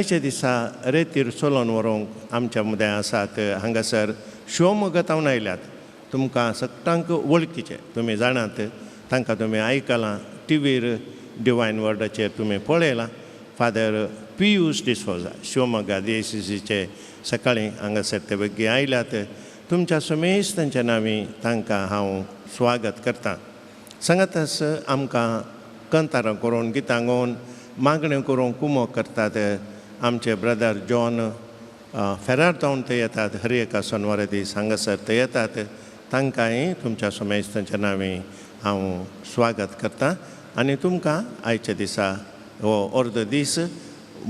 आयच्या दिसा रेतीर चलोवन व्हरूंक आमच्या मुदें आसात हांगासर शिवमोग्गा आयल्यात. तुमकां सगटांक वळखीचे तुमी जाणात, तांकां तुमी आयकलां, टिवीर डिवायन वर्डाचेर तुमी पळयलां. फादर पियूस डिसोजा शिवमोग्गा DICCचे सकाळीं हांगासर ते बेगीन आयल्यात. तुमच्या समेस्त तांच्या नांवी तांकां हांव स्वागत करतां. सांगातच आमकां कंतारां करून गितां गोवन मागण्यो करूंक कुमोक करतात आमचे ब्रदर जॉन फेरार जावन ते येतात. हर एका सोनवारा दीस हांगासर ते येतात. तांकांय तुमच्या समेस्त तांच्या नांवी हांव स्वागत करतां आनी तुमकां आयच्या दिसा हो अर्द दीस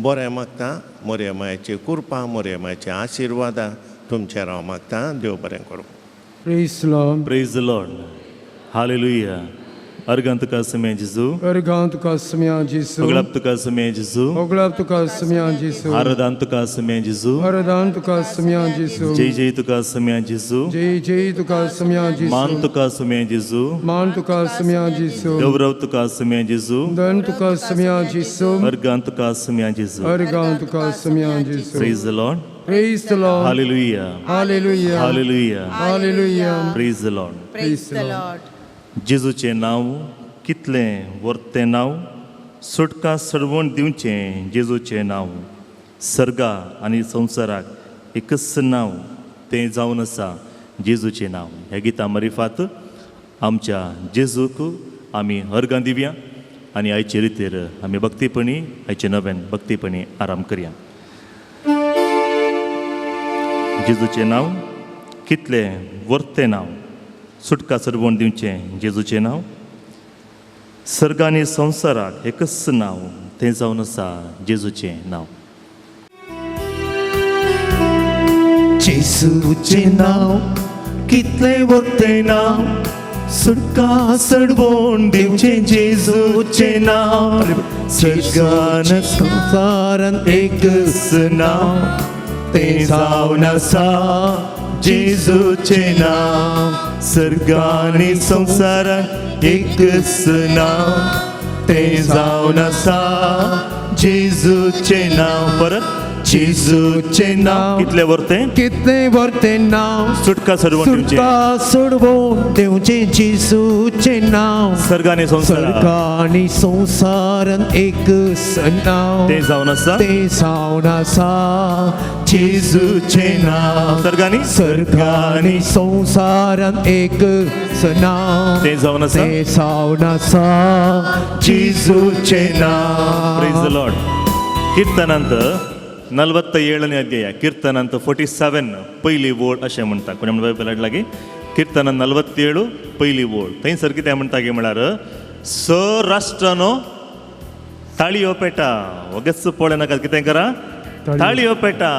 बरें मागता. मोरया मायची कृपा, मोरया मायचे आशिर्वादां तुमचेर हांव मागता. देव बरें करूं. Praise the Lord. Praise the Lord. Hallelujah. अर्गां तुका सुम्या जेजू. अर्गां तुका सुम्या जेजू. होगळाप तुका सुम्या जेजू. होगळाप तुका सुम्या जेजू. आराधन तुका सुम्या जेजू. आराधन तुका सुम्या जेजू. जय जय तुका सुम्या जेजू. जय जय तुका सुम्या जेजू. मान तुका सुम्या जेजू. मान तुका सुम्या जेजू. गौरव तुका सुम्या जेजू. धन तुका सुम्या जेजू. अर्गां तुका सुम्या जेजू. अर्गां तुका सुम्या जेजू. Praise the Lord. Praise the Lord. Hallelujah. Hallelujah. Hallelujah. Hallelujah. Praise the Lord. Praise the Lord. जेजूचें नांव कितलें वर्तें नांव, सुटका सरवण दिवचें जेजूचें नांव. सर्गा आनी संवसाराक एकच नांव तें जावन आसा जेजूचें नांव. ह्या गिता मारिफात आमच्या जेजूक आमी अर्गां दिवया आनी आयचे रितीर आमी भक्तीपणी आयचे नव्यान भक्तीपणी आराम करया. जेजूचें नांव कितलें वर्तें नांव, सुटका सरवण दिवचें जेजूचें नांव. सर्ग आनी संवसाराक एकच नांव तें जावन आसा जेजूचें नांव. जेजूचें नांव कितलें वर्तें नांव, सुटका सरवण दिवचें जेजूचें नांव. सर्गान संवसारांत एकच नांव तें जावन आसा जेजूचें नांव. सर्गानी संवसारांत एकच नांव तें जावन आसा जेजूचें नांव. परत जेजूचें नांव कितलें वर्तें, कितलें वर्तें नांव, सुटका सरवण दिवचें सुटका सोडवून दिवचें जेजूचें नांव. सर्गानी संवसाराक सर्गानी संवसारांत एकच नांव तें जावन आसा तें जावन आसा जेजूचें नांव. सर्गानी सर्गानी संवसारांत एकच नांव तें जावन आसा तें जावन आसा जेजूचें नांव. Praise the Lord. कीर्तनांत 47ನೇ ಅಧ್ಯಾಯ, कीರ್ತनांत 47 पयली ओळ अशें म्हणटा. कोणी म्हणटा बायबल लागीं कीर्तन 47 पयली ओळ. थंयसर कितें म्हणटा की म्हळ्यार स राष्ट्रानो ताळयो पेटा. वगेच पळय नाका, कितें करा, ताळयो पेटा.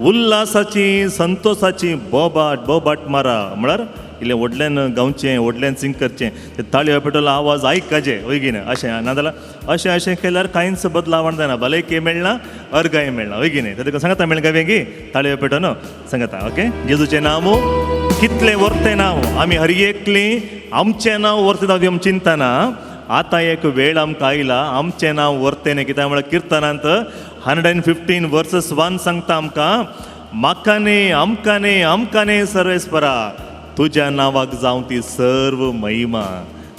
उल्हासाची संतोसाची बोबाट बोबाट मारा. म्हळ्यार इल्लें व्हडल्यान गावचें, व्हडल्यान सिंग करचें, ते ताळयो पेटोलो आवाज आयकाचे वयगी न्हय. अशें नाजाल्यार अशें अशें केल्यार कांयच बदलावण जायना, भलायकी मेळना, अर्गाय मेळना, वयगी न्हय. तुका सांगता मेळ्ळें गावया की ताळयो पेटो न्हू सांगता. ओके. जेजूचें नांव कितलें वर्तें नांव, आमी हर एकलीं आमचें नांव वर्तें जावं आमी चिंतना. आतां एक वेळ आमकां आयला आमचें नांव वर्तें न्हय. कित्याक म्हळ्यार किर्तनांत 115 वर्सस 1 सांगता आमकां, म्हाका न्ही, आमकां न्ही, आमकां न्ही सर्वेस्परा, तुज्या नांवाक जावं ती सर्व महिमा.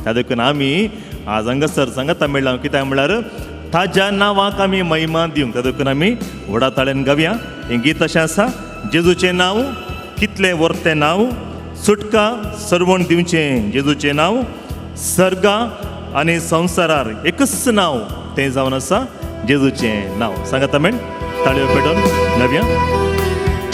त्या देखून आमी आज हांगासर सांगता मेळ्ळा कित्याक म्हळ्यार ताज्या नांवाक आमी महिमा दिवंक. त्या देखून आमी व्हडा ताळ्यान गावया हें गीत अशें आसा. जेजूचें नांव कितलें वर्तें नांव, सुटका सरवण दिवचें जेजूचें नांव. सर्गा आनी संवसारार एकच नांव तें जावन आसा जेजूचें नांव. सांगता मेळ ताळयो पेटोवन गावया.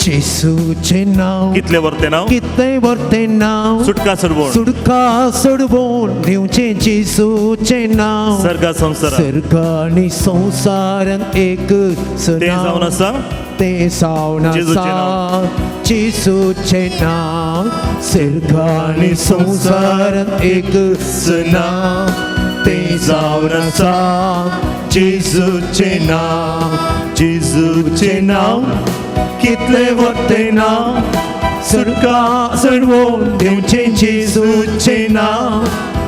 जेजूचें नांव कितलें वर्तें नांव, कितलें वर्तें नांव, सुटका सरवण, सुटका सोडवून दिवचें जेजूचें नांव. सर्गा संवसारार सर्गानी संवसारांत एकच तें जावन नांव आसा तें जावन आसा जेजूचें नांव. सर्गानी संवसारांत एकच नांव तें जावन आसा जेजूचें नांव. जेजूचें नांव कितलें वर्तें नांव, सुटका सरवण दिवचें जेजूचें नांव.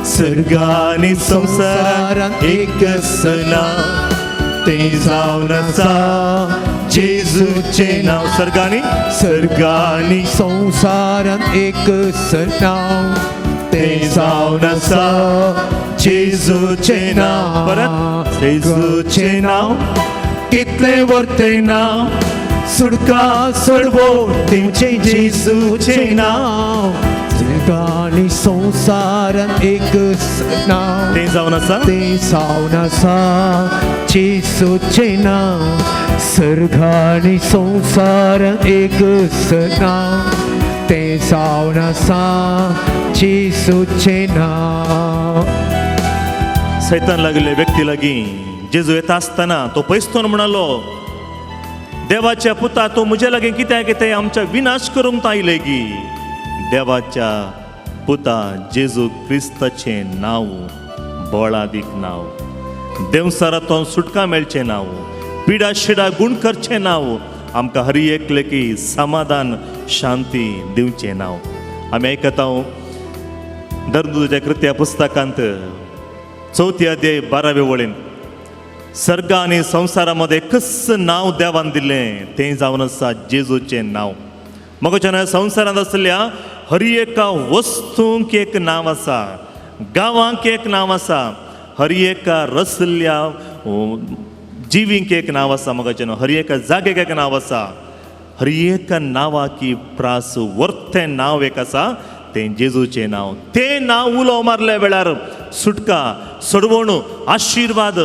सर्गानी संवसारांत एकच नांव तें जावन आसा जेजूचें नांव. सर्गांनी सर्गांनी संवसारांत एकच नांव तें जावन आसा जेजूचें नांव. परत जेजूचें नांव कितलें व्हडलें नांव सुटका सोडवोन दिवचें जेजूचें नांव. सर्गांनी संवसारांत एकच नांव तें जावन आसा तें जावन आसा जेजूचें नांव. सर्गांनी संवसारांत एकच नांव तें जावन आसा जेजूचें नांव. सैतान लागले व्यक्ती लागीं जेजू येता आसतना तो पैसतोन म्हणालो, देवाच्या पुता तूं म्हज्या लागीं कित्याक येताय, आमच्या विनाश करूंक तूं आयले गी. देवाच्या पुता जेजू क्रिस्ताचें नांव बळादीक नांव, देंवसारातून सुटका मेळचें नांव, पिडा शिडा गूण करचें नांव, आमकां हर एकले की समाधान शांती दिवचें नांव. आमी आयकता धर्मदूताच्या कृत्या पुस्तकांत चवथी अध्याय 12वे वळीन, सर्ग आनी संवसारा मदें एकच नांव देवान दिलें तें जावन आसा जेजूचें नांव. मगोच्यान संवसारांत आसल्या हर एका वस्तूंक एक नांव आसा, गांवांक एक नांव आसा, हर एका रसल्या जिवींक एक नांव आसा, मगोच्यान हर एका जाग्याक एक नांव आसा. हर एका नांवाकी प्रास वर्तें नांव एक आसा तें जेजूचें नांव. तें नांव उलो मारल्या वेळार सुटका सोडवण आशिर्वाद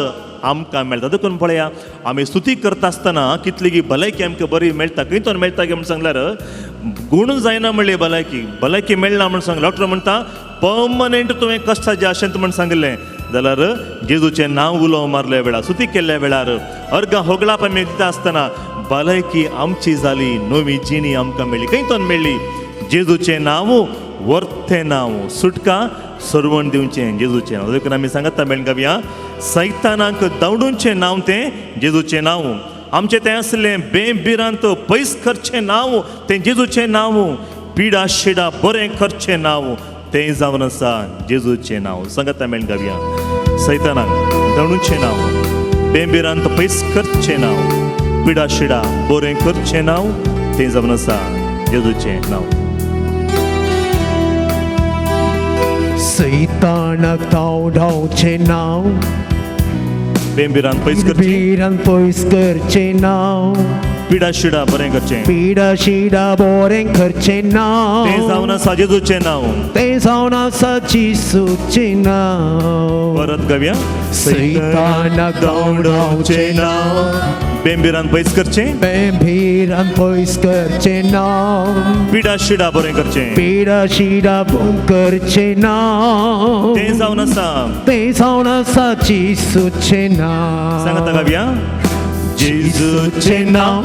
आमकां मेळटा. देखून पळया आमी स्तुती करता आसतना कितली भलायकी आमकां बरी मेळटा, खंय तोन मेळटा की म्हूण सांगल्यार गूण जायना म्हणली भलायकी, भलायकी मेळना म्हूण सांगलें. डॉक्टर म्हणटा पर्मनंट तुवें कश्टाचें अशें म्हूण सांगिल्लें, जाल्यार जेजूचें नांव उलो मारल्या वेळार स्तुती केल्ल्या वेळार अर्गां होगळाप आमी दिता आसतना भलायकी आमची जाली, नवी जिणी आमकां मेळ्ळी. खंय तोन मेळ्ळी? जेजूचें नांव वर्तें नांव, सुटका सरवण दिवचें जेजूचें नांव. देखून आमी सांगता मेळून गावया, सैतानाक धांवडूचें नांव तें जेजूचें नांव, आमचें तें आसलें बेभिरांत पयस करचें नांव तें जेजूचें नांव, पिडा शिडा बरें करचें नांव तें जावन आसा जेजूचें नांव. सांगता मेळून गावया, सैतानाक धांवडूचें नांव, बेभिरांत पयस करचें नांव, पिडा शिडा बरें करचें नांव तें जावन आसा जेजूचें नांव. सैतानाक धांवडावचें नांव, बेभिरांत पयस करचें, भिरांत पयस करचें नांव, पिडा शिडा बरें करचें, पिडा शिडा बरें करचें नांव तें जावन आसा जेजूचें नांव. तें जावन आसा जेजूचें नांव. परत गावया, सैतानाक धांवडावचें नांव, बेभिरांत पयस करचें, भिरांत पयस करचें नांव, पिडा शिडा बरें करचें, पिडा शिडा बरें करचें नांव तें जावन आसा तें जावन आसा जेजूचें नांव. सांगता गावया, जेजूचें नांव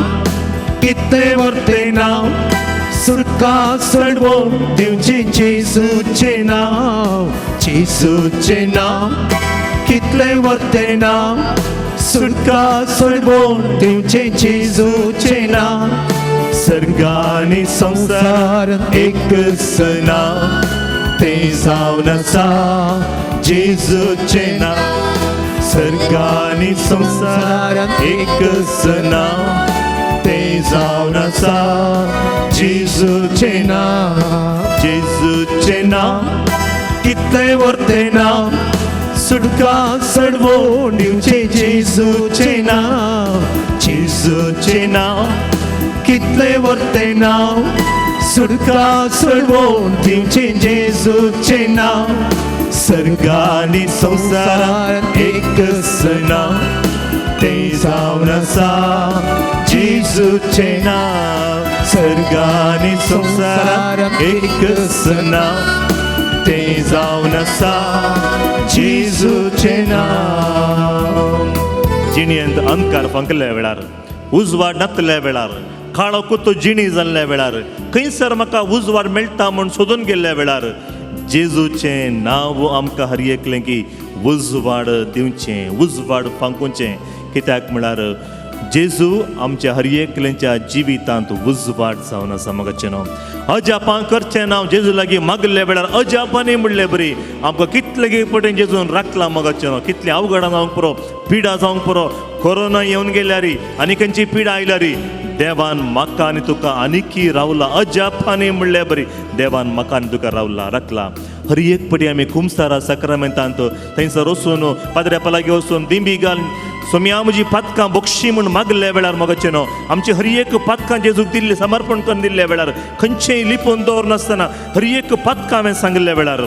कितलें व्हडलें नांव सुटका सोडवोन दिवचें जेजूचें नांव. जेजूचें नांव कितलें व्हडलें नांव सुटका सोडवोन दिवचें जेजूचें नांव. सर्गांनी संवसारांत एकच नांव तें जावन आसा जेजूचें नांव. सर्गांनी संवसारांत एकच नांव तें जावन आसा जेजूचें नांव. जेजूचें नांव कितलें व्हडलें नांव सुटका सोडवोन दिवचें जेजूचें नांव. जेजूचें नांव कितलें व्हडलें नांव सुटका सोडवोन दिवचें जेजूचें नांव. सर्गांनी संवसारांत एकच नांव तें जावन आसा जेजूचें नांव. सर्गांनी संवसारांत एकच नांव तें जावन आसा जेजूचें नांव. जिणेंत अंधकार फांकल्या वेळार, उजवाड नातल्या वेळार, काळो कुतो जिणी जाल्ल्या वेळार, खंयसर म्हाका उजवाड मेळटा म्हूण सोदून गेल्ल्या वेळार जेजूचें नांव आमकां हर एकलें की उजवाड दिवचें, उजवाड फांकुचें. कित्याक म्हळ्यार जेजू आमच्या हर एकल्यांच्या जिवितांत उजवाड जावन आसा मगाचें नांव अजापां करचें नांव जेजू लागीं मागल्या वेळार अजापांनी म्हणलें बरी आमकां कितले पटेन जेजून राखलां मगाचें नांव कितलें अवघडां जावंक पुरो, पिडा जावंक पुरो, कोरोना येवन गेल्यारी आनी खंयची पिडा आयल्यारी देवान म्हाका आनी तुका आनीकी रावला अजापांनी म्हणलें बरी देवान म्हाका आनी तुका रावला राखला. हर एक पटी आमी कुमसारा साक्रामेंतांत थंयसर वचून पाद्र्या लागीं वचून दिंबी घाल सोम्या म्हजी पातकां बक्षी म्हूण मागल्या वेळार मगाचें न्हू आमची हर एक पातकां जेजूक दिल्ली समर्पण करून दिल्ल्या वेळार खंयचेय लिपोवन दवरनासतना हर एक पातकां हांवें सांगिल्ल्या वेळार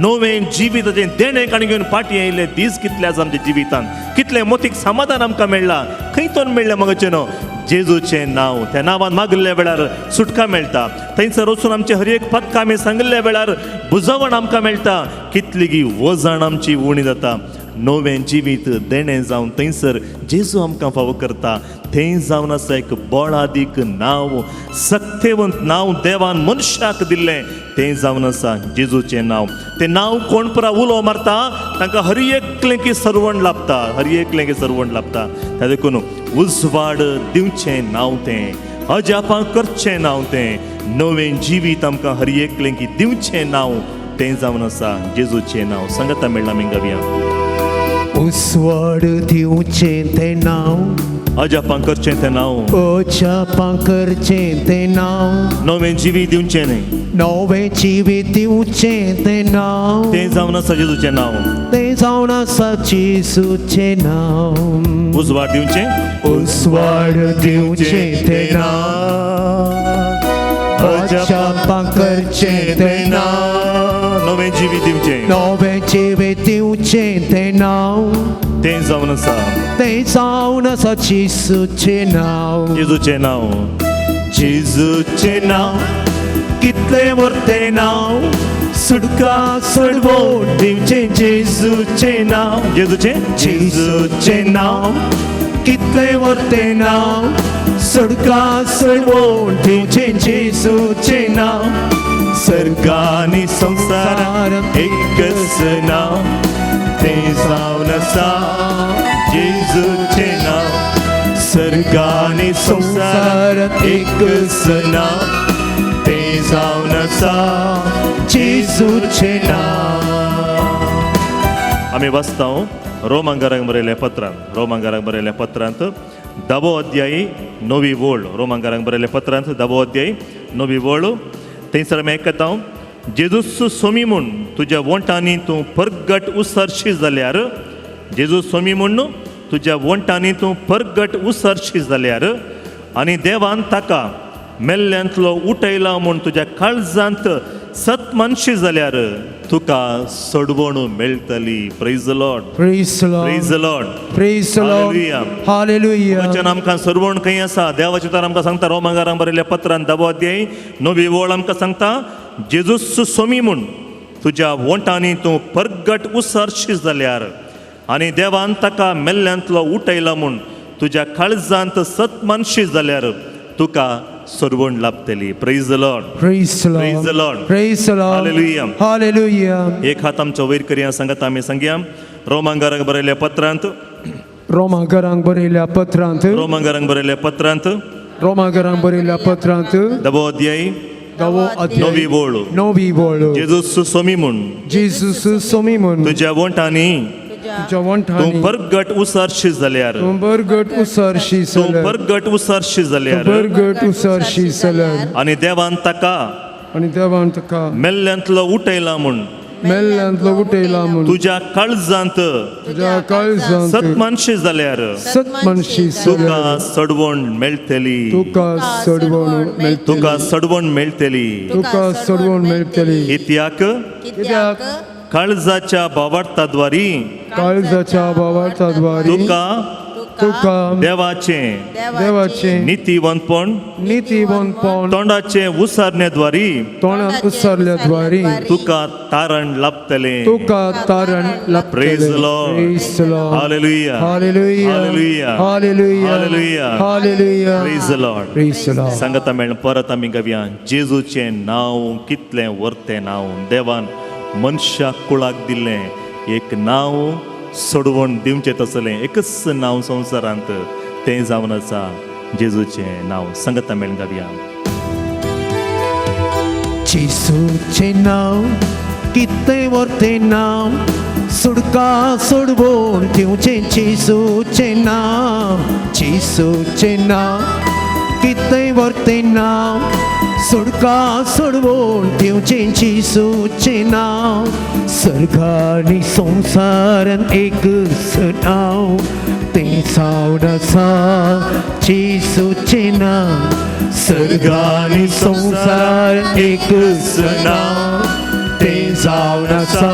नवें जिविताचें देणें काणी घेवन फाटीं आयिल्ले दीस कितले आसा आमच्या जिवितांत, कितलें मोतीक समाधान आमकां मेळ्ळां, खंय तोन मेळ्ळें मगाचें न्हू जेजूचें नांव. त्या नांवान मागल्या वेळार सुटका मेळटा. थंयसर वचून आमचे हर एक पदकां आमी सांगिल्ल्या वेळार बुजवण आमकां मेळटा, कितलीगी वजण आमची उणी जाता. नवें जिवीत देणें जावन थंयसर जेजू आमकां फावो करता. थंय जावन आसा एक बळादीक नांव, सक्तेवंत नांव देवान मनशाक दिल्लें, तें जावन आसा जेजूचें नांव. तें नांव कोण परा उलो मारता तांकां हर एकलें की सरवण लाभता, हर एकलें की सरवण लाभता. त्या देखून उजवाड दिवचें नांव तें, अजापां करचें नांव तें, नवें जिवीत आमकां हर एकलें की दिवचें नांव तें जावन आसा जेजूचें नांव. सांगता मेळ्ळां आमी गावया. उजवाड दिवचें तें नांव, अजापां करचें तें नांव, अजापां करचें तें नांव, नवें जिवीत दिवचें न्ही, नवें जिवीत दिवचें तें नांव, तें जावन आसा जेजूचें नांव. तें जावन आसा जेजूचें नांव. उजवाड दिवचें, उजवाड दिवचें तें नांव, अजापां करचें तें नांव, नवें जिवीत दिवचें, नवें जिवीत दिवचें तें नांव, तें जावन आसा तें जावन आसा जेजूचें नांव. जेजूचें नांव. जेजूचें नांव कितलें व्हडलें नांव, सुटका सोडवून दिवचें जेजूचें नांव. जेजूचें, जेजूचें नांव कितलें व्हडलें नांव, सुटका सोडवून दिवचें जेजूचें नांव. सर्गानी संवसारांत एकच नांव, तें जावन आसा जेजूचें नांव. सर्गानी संवसारांत एकच नांव, तें जावन आसा जेजूचें नांव. आमी वाचता रोमांगारांक बरयल्या पत्रांत, रोमांगारांक बरयल्या पत्रांत धावो अध्यायी नवी वळ, रोमांगारांक बरयल्या पत्रांत धावो अध्यायी नवी वळ, थंयसर आमी आयकता जेजूस सोमी म्हूण तुज्या वोंटांनी तूं परगट उसरशी जाल्यार, जेजू सोमी म्हूण तुज्या वोंटांनी तूं परगट उसरशी जाल्यार आनी देवान ताका मेल्ल्यांतलो उठयला म्हूण तुज्या काळजांत सत मानशी जाल्यार तुका सोडवण मेळटली. Praise the Lord. Praise the Lord. Praise the Lord. Praise the Lord. Hallelujah. Hallelujah. वचन आमकां सरवण खंय आसा देवाचें उतर आमकां सांगता रोमांगारां बरयल्ल्या पत्रान धावो अध्याय नवी वळ आमकां सांगता जेजूस सोमी म्हूण तुज्या वोंटांनी तूं परगट उसरशी जाल्यार आनी देवान ताका मेल्ल्यांतलो उठयला म्हूण तुज्या काळजांत सत मानशी जाल्यार तुका Sarwan लाभतली. Praise the Lord. Praise the Lord. Praise the Lord. Praise the Lord. Hallelujah. Hallelujah. एक हात आमचो वयर करया सांगता आमी सांगया रोमांगारांक बरयल्ल्या पत्रांत, रोमांगारांक बरयल्ल्या पत्रांत, रोमांगारांक बरयल्ल्या पत्रांत रोमांगारांक बरयल्ल्या पत्रांत धावो अध्याय धावो अध्याय नवी वळ, नवी वळ, जेजूस सोमी म्हूण जेजूस सोमी म्हूण तुज्या वोंटांनी तुज्या तूं वोंठांनी परगट उसरशी जाल्यार, तूं बरगट उसरशी तूं जाल्यार, परगट उसरशी जाल्यार बरगट उसरशी जाल्यार आनी देवान ताका आनी देवान ताका मेल्ल्यांतलो उठयला म्हूण मेल्ल्यांतलो उठयला म्हूण तुज्या काळजांत तुज्या काळजांत सत मानशी जाल्यार सत मानशी तुका जाल्यार सडवण मेळटली, तुका सडवण मेळटली, तुका सडवण मेळटली. तुका सडवण मेळटली. इत्याक कित्याक काळजाच्या भावार्थाद्वारी काळजाच्या भावार्थाद्वारी तुका तुका देवाचें देवाचें नितीवंतपण नितीवंतपण तोंडाचे उसरण्याद्वारी तोंडात उसरल्याद्वारी तुका तारण लाभतलें. तुका तारण लाभतलें. Praise the Lord. Praise the Lord. Hallelujah. Hallelujah. Hallelujah. Hallelujah. Hallelujah. Hallelujah. Praise the Lord. Praise the Lord. सांगता मेळ परत आमी गावया जेजूचें नांव कितलें वर्तें नांव, देवान मनशाक कुळाक दिल्लें एक नांव सोडवण दिवचें तसलें एकच नांव संवसारांत, तें जावन आसा जेजूचें नांव. संगता मेळून गावया. जेजूचें नांव कितें व्हरतें नांव, सुटका सोडवून दिवचें जेजूचें नांव. जेजूचें नांव कितें व्हरतें नांव, सुटका सोडवून दिवचें जेजूचें नांव. सर्गानी संवसारान एकच नांव, तें जावन आसा जेजूचें नांव. सर्गानी संवसारान एकच नांव, तें जावन आसा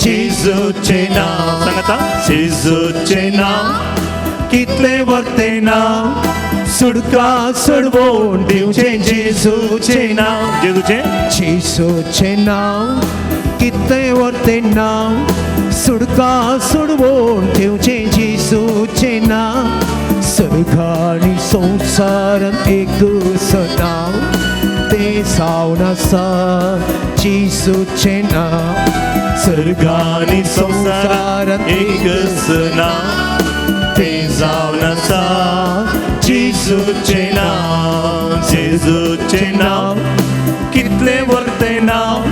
जेजूचें नांव. सांगाता, जेजूचें नांव कितलें व्हरतें नांव, सुटका सोडवून दिवचें जेजूचें नांव. जेजूचें, जेजूचें नांव कितलें व्हरतें नांव, सुटका सोडवून दिवचें जेजूचें नांव. सर्गानी संवसारान एकच नांव, तें जावन आसा जेजूचें नांव. सर्गानी संवसारान एकच नांव, तें जावन आसा जेजूचें नांव. जेजूचें नांव कितलें व्हरतें नांव,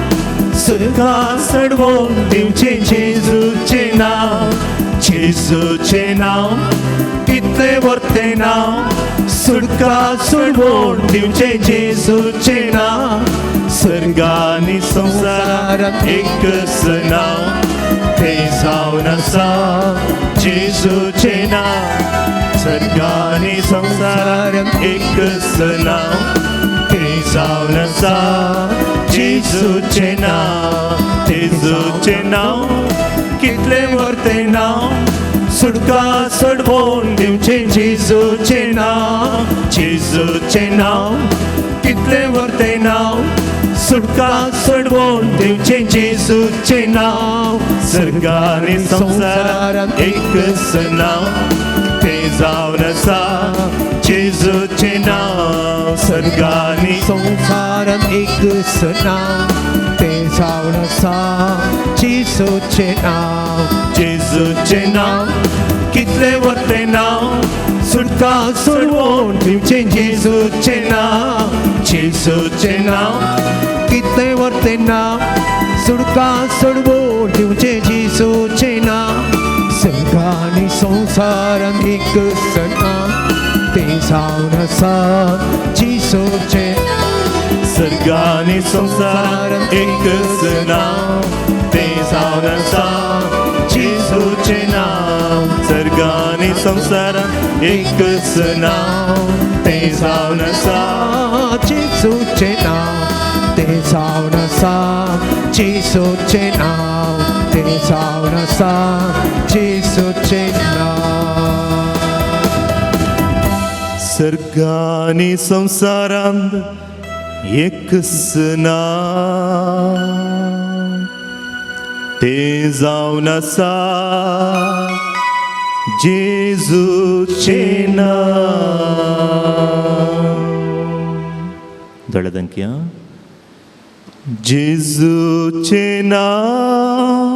सुटका चडवून दिवचें जेजूचें नांव. जेजूचें नांव कितलें व्हरतें नांव, सुटका चडवून दिवचें जेजूचें नांव. सर्गानी संवसारान एकच नांव, तें जावन आसा जेजूचें नांव. सर्गानी संवसारान एकच नांव, तें जावन आसा जेजूचें नांव. जेजूचें नांव कितलें व्हरतें नांव, सुटका सोडवून दिवचें जेजूचें नांव. जेजूचें नांव कितलें व्हरतें नांव, सुटका सोडवून दिवचें जेजूचें नांव. सर्गानी संवसारान एकच नांव, तें जावन आसा जेजूचें नांव. सर्गानी संवसारान एकच नांव, तें जावन आसा जेजूचें नांव. जेजूचें नांव कितलें व्हरतें नांव, सुटका सोडवून दिवचें जेजूचें नांव. जेजूचें नांव कितलें व्हरतें नांव, सुटका सोडवून दिवचें जेजूचें नांव. सर्गानी संवसारान एकच नांव, तें जावन आसा जेजूचें. सर्गानी संवसारान एकच नांव, तें जावन आसा जेजूचें नांव. सर्गानी संवसारान एकच नांव, तें जावन आसा जेजूचें नांव, तें जावन आसा जेजूचें नांव, तें जावन आसा जेजूचें नांव. सर्गानी संवसारांत एकच नांव, तें जावन आसा जेजूचें नांव. दोळे दंकया. जेजूचें नांव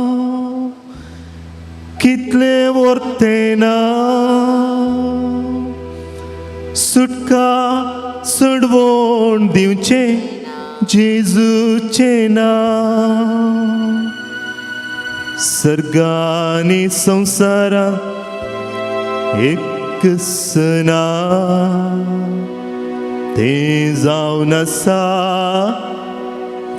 कितलें व्हरतें नांव, सुटका सोडवण दिवचें जेजूचें नांव. सर्गानी संवसारांत एकच नांव, तें जावन आसा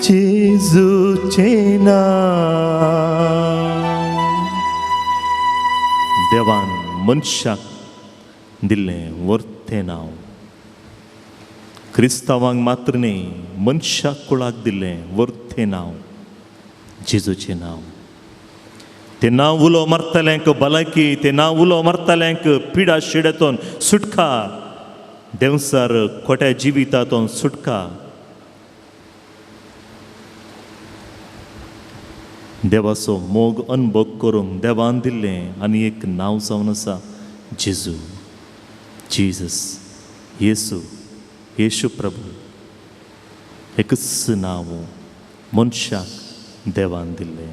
जेजूचें नांव. देवान मनशाक दिल्लें वर्तें नांव, क्रिस्तांवांक मात्र न्ही, मनशाक कुळाक दिल्लें वर्तें नांव जेजूचें नांव. तें नांव उलो मारतल्यांक भलायकी, तें नांव उलो मारतल्यांक पिडा शिडेतून सुटका, देंवसार खोट्या जिवितांतून सुटका. देवाचो मोग अनभोग करूंक देवान दिल्लें आनी एक नांव जावन आसा जेजू, जीजस, येसू, येशू प्रभू. एकच नांव मनशाक देवान दिल्लें.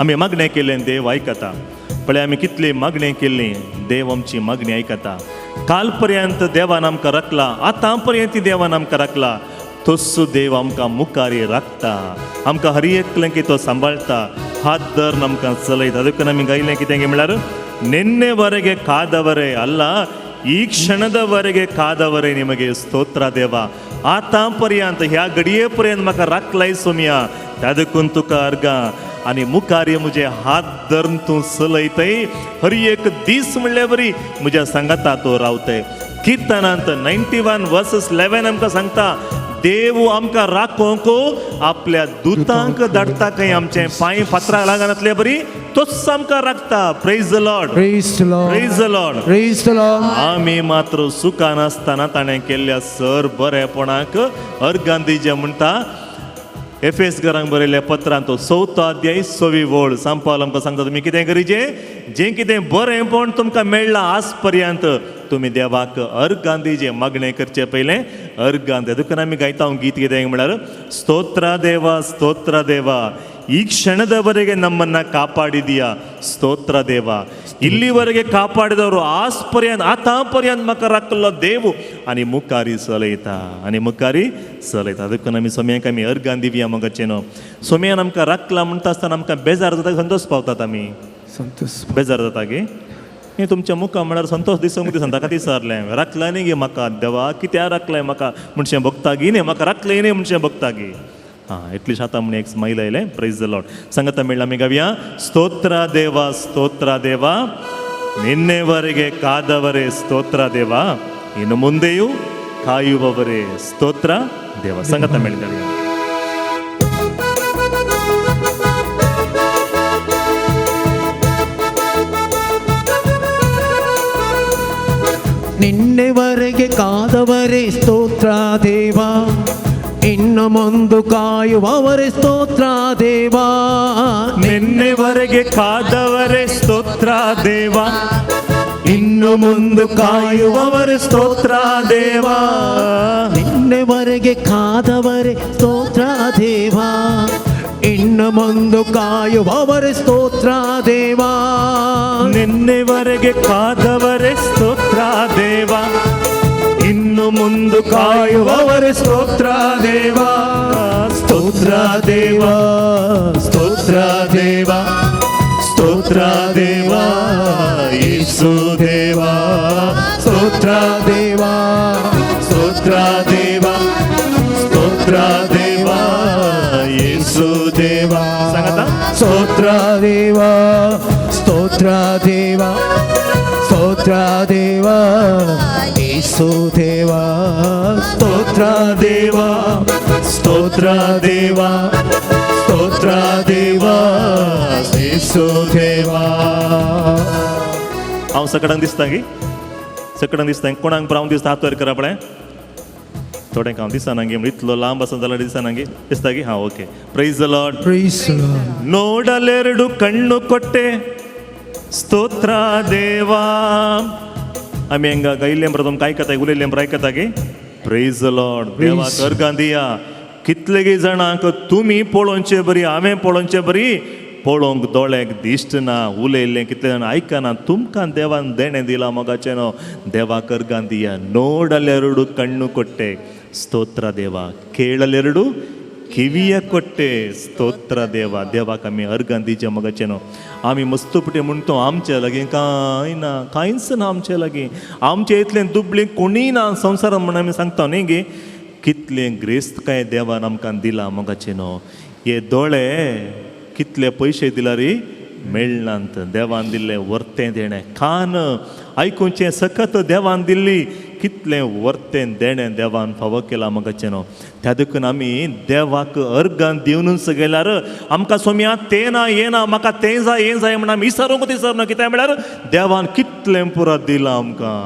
आमी मागणें केलें देव आयकता. पळय आमी कितली मागणें केल्ली, देव आमची मागणी आयकता. काल पर्यंत देवान आमकां राखला, आतां पर्यंत देवान आमकां राखला, तस्सो देव आमकां मुखार राखता, आमकां हर एकल्यांक तो सांबाळटा, हात धरून आमकां चलयता. देखून आमी गायलें कितें म्हणल्यार ನಿನ್ನೆವರೆಗೆ ಕಾದವರೇ ಅಲ್ಲ, ಈ ಕ್ಷಣದವರೆಗೆ ಕಾದವರೇ ನಿಮಗೆ ಸ್ತೋತ್ರ ದೇವ. आतां पर्यंत ह्या घडये पर्यंत म्हाका राखलाय सोम्या, त्या देखून तुका अर्गां आनी मुखार म्हजे हात धरून तूं चलयतय. हर एक दीस म्हणले बरी म्हज्या सांगाता तो रावतय. किर्तनांत 91:11 आमकां सांगता, देव आमकां राखोंक आपल्या दुतांक धाडटा खंय, आमचे पांय फातराक लागनातले बरी तोच आमकां राखता. Praise the Lord, Praise the Lord. Praise the Lord. Praise the Lord. आमी मात्र सुखान आसतना ताणें केल्ल्या सर बरेपणाक अर्गां दिजे म्हणटा. एफएस घरांक बरयल्ल्या पत्रांत तो 4 अध्याय 6वी वळ सांपाल आमकां सांगता, तुमी कितें करीचे, जें कितें बरेंपण तुमकां मेळ्ळां आज पर्यंत तुमी देवाक अर्गां दिजे. मागणें करचें पयलें अर्गां दे. देखून आमी गायता गीत कितें म्हळ्यार ಸ್ತೋತ್ರ ದೇವ ಸ್ತೋತ್ರ ದೇವ, ಈ ಕ್ಷಣದವರೆಗೆ ನಮ್ಮನ್ನ ಕಾಪಾಡಿದೀಯ ಸ್ತೋತ್ರ ದೇವ. ಇಲ್ಲಿವರೆಗೆ ಕಾಪಾಡಿದವರು ಆಸ್ ಪರ್ಯಂತ ಆತಾ ಪರ್ಯಂತ म्हाका राखलो देव आनी मुखारी चलयता, आनी मुखारी चलयता. देखून आमी सोम्याक आमी अर्गां दिवया मगाचे न्हू. सोम्यान आमकां राखला म्हणटा आसतना आमकां बेजार जाता, संतोष पावतात आमी. संतोष बेजार जाता गे हें तुमच्या मुखा म्हळ्यार संतोष दिसूंक दिसना, ताका दिसरलें राखला न्ही गे म्हाका देवा, कित्याक राखलें म्हाका म्हणशें भोगता गी न्ही, म्हाका राखलें न्ही म्हणशें भोगता गी. हां, एटलिस्ट आतां म्हण एक स्मायल आयलें. प्रेज the Lord. सांगता मेळ्ळा आमी गावया ಸ್ತೋತ್ರ ದೇವ ಸ್ತೋತ್ರ ದೇವ, ನಿನ್ನೆವರೆಗೆ ಕಾದವರೇ ಸ್ತೋತ್ರ ದೇವ, ಇನ್ನು ಮುಂದೆಯೂ ಕಾಯುವವರೇ ಸ್ತೋತ್ರ ದೇವ. ಸಂಗತ ಮೇಳಿದವೆ. ನಿನ್ನೆವರೆಗೆ ಕಾದವರೇ ಸ್ತೋತ್ರ ದೇವ, ಇನ್ನು ಮುಂದು ಕಾಯುವವರೇ ಸ್ತೋತ್ರ ದೇವ. ನಿನ್ನೆವರೆಗೆ ಕಾದವರೇ ಸ್ತೋತ್ರ ದೇವ, ಇನ್ನು ಮುಂದು ಕಾಯುವವರೇ ಸ್ತೋತ್ರ ದೇವ. ನಿನ್ನೆವರೆಗೆ ಕಾದವರೇ ಸ್ತೋತ್ರ ದೇವ, ಇನ್ನು ಮುಂದು ಕಾಯುವವರೇ ಸ್ತೋತ್ರ ದೇವ. ನಿನ್ನೆವರೆಗೆ ಕಾದವರೇ ಸ್ತೋತ್ರ ದೇವ, ಇನ್ನು ಮುಂದು ಕಾಯುವವರೇ ಸ್ತೋತ್ರ ದೇವ. ಸ್ತೋತ್ರ ದೇವ ಸ್ತೋತ್ರ ದೇವ ಸ್ತೋತ್ರ ದೇವ ಯೇಸು ದೇವ, ಸ್ತೋತ್ರ ದೇವ ಸ್ತೋತ್ರ ದೇವ ಸ್ತೋತ್ರ ದೇವ ಯೇಸು ದೇವ. ಸಂಗತ ಸ್ತೋತ್ರ ದೇವ ಸ್ತೋತ್ರ ದೇವ ಸ್ತೋತ್ರ ದೇವ ಯೇಸು ದೇವ, ಸ್ತೋತ್ರ ದೇವ ಸ್ತೋತ್ರ ದೇವ ಸ್ತೋತ್ರ ದೇವ ಯೇಸು ದೇವ. हांव सकडांक दिसता गी, सकडांक दिसता कोणाक ब्रावन दिसता हात वयर करा पळय. थोडें हांव दिसना गे, इतलो लांब आसा जाल्यार दिसना गे, दिसता गी? हां, okay. Praise the Lord. Praise the Lord. ನೋಡಲೆರಡು ಕಣ್ಣು ಕೊಟ್ಟೆ ಸ್ತೋತ್ರ ದೇವಾ. आमी हांगा गायिल्लें प्रथम काय आयकता, उलयल्लें आयकता गे. Praise the Lord. देवा अर्गां दिया. कितलेगी जाणांक तुमी पळोवचे बरी, हांवें पळोवचे बरी, पळोवंक दोळ्याक दिश्ट ना, उलयल्लें कितले जाण आयकना, तुमकां देवान देणें दिलां मोगाचें न्हू. देवा अर्गां दिया. ನೋಡಲೆರಡು ಕಣ್ಣು ಕೊಟ್ಟೆ ಸ್ತೋತ್ರ ದೇವ, ಕೇಳಲೆರಡು ಕಿವಿಯ ಕೊಟ್ಟೆ ಸ್ತೋತ್ರ ದೇವ. देवाक आमी अर्गां दिवचें मोगाचें न्हू. आमी मस्तुपटी म्हणतो आमचे लागीं कांय ना, कांयच ना आमचे लागीं, आमचे इतलें दुबळीं कोणीय ना संवसारान म्हण आमी सांगता न्ही गे. कितलें ग्रेस्तकाय देवान आमकां दिलां मोगाचें न्हू. हे दोळे कितले पयशे दिल्यार मेळनात, देवान दिल्लें वर्तें देणें. कान आयकुचें सकत देवान दिल्ली, कितलें वर्तें देणें देवान फावो केलां मोगाचें न्हू. त्या देखून आमी देवाक अर्गां दिवनूच गेल्यार आमकां सोम्या तें ना हें ना, म्हाका तें जाय हें जाय म्हण आमी विसरूंक दिसना. कितें म्हळ्यार देवान कितलें पुरो दिलां आमकां,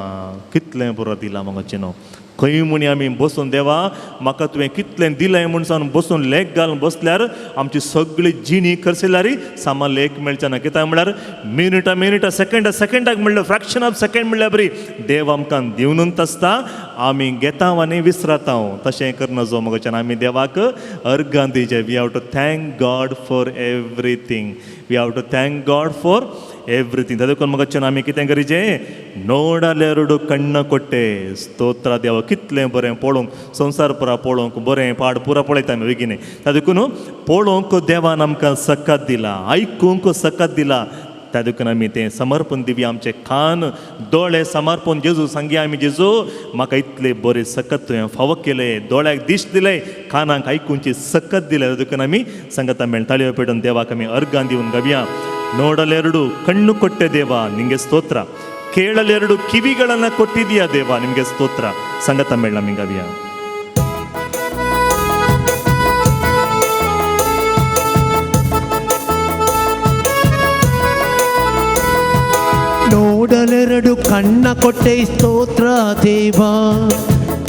कितलें पुरो दिलां मोगाचें न्हू. खंय म्हणी आमी बसून देवा म्हाका तुवें कितलें दिलें म्हूण सांगून बसून लेख घालून बसल्यार आमची सगळी जिणी खर्चल्यार सामान लेख मेळचें ना. कित्याक म्हळ्यार मिनिटां मिनिटां सेकंडा सेकंडाक म्हणल्यार फ्रॅक्शन ऑफ सेकंड म्हणल्यार बरी देव आमकां दिवनूच आसता, आमी घेता आनी विसरता. तशें करना जो मगोच्यान आमी देवाक अर्गां दिवचें. We have to thank God for everything, we have to thank God for everything. देखून मगच्यान आमी कितें करीचें, नोडालेरडू कण्ण कोट्टे स्तोत्र देवा. कितलें बरें पळोवंक संवसार पुरा पळोवंक बरें पाड पुरा पळयता आमी बेगीन. देखून पळोवंक देवान आमकां सकत दिला, आयकूंक सकत दिला. त्या देखून आमी तें समर्पण दिवया, आमचे कान दोळे समर्पण जेजू सांगया आमी, जेजू म्हाका इतले बरें सकत तुवें फावो केलें, दोळ्याक दिश्ट दिलें, कानाक आयकुंची सकत दिलें. देखून आमी सांगता मेळ ताळयो पेटून देवाक आमी अर्गां दिवन गावया. ನೋಡಲೆರಡು ಕಣ್ಣು ಕೊಟ್ಟೆ ದೇವ ನಿಮಗೆ ಸ್ತೋತ್ರ, ಕೇಳಲೆರಡು ಕಿವಿಗಳನ್ನು ಕೊಟ್ಟಿದೀಯ ದೇವ ನಿಮಗೆ ಸ್ತೋತ್ರ. ಸಂಗತ ಮೇಳ ಮಿಂಗವಿಯ. ನೋಡಲೆರಡು ಕಣ್ಣ ಕೊಟ್ಟೆ ಸ್ತೋತ್ರ ದೇವ,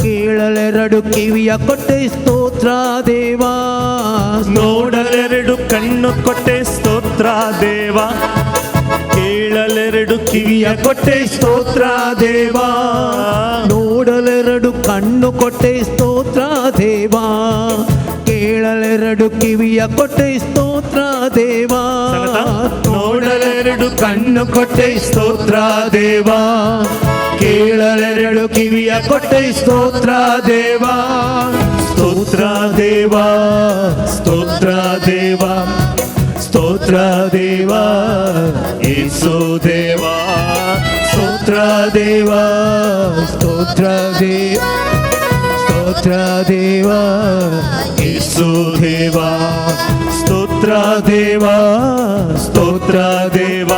ಕೇಳಲೆರಡು ಕಿವಿಯ ಕೊಟ್ಟೆ ಸ್ತೋತ್ರ ದೇವ. ನೋಡಲೆರಡು ಕಣ್ಣು ಕೊಟ್ಟೆ ಸ್ತೋತ್ರ ದೇವ, ಕೇಳಲೆರಡು ಕಿವಿಯ ಕೊಟ್ಟೆ ಸ್ತೋತ್ರ ದೇವ. ನೋಡಲೆರಡು ಕಣ್ಣು ಕೊಟ್ಟೆ ಸ್ತೋತ್ರ ದೇವ, ಕೇಳಲೆರಡು ಕಿವಿಯ ಕೊಟ್ಟೆ ಸ್ತೋತ್ರ ದೇವ. ನೋಡಲೆರಡು ಕಣ್ಣು ಕೊಟ್ಟೆ ಸ್ತೋತ್ರ ದೇವ, ಕೇಳಲೆರಡು ಕಿವಿಯ ಕೊಟ್ಟೆ ಸ್ತೋತ್ರ ದೇವ. ಸ್ತೋತ್ರ ದೇವ, ಸ್ತೋತ್ರ ದೇವ, ಸ್ತೋತ್ರ ದೇವ ಯೇಸು ದೇವ. ಸ್ತೋತ್ರ ದೇವ, ಸ್ತೋತ್ರ ದೇವ, ಸ್ತೋತ್ರ ದೇವ ಯೇಸು ದೇವ. ಸ್ತೋತ್ರ ದೇವ, ಸ್ತೋತ್ರ ದೇವ,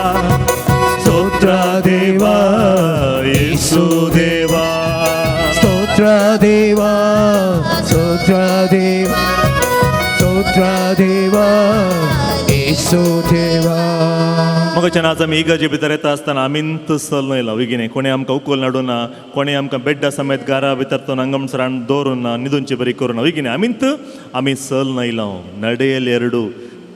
ಸ್ತೋತ್ರ ದೇವ ಯೇಸು ದೇವ. ಸ್ತೋತ್ರ ದೇವ, ಸ್ತೋತ್ರ ದೇವ, ಸ್ತೋತ್ರ ದೇವ ಯೇಸು ದೇವ. मगच्यान आज आमी इगर्जे भितर येता आसतना आमींत चल येयला बेगीन, कोणें आमकां उखल हाडूना, कोणें आमकां बेड्डा समेत घरा भितर तो हांगा म्हणसर हाडून दवरून ना, न्हिदूनची बरी करून बेगीन आमींत आमी चल येयला. ನಡೆಯಲು ಎರಡು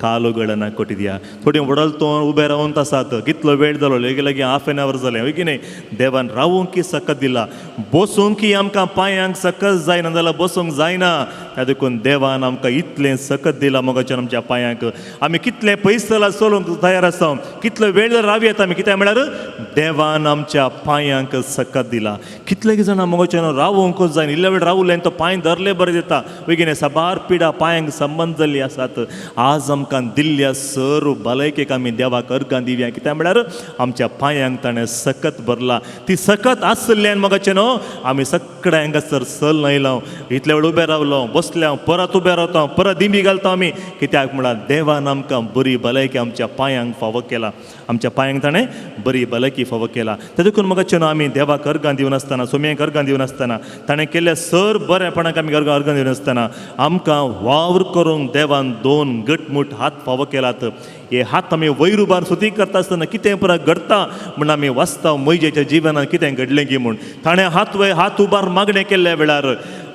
ಕಾಲುಗಳನ್ನು ಕೊಟ್ಟಿದ್ಯಾ. थोडी व्हडल तो उबे रावून आसात, कितलो वेळ जालो, लेगी लागीं हाफ एन our जालें बेगीन. देवान रावूंक सकत दिला, बसूंक आमकां पांयांक सकत जायना जाल्यार बसूंक जायना. त्या देखून देवान आमकां इतलें सकत दिलां मगाच्यान आमच्या पांयांक. आमी कितलें पयस जाल्यार चलूंक तयार आसा, कितलो वेळ राव येता आमी, कित्याक म्हळ्यार देवान आमच्या पांयांक सकत दिला. कितले जाणां मगाच्यान रावूंकच जायना, इल्ले वेळ रावले आनी तो पांय धरले बरें दिता बेगीन. साबार पिडा पांयांक संबंद जाल्ली आसात. आज आमकां दिल्ल्या सर भलायकेक आमी देवाक अर्गां दिवया, कित्याक म्हळ्यार आमच्या पांयांक ताणें सकत भरला. ती सकत आसल्यान मगाचें न्हू आमी सगळ्या हांगासर सल येयलो, इतले वेळ उबे रावलो, बसल्या, परत उबे रावता, परत दिंबी घालता आमी, कित्याक म्हळ्यार देवान आमकां बरी भलायकी आमच्या पांयांक फावो केला, आमच्या पांयांक ताणें बरी भलायकी फावो केला. ते देखून मगाचें न्हू आमी देवाक अर्गां दिवन आसतना, सोमयेक अर्गां दिवन आसतना, ताणें केल्ल्या सर बरेपणाक आमी अर्गां दिवन आसतना आमकां वावर करूंक देवान दोन गटमूट हात फावो केलात. हे हात आमी वयर उबार सुती करता आसतना कितें पुरा घडटा म्हूण आमी वाचता मोहिजेच्या जिवनांत कितें घडलें की म्हूण. ताणें हात वयर हात उबार मागणें केल्ल्या वेळार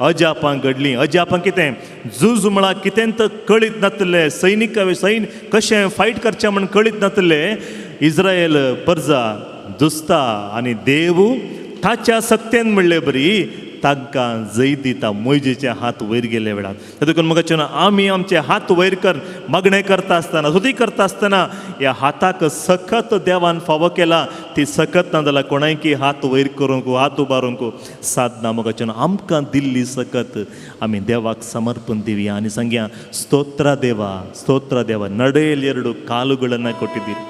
अजापां घडलीं. अजापां कितें झूज म्हळ्यार कितें तर कळीत नातलें, सैनीक सैन कशें फायट करचें म्हूण कळीत नातलें. इस्रायल परजा झुजता आनी देव ताच्या सक्तेन म्हणले बरी तांकां जैत दिता मोहिजेचे हात वयर गेल्ल्या वेळार. देखून मगाचें आमी आमचे हात वयर कर मागणें करता आसतना, स्तुती करता आसतना ह्या हाताक सकत देवान फावो केला. ती सकत ना जाल्यार कोणायकी हात वयर करूंक हात उबारूंक सादना. मगाचें आमकां दिल्ली सकत आमी देवाक समर्पण दिवया आनी सांगया ಸ್ತೋತ್ರ ದೇವ, ಸ್ತೋತ್ರ ದೇವ. ನಡೆಯಲು ಎರಡು ಕಾಲುಗಳನ್ನು ಕೊಟ್ಟಿದ್ದೀರಿ,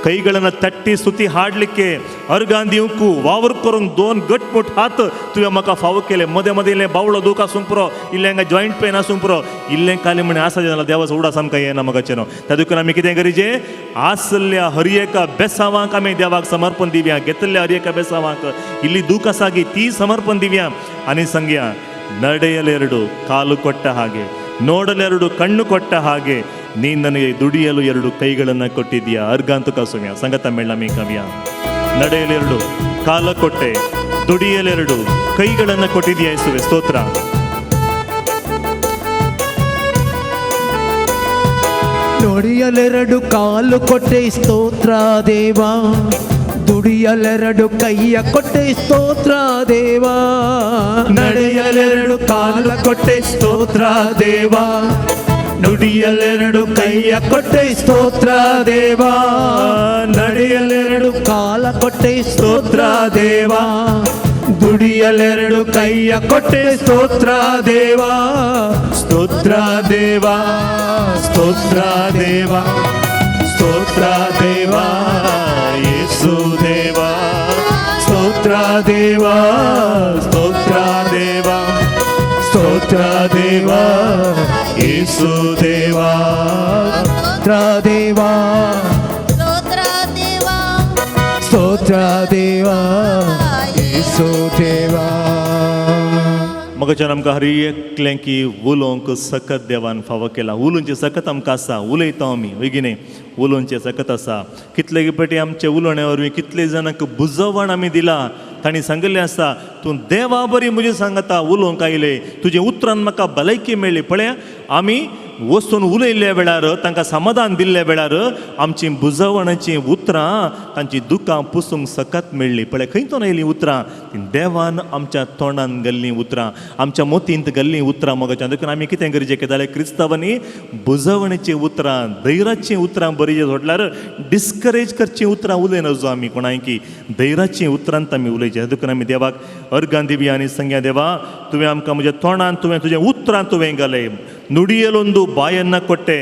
ಕೈಗಳನ್ನು ತಟ್ಟಿ ಸ್ತುತಿ ಹಾಡಲಿಕ್ಕೆ अर्गां दिवंक वावर करूंक दोन गटमुट हात तुवें म्हाका फावो केले. मदें मदें इल्लें बावळो दूख आसूंक पुरो, इल्लें हांगा जॉयंट पेन आसूंक पुरो, इल्लें काली म्हणे आसा जाल्यार देवाचो उडास आमकां येना म्हाका न्हू. त्या देखून आमी कितें करीचें, आसल्या हर एका बेसावांक आमी देवाक समर्पण दिवया, घेतल्या हर एका बेसावांक इल्ली दूख आसा की ती समर्पण दिवया आनी सांगया ನಡೆಯಲೆರಡು ಕಾಲು ಕೊಟ್ಟ ಹಾಗೆ, ನೋಡಲೆರಡು ಕಣ್ಣು ಕೊಟ್ಟ ಹಾಗೆ ನೀನು ನನಗೆ ದುಡಿಯಲು ಎರಡು ಕೈಗಳನ್ನು ಕೊಟ್ಟಿದ್ದೀಯಾ. ಅರ್ಗಾಂತುಕ ಸುಮ್ಯ ಸಂಗತ ಮೇಳಮಿ ಕವಿಯ. ನಡೆಯಲೆರಡು ಕಾಲ ಕೊಟ್ಟೆ, ದುಡಿಯಲೆರಡು ಕೈಗಳನ್ನು ಕೊಟ್ಟಿದ್ದೀಯ ಯೇಸುವೆ ಸ್ತೋತ್ರ. ನುಡಿಯಲೆರಡು ಕಾಲು ಕೊಟ್ಟೆ ಸ್ತೋತ್ರ ದೇವಾ, ದುಡಿಯಲೆರಡು ಕೈಯ ಕೊಟ್ಟೆ ಸ್ತೋತ್ರ ದೇವಾ, ನಡೆಯಲೆರಡು ಕಾಲ ಕೊಟ್ಟೆ ಸ್ತೋತ್ರ ದೇವಾ, ನುಡಿಯಲೆರಡು ಕೈಯ ಕೊಟ್ಟೆ ಸ್ತೋತ್ರ ದೇವಾ, ನಡೆಯಲೆರಡು ಕಾಲ ಕೊಟ್ಟೆ ಸ್ತೋತ್ರ ದೇವಾ, ದುಡಿಯಲೆರಡು ಕೈಯ ಕೊಟ್ಟೆ ಸ್ತೋತ್ರ ದೇವಾ, ಸ್ತೋತ್ರ ದೇವಾ, ಸ್ತೋತ್ರ ದೇವಾ, ಸ್ತೋತ್ರ ದೇವಾ, ಯೇಸು ದೇವಾ, ಸ್ತೋತ್ರ ದೇವಾ, ಸ್ತೋತ್ರ ದೇವಾ, ಸ್ತೋತ್ರ ದೇವಾ, ಯೇಸು ದೇವಾ, ಸ್ತೋತ್ರ ದೇವಾ, ಸ್ತೋತ್ರ ದೇವಾ, ಸ್ತೋತ್ರ ದೇವಾ, ಯೇಸು ದೇವಾ. मगाच्यान आमकां हर एकलें की उलोवंक सकत देवान फावो केला. उलोवचें सकत आमकां आसा, उलयता आमी वगी न्ही, उलोवचें सकत आसा. कितले पटी आमचे उलोवण्या वरवीं कितले जाणांक बुजवण आमी दिला. तांणी सांगिल्लें आसा, तूं देवा बरी म्हजें सांगता उलोवंक आयलें, तुजें उतरान म्हाका भलायकी मेळ्ळी. पळया आमी वचून उलयल्ल्या वेळार तांकां समाधान दिल्ल्या वेळार आमची बुजवणाचीं उतरां तांची दुकां पुसूंक सकत मेळ्ळी. पळय खंय तोन आयलीं उतरां, देवान आमच्या तोंडान घाल्लीं उतरां, आमच्या मोतींत घाल्लीं उतरां. मगाच्यान देखून आमी कितें गरजेचें जाल्यार क्रिस्तांवांनी बुजवणेचीं उतरां, धैर्याचीं उतरां बरी सोडल्यार डिस्करेज करचीं उतरां उलयना जो आमी कोणायकी धैर्याचीं उतरांत आमी उलयचें. देखून आमी देवाक अर्गां दिवया आनी सांगया, देवा तुवें आमकां म्हज्या तोंडान तुवें तुजें उतरां तुवें घालें, नुडियलोंदू बायन्न कोट्टे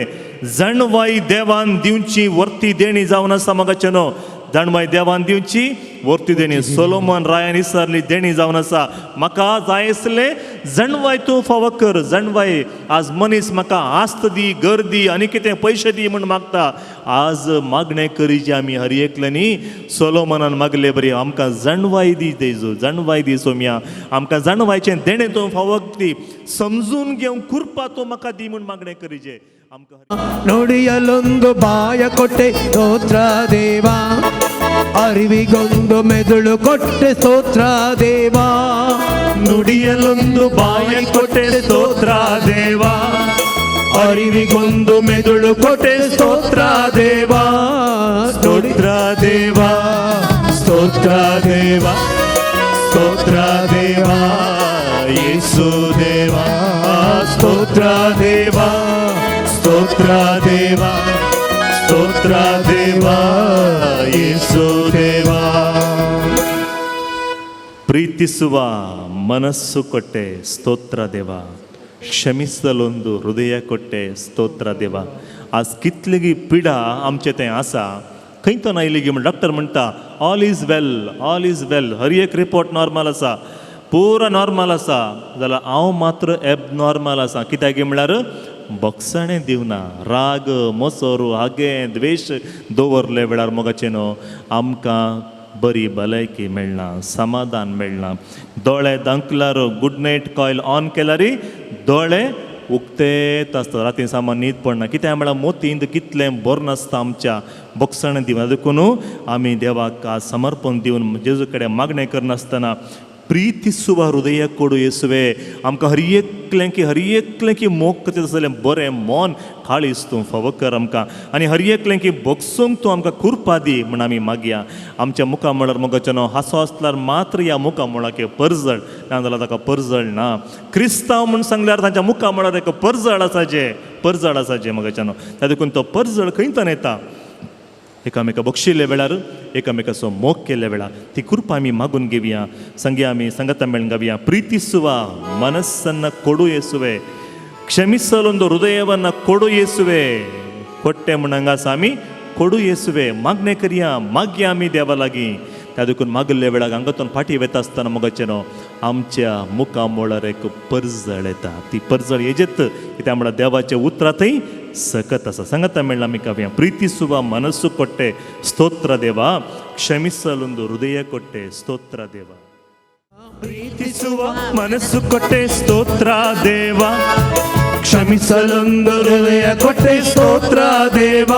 जाणवाय देवान दिवची वर्ती देणी जावन आसा. मगाचें न्हू, जाणवाय देवान दिवची वर्ती देणी सोलोमन रायान विसरली देणी जावन आसा. म्हाका जाय आसलें जाणवाय तूं फावो कर. जाणवाय आज मनीस म्हाका आस्त दी, घर दी आनी कितें पयशे दी म्हूण मागता. आज मागणें करीचे आमी हर एकल्यांनी सोलोमनान मागले बरी आमकां जाणवाय दी तेजो, जाणवाय दी सोम्या, आमकां जाणवायचें देणें तूं फावो दी, समजून घेवंक कृपा तूं म्हाका दी म्हूण मागणें करीचे आमकां. ನುಡಿಯಲೊಂದು ಬಾಯ ಕೊಟ್ಟೆ ಸ್ತೋತ್ರ ದೇವಾ, ಅರಿವಿಗೊಂದು ಮೆದುಳು ಕೊಟ್ಟೆ ಸ್ತೋತ್ರ ದೇವಾ, ನುಡಿಯಲೊಂದು ಬಾಯ ಕೊಟ್ಟೆ ಸ್ತೋತ್ರ ದೇವಾ, ಅರಿವಿಗೊಂದು ಮೆದುಳು ಕೊಟ್ಟೆ ಸ್ತೋತ್ರ ದೇವಾ, ಸ್ತೋತ್ರ ದೇವಾ, ಸ್ತೋತ್ರ ದೇವಾ, ಸ್ತೋತ್ರ ದೇವಾ, ಯೇಸು ದೇವಾ, ಸ್ತೋತ್ರ ದೇವಾ, ಸ್ತೋತ್ರ ದೇವಾ, ಸ್ತೋತ್ರ ದೇವಾ, ಯೇಸು ದೇವಾ. ಪ್ರೀತಿಸುವ ಮನಸ್ಸು ಕೊಟ್ಟೆ ಸ್ತೋತ್ರ ದೇವ, ಕ್ಷಮಿಸಲೊಂದು ಹೃದಯ ಕೊಟ್ಟೆ ಸ್ತೋತ್ರ ದೇವ. आज कितलीगी पिडा आमचे थंय आसा, खंय तो आयली म्हण डॉक्टर म्हणटा all is well, all is well, हर एक रिपोर्ट नॉर्मल आसा, पुरा नॉर्मल आसा, जाल्यार हांव मात्र एबनॉर्मल आसा. कित्याक म्हणल्यार बक्षणें दिवना, राग मोसोर हागे द्वेश दवरले वेळार मोगाचें न्हू आमकां बरी भलायकी मेळना, समाधान मेळना. दोळे दांकल्यार गुड नायट कॉयल ऑन केल्यार दोळे उक्तेत आसता, राती सामान न्हीद पडना. कित्याक म्हळ्यार मोतींत कितलें बरें नासता आमच्या बक्षणें दिवन. देखून आमी देवाक आज समर्पण दिवन जेजू कडेन मागणें करनासतना प्रीतिसुव हृदय कोडू येसुवे आमकां हर एकलें की हर एकलें की मोग करता जाल्यार बरें मन काळीज तूं फावो कर आमकां आनी हर एकलें की भोगसूंक तूं आमकां कृपा दी म्हण आमी मागया. आमच्या मुखा म्हळ्यार मोगाचें न्हू हांसो आसल्यार मात्र ह्या मुखा मुळाक परजळ ना जाल्यार ताका परजळ ना. क्रिस्तांव म्हूण सांगल्यार तांच्या मुखा म्हळ्यार एक परजळ आसाचें, परजळ आसाचें मोगाचें न्हू. त्या देखून तो परजळ खंयच्यान येता, एकामेका बक्षिल्ल्या वेळार, एकामेकाचो मोग केल्ल्या वेळार ती कृपा आमी मागून घेवया. संगे आमी संगता मेळून गावया. ಪ್ರೀತಿಸುವ ಮನಸ್ಸನ್ನು ಕೊಡು ಯೇಸುವೆ, ಕ್ಷಮಿಸಲೊಂದು ಹೃದಯವನ್ನು ಕೊಡು ಯೇಸುವೆ, ಕೊಟ್ಟೆ म्हणंगा सामी ಕೊಡು ಯೇಸುವೆ. मागणें करया, मागया आमी देवा लागीं. त्या देखून मागल्ल्या वेळार हांगातून फाटीं वेता आसतना मोगाचें न्हू आमच्या मुखा मुळार एक परजळ येता. ती परजळ येजेत कित्याक म्हळ्यार देवाच्या उतरां थंय सकत आसा. सांगता मेळ्ळा आमी काव्या. ಪ್ರೀತಿಸುವ ಮನಸ್ಸು ಕೊಟ್ಟೆ ಸ್ತೋತ್ರ ದೇವ, ಕ್ಷಮಿಸಲೊಂದು ಹೃದಯ ಕೊಟ್ಟೆ ಸ್ತೋತ್ರ ದೇವ. ಪ್ರೀತಿಸುವ ಮನಸ್ಸು ಕೊಟ್ಟೆ ಸ್ತೋತ್ರ ದೇವ, ಕ್ಷಮಿಸಲೊಂದು ಹೃದಯ ಕೊಟ್ಟೆ ಸ್ತೋತ್ರ ದೇವ,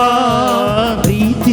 ಪ್ರೀತಿಸುವ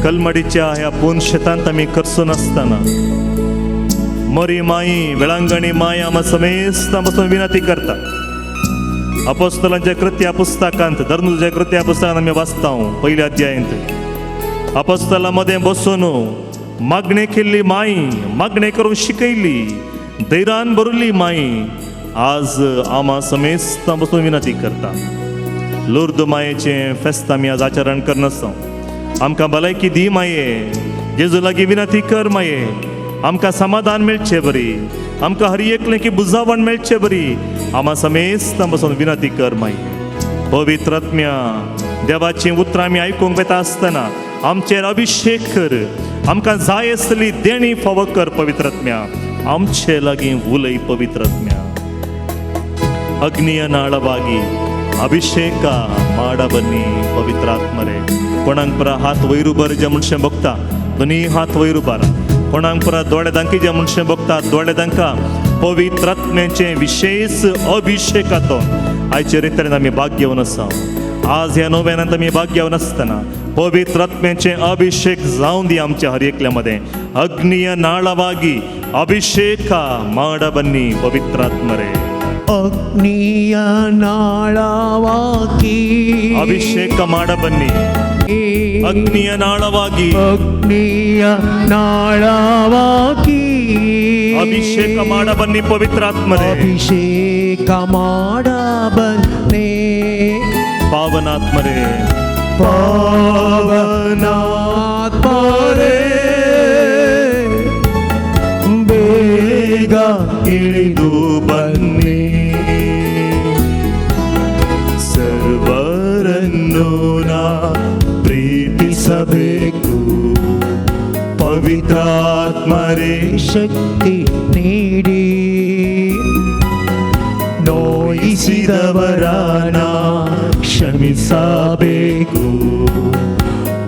कलमडीच्या ह्या पून शेतांत आमी करचो नासतना मोरी माई वेळांगणी माई आमा समेस्तां पासून विनंती करता. अपोस्तलांच्या कृत्या पुस्तकांत, धर्मदूतांच्या कृत्या पुस्तकांत आमी वाचता पयल्या अध्यायांत अपोस्तलां मदें बसून मागणें केल्ली माई, मागणें करून शिकयली, धैर्यान भरिल्ली माई आज आमा समेस्तां बसून विनंती करता. लुर्द मायेचें फेस्त आमी आज आचरण करनासता. आमकां भलायकी दी माये, जेजू लागीं विनंती कर माये, आमकां समाधान मेळचें बरी, आमकां हर एकलें की बुजावण मेळचें बरी, आमा समेस्तां बसून विनंती कर माये. पवित्र आत्म्या देवाचीं उतरां आमी आयकूंक वता आसतना आमचेर अभिशेक कर, आमकां जाय आसली देणी फावो कर पवित्र आत्म्या, आमचे लागीं उलय पवित्र आत्म्या. अग्निय नाळवागी अभिषेक माडा बन्नी पवित्रात्मरे. कोणाक परा हात वयर उबर जे मनशें बघता दोनी हात वयर उबार, कोणाक परा दोळे दांकी जे मनशें बघता दोळे दांका पवित्रात्म्याचें विशेष अभिषेकातो आयचे रितरेन आमी भाग घेवन आसा. आज ह्या नव्यानांत आमी भाग घेवन आसतना पवित्रात्म्याचें अभिषेक जावन दी आमच्या हर एकल्या मदें. अग्निय नाळवागी अभिषेका माडा बन्नी पवित्रात्मरे. ಅಗ್ನಿಯ ನಾಳವಾಗಿ ಅಭಿಷೇಕ ಮಾಡ ಬನ್ನಿ ಅಗ್ನಿಯ ನಾಳವಾಗಿ, ಅಗ್ನಿಯ ನಾಳವಾಗಿ ಅಭಿಷೇಕ ಮಾಡ ಬನ್ನಿ ಪವಿತ್ರಾತ್ಮರೇ. ಅಭಿಷೇಕ ಮಾಡ ಬನ್ನಿ ಪಾವನಾತ್ಮರೇ. ಪಾವನಾತ್ಮರೇ ಬೇಗ ಇಳಿದು ಬನ್ನಿ, ಸರ್ವರನ್ನು ನಾ ಪ್ರೀತಿಸಬೇಕು, ಪವಿತ್ರಾತ್ಮರೇ ಶಕ್ತಿ ನೀಡಿ, ನೋಯಿಸಿದವರನ ಕ್ಷಮಿಸಬೇಕು,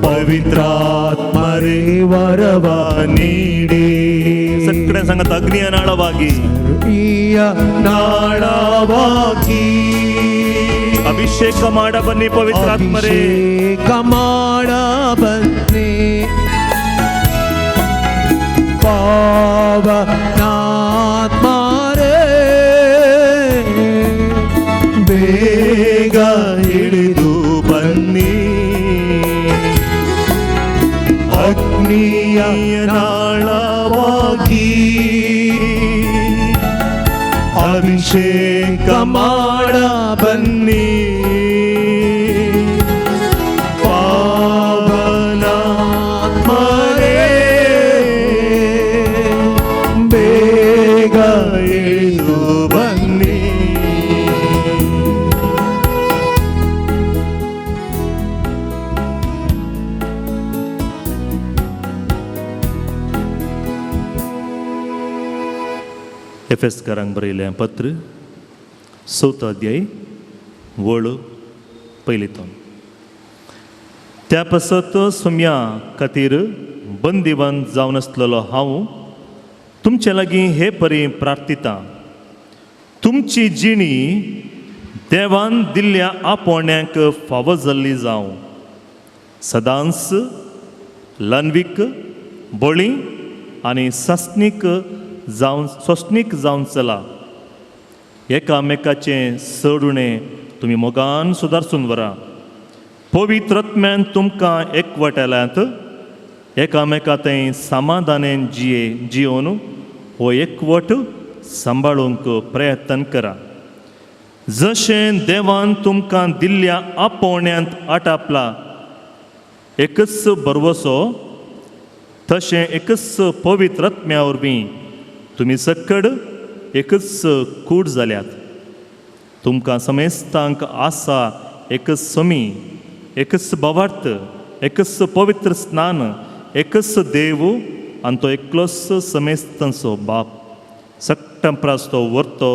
ಪವಿತ್ರಾತ್ಮರೇ ವರವ ನೀಡಿ. ಸಕ್ಕರೆ ಸಂಗತ ಅಗ್ನಿಯ ನಾಳವಾಗಿ, ನಾಳವಾಗಿ ಅಭಿಷೇಕ ಮಾಡ ಬನ್ನಿ ಪವಿತ್ರಾತ್ಮರೇ. ಅಭಿಷೇಕ ಮಾಡ ಬನ್ನಿ ಪಾವನಾತ್ಮರೇ ಬೇಗ ಇಳಿದು ಬನ್ನಿ, ಅಗ್ನಿಯ ನಾಳವಾಗಿ ಅಭಿಷೇಕ ಮಾಡ ಬನ್ನಿ, ಪಾವನಾತ್ಮರೇ ಬೇಗ ಇಳಿದು ಬನ್ನಿ. एफेसकारांक बरयलें पत्र चवथो अध्याय वळ पयलींतून. त्या पासत सोम्या खातीर बंदिवान जावन आसलेलो हांव तुमचे लागीं हे परी प्रार्थिता, तुमची जिणी देवान दिल्ल्या आपोवण्याक फावो जाल्ली जावं, सदांच ल्हानवीक बळी आनी सासणीक जावन सोसणीक जावन चला. एकामेकाचें चड उणें तुमी मोगान सुदारसून व्हरा. पवित्र आत्म्यान तुमकां एकवटायल्यात, एकामेका थंय समाधानेन जिये जियोन हो एकवट सांबाळूंक प्रयत्न करा. जशें देवान तुमकां दिल्ल्या आपोवण्यांत आटापला एकच भरवसो, तशें एकच पवित्र आत्म्या वरवीं तुमी सक्कड एकच कूड जाल्यात. तुमकां समेस्तांक आसा एकच समी, एकच भावार्थ, एकच पवित्र स्नान, एकच देव आनी तो एकलोच समेस्तांचो बाप. सट्टां प्रास तो व्हरतो,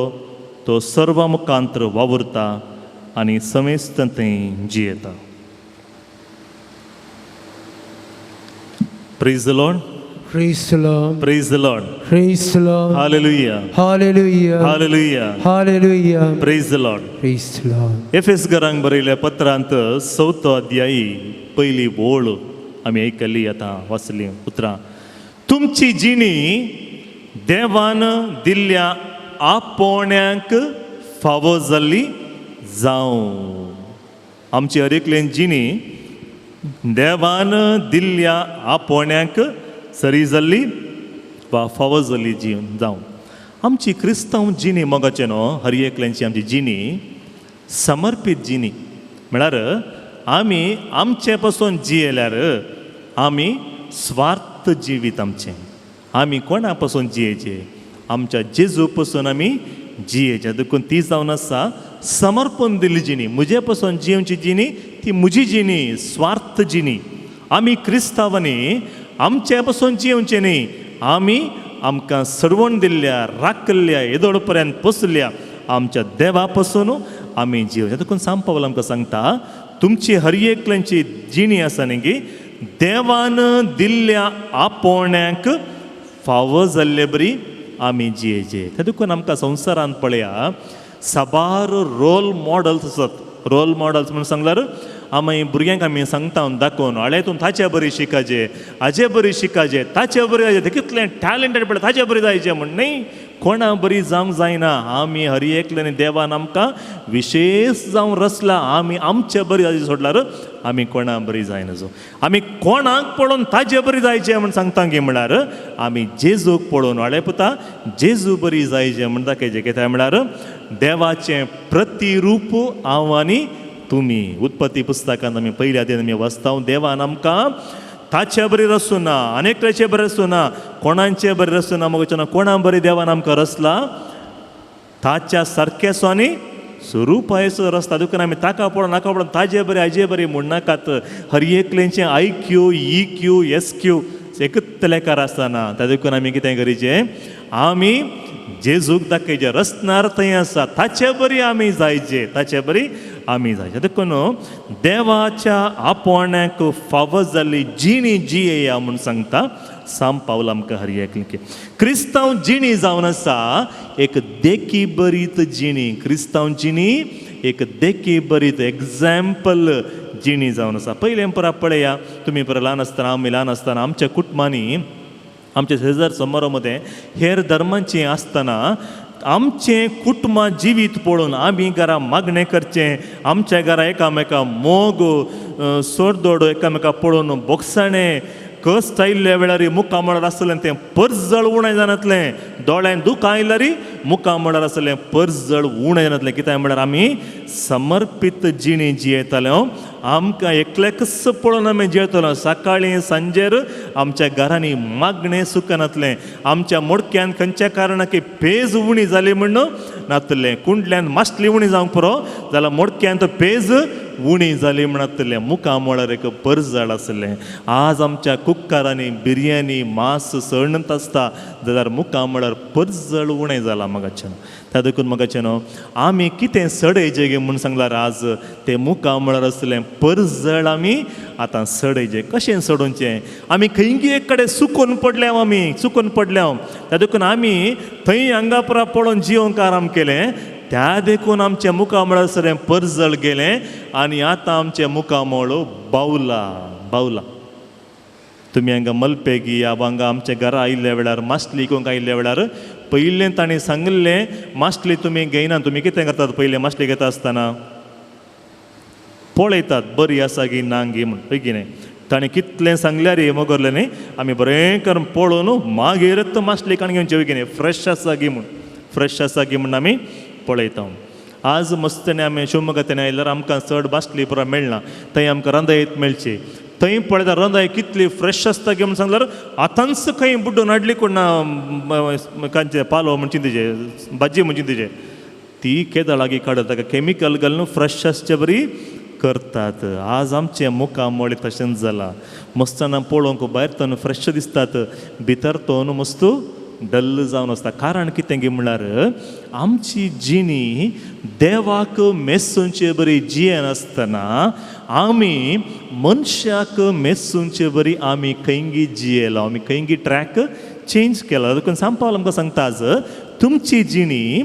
तो सर्वा मुखांतर वावुरता आनी समेस्तां थंय जियेता. Praise the Lord. Praise the Lord. Praise the Lord. Praise the Lord. Hallelujah. Hallelujah. Hallelujah. Hallelujah. Praise the Lord. Praise the Lord. एफेसकारांक बरयल्या पत्रांत चवथो अध्यायी पयली ओळ आमी आयकली आतां वाचली उतरां. तुमची जिणी देवान दिल्ल्या आपोवण्याक फावो जाल्ली जावं. आमची हर एकल्यान जिणी देवान दिल्ल्या आपोवण्याक सरी जाल्ली वा फावो जाल्ली जीवन जावं. आमची क्रिस्तांव जिणी मोगाचें न्हू, हर एकल्यांची आमची जिणी समर्पीत जिणी म्हळ्यार आमी आमचे पसून जियेल्यार आमी स्वार्थ जिवीत आमचें. आमी कोणा पसून जियेचें? आमच्या जेजू पसून आमी जियेचें. देखून ती जावन आसा समर्पण दिल्ली जिणी. म्हजे पसून जियेवची जिणी ती म्हजी जिणी, स्वार्थ जिणी. आमी क्रिस्तांवांनी आमचे पसून जियेवचें न्ही, आमी आमकां सरवण दिल्ल्या, राखल्ल्या, येदोळ पर्यंत पोसल्या आमच्या देवा पसून आमी जियेवचें. देखून सांग पावल आमकां सांगता, तुमची हर एकल्यांची जिणी आसा न्ही की देवान दिल्ल्या आपोवण्याक फावो जाल्ले बरी आमी जियेचे. ते देखून आमकां संवसारांत पळया साबार रोल मॉडल्स आसात. रोल मॉडल्स म्हणून सांगल्यार आमी भुरग्यांक आमी सांगता दाखोवन, आळे तूं ताचे बरी शिकाजे, हाजे बरी शिकाजे, ताचे बरी जायचे, ते कितलें टॅलंटेड पळय ताचे बरी जायचें म्हण न्ही. कोणा बरी जावंक जायना. आमी हर एकल्यानी देवान आमकां विशेश जावं रचला. आमी आमचे बरी जायचे सोडल्यार आमी कोणा बरी जायना. जो आमी कोणाक पळोवन ताजे बरी जायचें म्हण सांगता गी म्हळ्यार आमी जेजूक पळोवन, वाळे पुता जेजू बरी जायचें म्हण दाखयचें. कित्याक म्हळ्यार देवाचें प्रतिरूप हांव आनी तुमी. उत्पत्ती पुस्तकांत आमी पयल्या अध्यायांत आमी वाचता, देवान आमकां ताचे बरी रचूना, अनेकल्याचे बरें रचूना, कोणाचे बरें रचूना, मग ना कोणा बरी देवान आमकां रचला ताच्या सारकेचो आनी स्वरुपायचो रचता. देखून आमी ताका पळोवन नाका पळोवन ताजे बरें हाजे बरें म्हणनाकात. हर एकल्याचें I Q, E Q, S Q एकच लेखार आसतना. त्या देखून आमी कितें करीचें, आमी जेजूक दाखयचें, रचणार थंय आसा, ताचे बरी आमी जायचे, ताचे बरी आमी जायचे. देखून देवाच्या आपोवण्याक फावो जाल्ली जिणी जियेया म्हूण सांगता साम पावल आमकां हर एकल्याक. क्रिस्तांव जिणी जावन आसा एक देखी बरीत जिणी. क्रिस्तांव जिणी एक देखी बरीत एग्जाम्पल जिणी जावन आसा. पयलें परा पळया, तुमी परा ल्हान आसतना, आमी ल्हान आसतना आमच्या कुटुंबांनी आमच्या शेजार समोरा मदें हेर धर्मांचें आसतना आमचें कुटुंबां जिवीत पळोवन आमी घरा मागणें करचें, आमच्या घरा एकामेका मोग सोडदोड एकामेका पळोवन बोगसाणें कश्ट आयिल्ल्या वेळार मुखामळार म्हळ्यार आसलें तें परजळ उणें जानातलें, दोळ्यान दुखां आयल्यार मुखामळार म्हळ्यार आसलें परजळ उणें जानातलें. कित्याक म्हळ्यार आमी समर्पीत जिणी जियेताले. आमकां एकल्याकच पळोवन आमी जियेतलो. सकाळीं सांजेर आमच्या घरांनी मागणें सुकनातलें. आमच्या मोडक्यान खंयच्या कारणाक पेज उणी जाली म्हण नातलें, कुंडल्यान मासली उणी जावंक पुरो जाल्यार मोडक्यान पेज उणी जाली म्हण मुखामळार एक परजळ आसलें. आज आमच्या कुकरांनी बिरयानी मांस सणत आसता जाल्यार मुखामळार परजळ उणें जालां मगाच्यान. त्या देखून मगाचें न्हू आमी कितें सडयचें गे म्हूण सांगल्यार आज तें मुखामळार आसलें परजळ आमी आतां सडयचें. कशें सडोवचें? आमी खंयगी एक कडेन सुकून पडल्या, आमी चुकून पडल्या. त्या देखून आमी थंय हांगापरा पळोवन जिवंक आराम केलें. त्या देखून आमचें मुखामळार आसलें परजळ गेलें आनी आतां आमचें मुखामळ बावला बावला. तुमी हांगा मलपेगी या हांगा आमच्या घरा आयिल्ल्या वेळार मासली इकूंक आयिल्ल्या वेळार पयलें तांणी सांगिल्लें मासली तुमी घेयना. तुमी कितें करतात पयलें मासली घेता आसतना? पळयतात बरी आसा गी ना गी म्हूण, हय की न्ही? ताणें कितलें सांगल्यार मगरलें न्ही, आमी बरें करून पळोवन मागीरच मासली काण घेवची, हय की न्ही? फ्रेश आसा गी म्हूण, फ्रेश आसा गी म्हूण आमी पळयता. आज मस्तने आमी शिवमोग्गा आयल्यार आमकां चड बासली पुरो मेळना, थंय आमकां रंदायत मेळची. थंय पळयता रंदाय कितली फ्रेश आसता गी म्हूण सांगल्यार आतांच खंय बुड्डून हाडली कोण ना कांचे पालो म्हण चिंतेचे, भाजी म्हण चिंतेचे, ती केदां लागीं काडत ताका केमिकल घालून फ्रेश आसचे बरी करतात. आज आमचें मुखामळ तशेंच जालां. मस्ताना पळोवंक भायर तन फ्रेश दिसतात, भितर तोन मस्त डल्ल जावन आसता. कारण कितें गी म्हणल्यार आमची जिणी देवाक मेसूंचे बरी जियेनासतना आमी मनशाक मेसूंचे बरी आमी खंयगी जियेलो, आमी खंयगी ट्रॅक चेंज केला. देखून सांपावल आमकां सांगता आज तुमची जिणी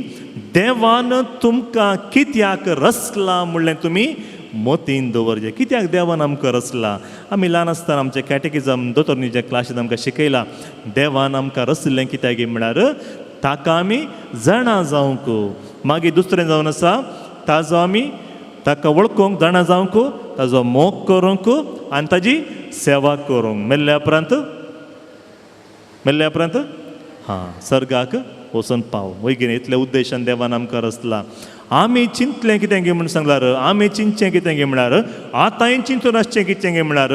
देवान तुमकां कित्याक रचला म्हणलें तुमी मतीन दवरचें. कित्याक देवान आमकां रचला? आमी ल्हान आसतना आमचें कॅटेकिजम दोतोरनीच्या क्लासींत आमकां शिकयला, देवान आमकां रचलें कित्याक म्हळ्यार ताका आमी जाणा जावंक. मागीर दुसरें जावन आसा ताजो आमी ताका वळखूंक, जाणा जावंक, ताजो मोग करूंक आनी ताजी सेवा करूंक. मेल्ल्या उपरांत, मेल्ल्या उपरांत हां सर्गाक वचून पाव वय कितें? इतल्या उद्देशान देवान आमकां रचला. आमी चिंतलें कितें गे म्हूण सांगल्यार, आमी चिंतचें कितें गे म्हळ्यार, आतांय चिंतून आसचें कितें गे म्हळ्यार,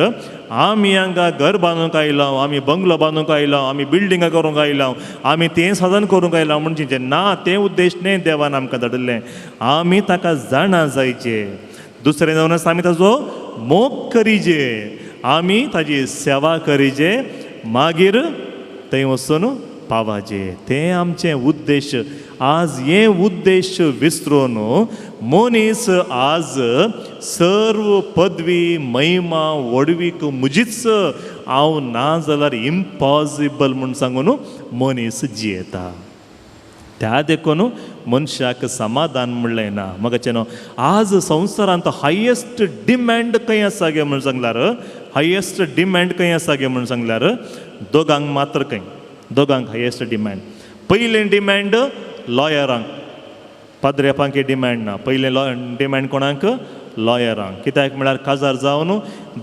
आमी हांगा घर बांदूंक आयला, आमी बंगलो बांदूंक आयला, आमी बिल्डिंगां करूंक आयला, आमी तें साधन करूंक आयला म्हूण चिंतचें ना. तें उद्देश न्हय देवान आमकां धाडिल्लें. आमी ताका जाणा जायचें. दुसरें जावन आसा आमी ताजो मोग करिजे, आमी ताजी सेवा करिजे, मागीर थंय वचून पावाजे. तें आमचें उद्देश. आज हे उद्देश विसरून मनीस आज सर्व पदवी महिमा व्हडवीक म्हजीच हांव ना जाल्यार इम्पॉसिबल म्हूण सांगून मनीस जियेता. त्या देखून मनशाक समाधान म्हणलें ना. म्हाका न्हू आज संवसारांत हायेस्ट डिमांड खंय आसा गे म्हूण सांगल्यार, हायेस्ट डिमांड खंय आसा गे म्हूण सांगल्यार दोगांक मात्र खंय, दोगांक हायेस्ट डिमांड. पयलें डिमांड लॉयरांक, पाद्रेपांक डिमांड ना. पयलें डिमांड कोणाक? लॉयरांक. कित्याक म्हळ्यार काजार जावन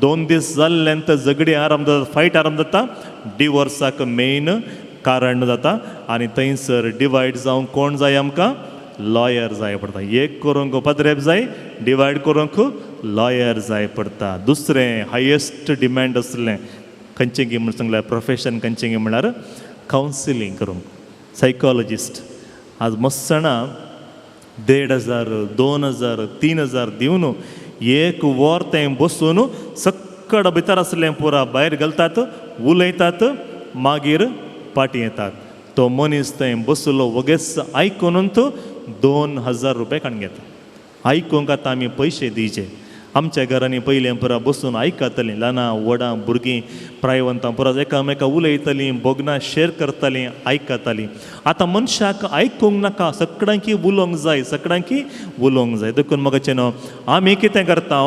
2 दीस जाल्ल्यान तर झगडी आरंभ जाता, फायट आरंभ जाता, डिवोर्साक मेन कारण जाता. आनी थंयसर डिवायड जावंक कोण जाय आमकां? लॉयर जाय पडटा. एक करूंक पाद्रेप जाय, डिवायड करूंक लॉयर जाय पडटा. दुसरें हायेस्ट डिमांड आसलें खंयचें गी म्हूण सांगल्यार, प्रोफेशन खंयचें गी म्हळ्यार कावन्सिलींग करूंक, सायकोलॉजिस्ट. आज मस्सणां 1500, 2000, 3000 दिवन एक वर थंय बसून सक्कड भितर आसलें पुरा भायर घालतात, उलयतात, मागीर पाटी येतात. तो मनीस थंय बसलो वगेच आयकून तो 2000 रुपया काडून घेता. आयकूंक आतां आमी पयशे दिवचे. आमच्या घरांनी पयलें पुरा बसून आयकतलीं, ल्हानां व्हडां भुरगीं प्रायवंतां पुरा एकामेका उलयतलीं, भोगणां शेर करतालीं, आयकतालीं. आतां मनशाक आयकूंक नाका, सगळ्यांकी उलोवंक जाय, सगळ्यांकी उलोवंक जाय. देखून म्हाका न्हू आमी कितें करता,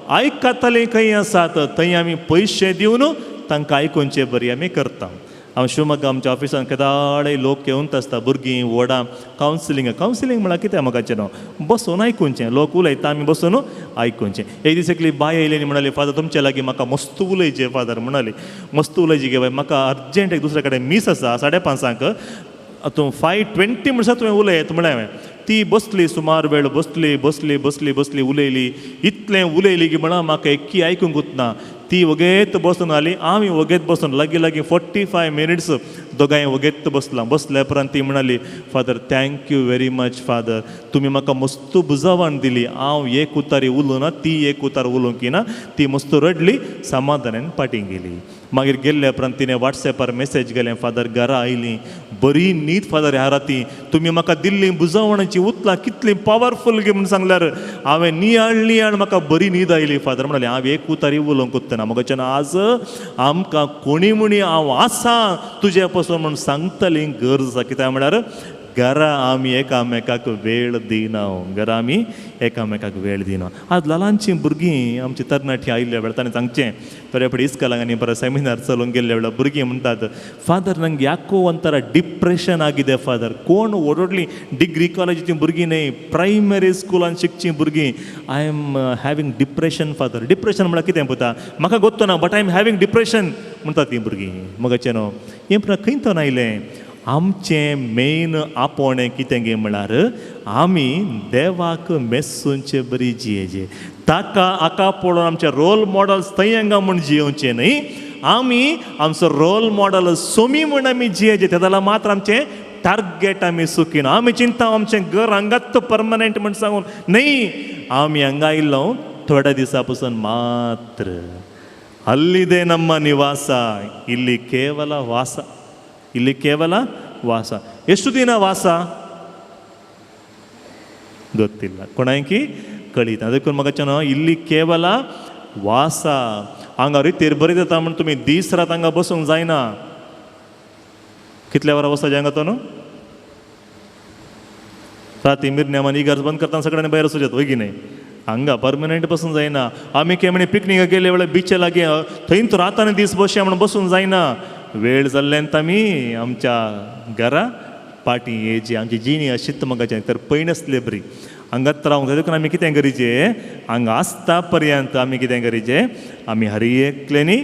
आयकतलीं खंय आसात थंय आमी पयशे दिवन तांकां आयकुचे बरी आमी करता. हांव शिवमोग्गा आमच्या ऑफिसान केदाळे लोक येवन आसता, भुरगीं व्हडां, कावन्सिलींग. कावन्सिलींग म्हळ्यार कितें म्हाका न्हू बसून आयकुचें, लोक उलयता आमी बसून आयकुचें. एक दीस एकली बाय आयली आनी म्हणाली, फादर तुमच्या लागीं म्हाका मस्त उलयचें. फादर म्हणाली मस्त उलयचें गे बाय, म्हाका अर्जंट एक दुसऱ्या कडेन मीस आसा 5:30, तूं 5:20 म्हणसर तुवें उलयत म्हळें हांवें. ती बसली सुमार वेळ बसली बसली बसली बसली उलयली, इतलें उलयली की म्हणा म्हाका एक्की आयकूंकूच ना. ती वगेत बसून आली, आमी वगेत बसून लागीं लागीं 45 मिनिट्स दोगांय वगेत बसलां. बसल्या उपरांत ती म्हणाली, father thank you very much father, तुमी म्हाका मस्त बुजावण दिली. हांव एक उतारी उलोवना, ती एक उतार उलोवंक ना. ती मस्त रडली, समाधानान पाटी गेली. मागीर गेल्ल्या उपरांत तिणें वॉट्सॅपार मॅसेज गेलें, फादर घरा आयली, बरी न्हीद फादर ह्या राती, तुमी म्हाका दिल्ली बुजावणाची उतलां कितलीं पावरफूल गे म्हूण सांगल्यार हांवें नियाळ नियाळ म्हाका बरी न्हीद आयली. फादर म्हणाले हांव एक उतारी उलोवंक उरतना म्हाका आज आमकां कोणी म्हणी हांव आसा तुजे पासून म्हूण सांगतली गरज आसा. कित्याक म्हळ्यार घरा आमी एकामेकाक वेळ दिना, घरा आमी एकामेकाक वेळ दिना. आज ल्हानशीं भुरगीं आमची तरणाटी आयिल्ल्या वेळार ताणें सांगचें, थोड्या फावटी इस्कलांक आनी परत सेमिनार चलोवंक गेल्ल्या वेळार भुरगीं म्हणटात, फादर ನಂಗೆ ಯಾಕೋ ಒಂಥರ ಡಿಪ್ರೆಷನ್ ಆಗಿದೆ फादर. कोण व्हडली डिग्री कॉलेजीची भुरगीं न्हय, प्रायमरी स्कुलान शिकचीं भुरगीं, I am having depression father. Depression म्हळ्यार कितें पुता म्हाका गोत्तो ना, but I am having depression म्हणटात तीं भुरगीं. मगाचें न्हू हें पुरा खंय तो आयलें? आमचें मेन आपोवणें कितें गे म्हळ्यार आमी देवाक मेसूनचे बरी जियेचे, ताका आका पळोवन आमचे रोल मॉडल्स थंय हांगा म्हूण जियोवचें न्हय, आमी आमचो रोल मॉडल सोमी म्हूण आमी जियेचे. ते जाल्यार मात्र आमचें टार्गेट आमी चुकिना. आमी चिंता आमचें घर हांगाच परमनंट म्हूण सांगून न्हय, आमी हांगा आयिल्लो थोड्या दिसा पसून मात्र. ಅಲ್ಲಿದೆ ನಮ್ಮ ನಿವಾಸ, ಇಲ್ಲಿ ಕೇವಲ ವಾಸ, ಇಲ್ಲಿ ಕೇವಲ ವಾಸ. ಎಷ್ಟು ದಿನ ವಾಸ ಗೊತ್ತಿಲ್ಲ, ಕೊಣಂಕಿ ಕಳೀತ. ಅದಕ್ಕೆ ಮಗಚನ ಇಲ್ಲಿ ಕೇವಲ ವಾಸ. हांगा रितीर बरी जाता म्हण तुमी दीस रात हांगा बसूंक जायना. कितल्या वरां वचपाचें हांगा तो न्हू? राती मिरन्या इगर्ज बंद करतना सगळ्यांनी भायर वचूं वय की न्हय? हांगा परमनंट बसून जायना. आमी के म्हणे पिकनिकाक गेले वेळार बिचे लागीं थंयच रात दीस बसया म्हणून बसून जायना. वेळ जाल्ल्यान आमी आमच्या घरा पाटी येजी आमची जिणी अशीच मगाचें तर पयण आसले बरी हांगात रावंक जाय. देखून आमी कितें करीचे हांगा आसता पर्यंत आमी कितें करीचे आमी हर एकल्यांनी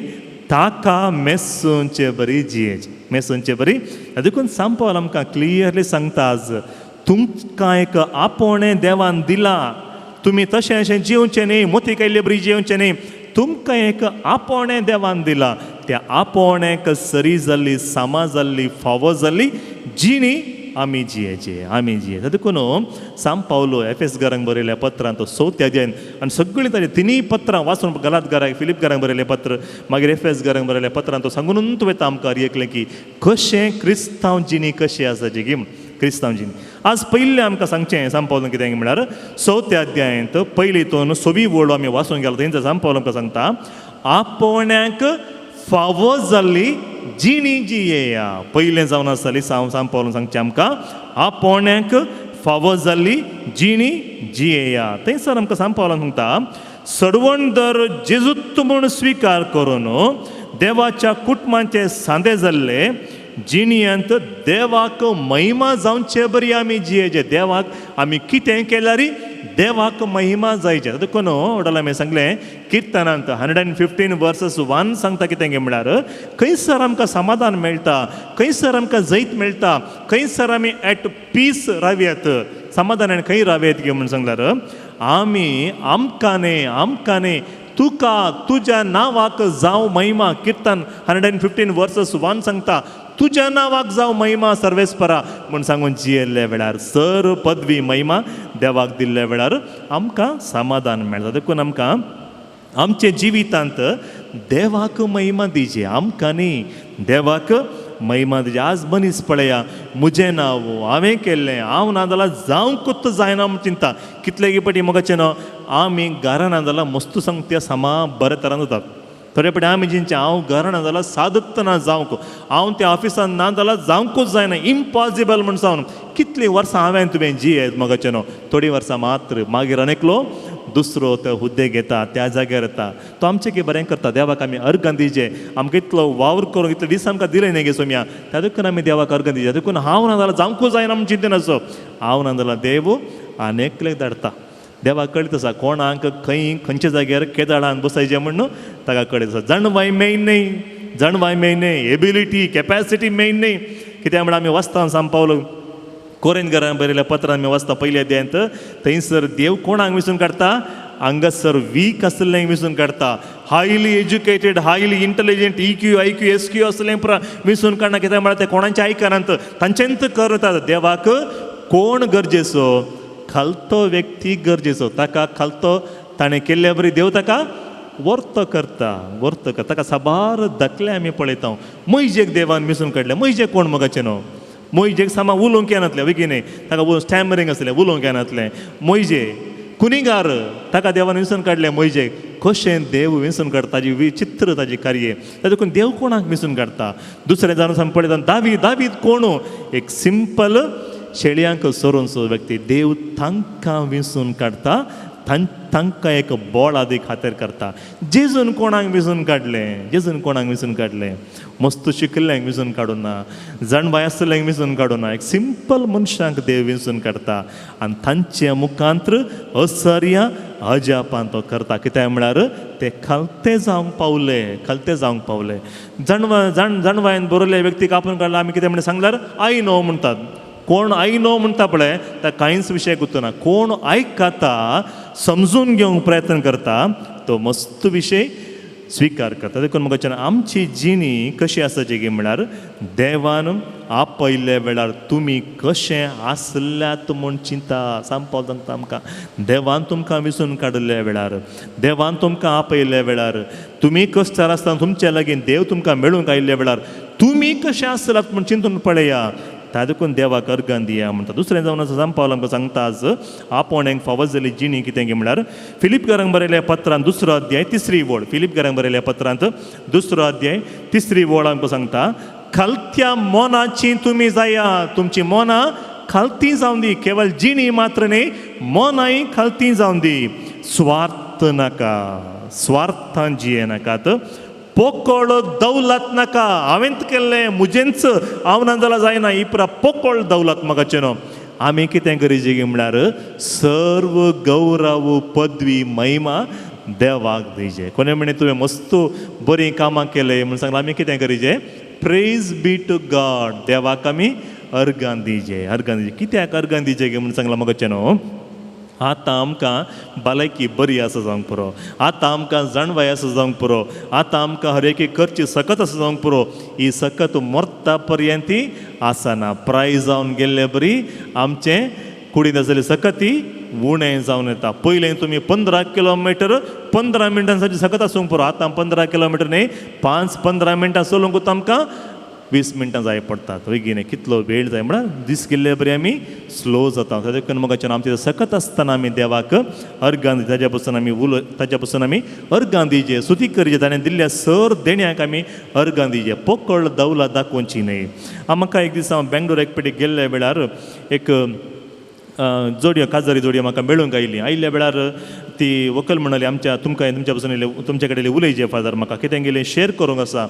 ताका मेसूंचे बरी जियेचे मेसूंचे बरी. देखून सांपावल आमकां क्लियरली सांगता आज तुमकां एक आपोवणें देवान दिलां, तुमी तशें अशें जिवचें न्ही, मोती कायल्ले बरी जिवचें न्ही, तुमकां एक आपोवणें देवान दिलां. त्या आपोवण्याक सरी जाल्ली, सामा जाल्ली, फावो जाल्ली जिणी आमी जियेचे आमी जियेचे. देखून सांत पावलो एफेस घरांक बरयल्या पत्रांत तो चवथ्या अध्यायान आनी सगळीं ताजी तिनूय पत्रां वाचून गलात घराक फिलीप घरांक बरयलें पत्र, मागीर एफेस घरांक बरयल्या पत्रांत तो सांगून वयता आमकां एकलें की कशें क्रिस्तांव जिणी कशी आसाची की क्रिस्तांव जिणी. आज पयलें आमकां सांगचें सांत पावलान कितें म्हळ्यार चवथ्या अध्यायांत पयली सोवी वळो आमी वाचून गेलो थंय सांत पावल आमकां सांगता आपोवण्याक फावो जाल्ली जिणी जी येया. पयलें जावन आसताली सांत पावलान सांगचें आमकां आपोवण्याक फावो जाल्ली जिणी जी येया. थंयसर आमकां सांत पावलान सांगता सडवणदर जेजूत म्हूण स्विकार करून देवाच्या कुटुंबाचे सांदे जाल्ले जिणयेंत देवाक महिमा जावचे बरी आमी जियेचे. देवाक आमी कितें केल्यार देवाक महिमा जायचे. देखून वडला आमी सांगलें किर्तनांत 115 वर्सस 1 सांगता कितें गे म्हळ्यार खंयसर आमकां समाधान मेळटा, खंयसर आमकां जैत मेळटा, खंयसर आमी एट पीस रावयात, समाधानान खंय रावयात गे म्हूण सांगल्यार आमी आमकां न्ही आमकां न्ही तुका तुज्या नांवाक जावं महिमा. किर्तन 115 वर्सस 1 सांगता तुज्या नांवाक जावं महिमा सर्वेस्परा म्हूण सांगून जियेल्ल्या वेळार सर पदवी महिमा देवाक दिल्ल्या वेळार आमकां समाधान मेळटा. देखून आमकां आमच्या जिवितांत देवाक महिमा दिवची, आमकां न्ही देवाक महिमा दिवची. आज मनीस पळया म्हजें नांव हांवें केल्लें हांव ना जाल्यार जावंकूच जायना म्हूण चिंता. कितले पटी मोगाचें न्हू आमी घरा ना जाल्यार मस्तू सांगता सामा बरे तरान जातात. थोडे पटी आमी जिंचे हांव घरा ना जाल्यार सादत ना जावंक, हांव त्या ऑफिसान ना जाल्यार जावंकूच जायना, इम्पॉसिबल म्हूण सांगून कितलीं वर्सां हांवें तुवें जियेत मोगाचें न्हू थोडीं वर्सां मात्र मागीर अनेकलो दुसरो तो हुद्दे घेता त्या जाग्यार येता तो आमचें की बरें करता. देवाक आमी अर्गां दिवचें, आमकां इतलो वावर करूंक इतले दीस आमकां दिले न्ही गे सोम्या, त्या देखून आमी देवाक अर्गां दिवचें. देखून हांव ना जाल्यार जावंकूच जायना म्हूण चिंतन आसो, हांव ना जाल्यार देव आनेकलेक धाडटा. देवाक कळीत आसा कोणाक खंय खंयच्या जाग्यार केदाळान बसायचें म्हूण ताका कळीत आसा. जाणवाय मेन न्ही, जाणवाय मेन न्ही, एबिलिटी कॅपॅसिटी मेन न्ही. कित्याक म्हळ्यार आमी वाचता सांत पावलो कोरिंथ घरान बरयल्या पत्रान आमी वाचता पयल्या अध्यायांत थंयसर देव कोणाक विसून काडटा हांगासर वीक आसलें विसून काडटा, highly educated highly intelligent EQ IQ SQ आसलें पुरा विसून काडना. कित्याक म्हळ्यार ते कोणाचें आयकनात, तांचेंच करतात. देवाक कोण गरजेचो खालतो व्यक्ती गरजेचो, ताका खालतो ताणें केल्ल्या बरी देव ताका वर्त करता वर्त करता. ताका साबार दाखले आमी पळयता. मोयजेक देवान विसून काडलें, मोयजे कोण मोगाचें न्हू मोयजेक सामा उलोवंक येनातलें वेगीं न्ही, ताका स्टॅमरींग आसलें उलोवंक येनातलें. मोयजे कुनिगार ताका देवान विसून काडलें. मोयजेक कशें देव विसून काडटा ताजी विचित्र ताजी कार्य. देखून देव कोणाक विसून काडटा. दुसरें जावन सांग पळयता दावीद, दावीद कोण एक सिंपल शेळयांक सोरोनचो व्यक्ती, देव तांकां विसून काडटा, तांकां एक बोळादी खातीर करता. जेजून कोणाक विसून काडलें, जेजून कोणाक विसून काडलें, मस्त शिकिल्ल्यांक विसून काडूं ना, जाणवाय आसलेल्यांक विसून काडूं ना, एक सिंपल मनशांक देव विसून काडटा आनी तांच्या मुखांत्र असर्या अजापान तो करता. कित्याक म्हळ्यार ते खालते जावंक पावले, खालते जावंक पावले. जाणवायन बरयल्ल्या व्यक्तीक आपोवन काडला. आमी कितें म्हणटा सांगल्यार I know म्हणटात. कोण I know म्हणटा पळय ताका कांयच विशय गुतना. कोण आयकता समजून घेवंक प्रयत्न करता तो मस्त विशय स्विकार करता. देखून म्हाका आमची जिणी कशी आसाची गी म्हळ्यार देवान आपयल्ल्या वेळार तुमी कशें आसल्यात म्हूण चिंता. सांत पावल सांगता आमकां देवान तुमकां विसून काडिल्ल्या वेळार, देवान तुमकां आपयल्ल्या वेळार, तुमी कश्टार आसतना तुमच्या लागीं देव तुमकां मेळूंक आयिल्ल्या वेळार तुमी कशें आसलात म्हूण चिंतून पळया. ता देखून देवाक अर्गां दिया म्हणटा. दुसरें जावन आसा सांत पावल आमकां सांगता आज आपोवण्याक फावो जाल्ली जिणी कितें गी म्हळ्यार फिलीप घरांक बरयल्या पत्रांत 2 अध्याय 3 वळ, फिलीप घरांक बरयल्या पत्रांत 2 अध्याय 3 वळ आमकां सांगता खालत्या मनाची तुमी जाया, तुमची मनां खालती जावन दी, केवल जिणी मात्र न्ही मनांय खालती जावन दी. स्वार्थ नाका, स्वार्थान जियेनाकात, पोकळ दौलत नाका. हांवेंत केल्लें म्हजेंच हांव ना जाल्यार जायना, ही पुरा पोकळ दौलत म्हाका न्हू. आमी कितें करीजे म्हळ्यार सर्व गौरव पदवी महिमा देवाक दिजे. कोणे म्हणे तुवें मस्त बरीं कामां केलें म्हण सांगलां, आमी कितें करीजे, प्रेज बी टू गॉड, देवाक आमी अर्गां दिजे, अर्गां दिजे. कित्याक अर्गां दिजे म्हूण सांगलां म्हाका न्हू. आतां आमकां भलायकी बरी आसा जावंक पुरो, आतां आमकां जाणवाय आसा जावंक पुरो, आतां आमकां हर एक करची सकत आसा जावंक पुरो. ही सकत मरता पर्यंत ती आसना. प्राय जावन गेल्ले बरी आमचें कुडींत आसलेली सकत ही उणें जावन येता. पयलें तुमी 15 किलोमिटर 15 मिनटां सकत आसूंक पुरो, आतां 15 किलोमिटर न्ही 5-15 मिनटां चलूंक आमकां 20 मिनटां जाय पडटात. बेगीन कितलो वेळ जाय म्हळ्यार दीस गेल्ले बरी आमी स्लो जाता. ताजे देखून म्हाका आमचे सकत आसतना आमी देवाक अर्गां ताज्या पसून आमी उलो ताज्या पसून आमी अर्गां दिजे, सुती करचे, ताणें दिल्ल्या सर देण्याक आमी अर्गां दिजे, पोकळ दौला दाखोवची न्हय. म्हाका एक दीस हांव बेंगलोर एक पेटी गेल्ल्या वेळार एक जोडयो काजारी जोडयो म्हाका मेळूंक आयली. आयिल्ल्या वेळार ती व्हंकल म्हणाली आमच्या तुमकां तुमच्या पसून तुमच्या कडेन उलयचे फादर, म्हाका कितें गेलें शेर करूंक आसा.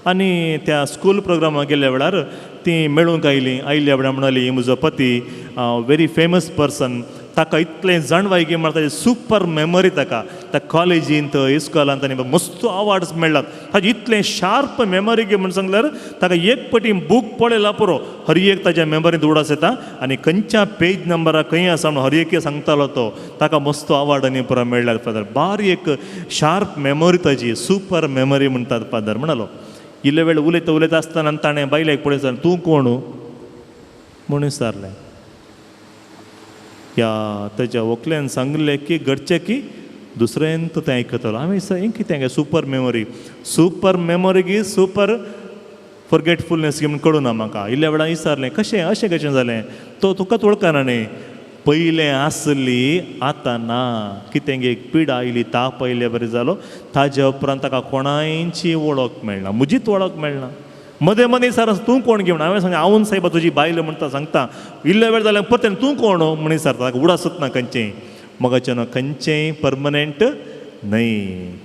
आनी त्या स्कूल प्रोग्रामाक गेल्ल्या वेळार ती मेळूंक आयली. आयिल्ल्या वेळार म्हणाली म्हजो पती व्हेरी फेमस पर्सन, ताका इतलें जाणवाय की म्हळ्यार ताजी सुपर मेमरी, ताका त्या कॉलेजींत इस्कॉलांत आनी मस्त अवॉर्ड्स मेळ्ळात. ताजी इतलें शार्प मेमरी की म्हण सांगल्यार ताका एक पटी बूक पळयला पुरो हर एक ताज्या मेमरींत उडास येता आनी खंयच्या पेज नंबरा खंय आसा म्हणून हर एक सांगतालो तो. ताका मस्त अवॉर्ड आनी पुरो मेळ्ळ्यात फादर. बारी एक शार्प मेमरी ताजी, सुपर मेमरी म्हणटात फादर म्हणालो. इल्ले वेळ उलयता उलयता आसतना ताणें बायलेक पळय सांगलें, तूं कोण म्हणून विचारलें. ह्या ताच्या व्हंकल्यान सांगलें की घडचें की दुसऱ्यान तें आयकतलो. हांवें हें कितें काय सुपर मेमरी, सुपर मेमरी की सुपर फॉरगेटफुलनेस की म्हण कळूना म्हाका. इल्ल्या वेळान विचारलें कशें अशें कशें जालें, तो तुकाच वळखना न्ही, पयलें आसली आतां ना. कितें एक पिडा आयली, ताप आयले बरें जालो, ताज्या उपरांत ताका कोणायची वळख मेळना, म्हजीच वळख मेळना. मदें मदें सर तूं कोण घेवन हांवें सांगलें हांव सायबा तुजी बायल म्हणटा सांगता. इल्ले वेळ जाल्यार परतें तूं कोण म्हणून विचारता. ताका उडासत ना खंयचें मगाचें न्हू, खंयचेंय परमनंट न्हय.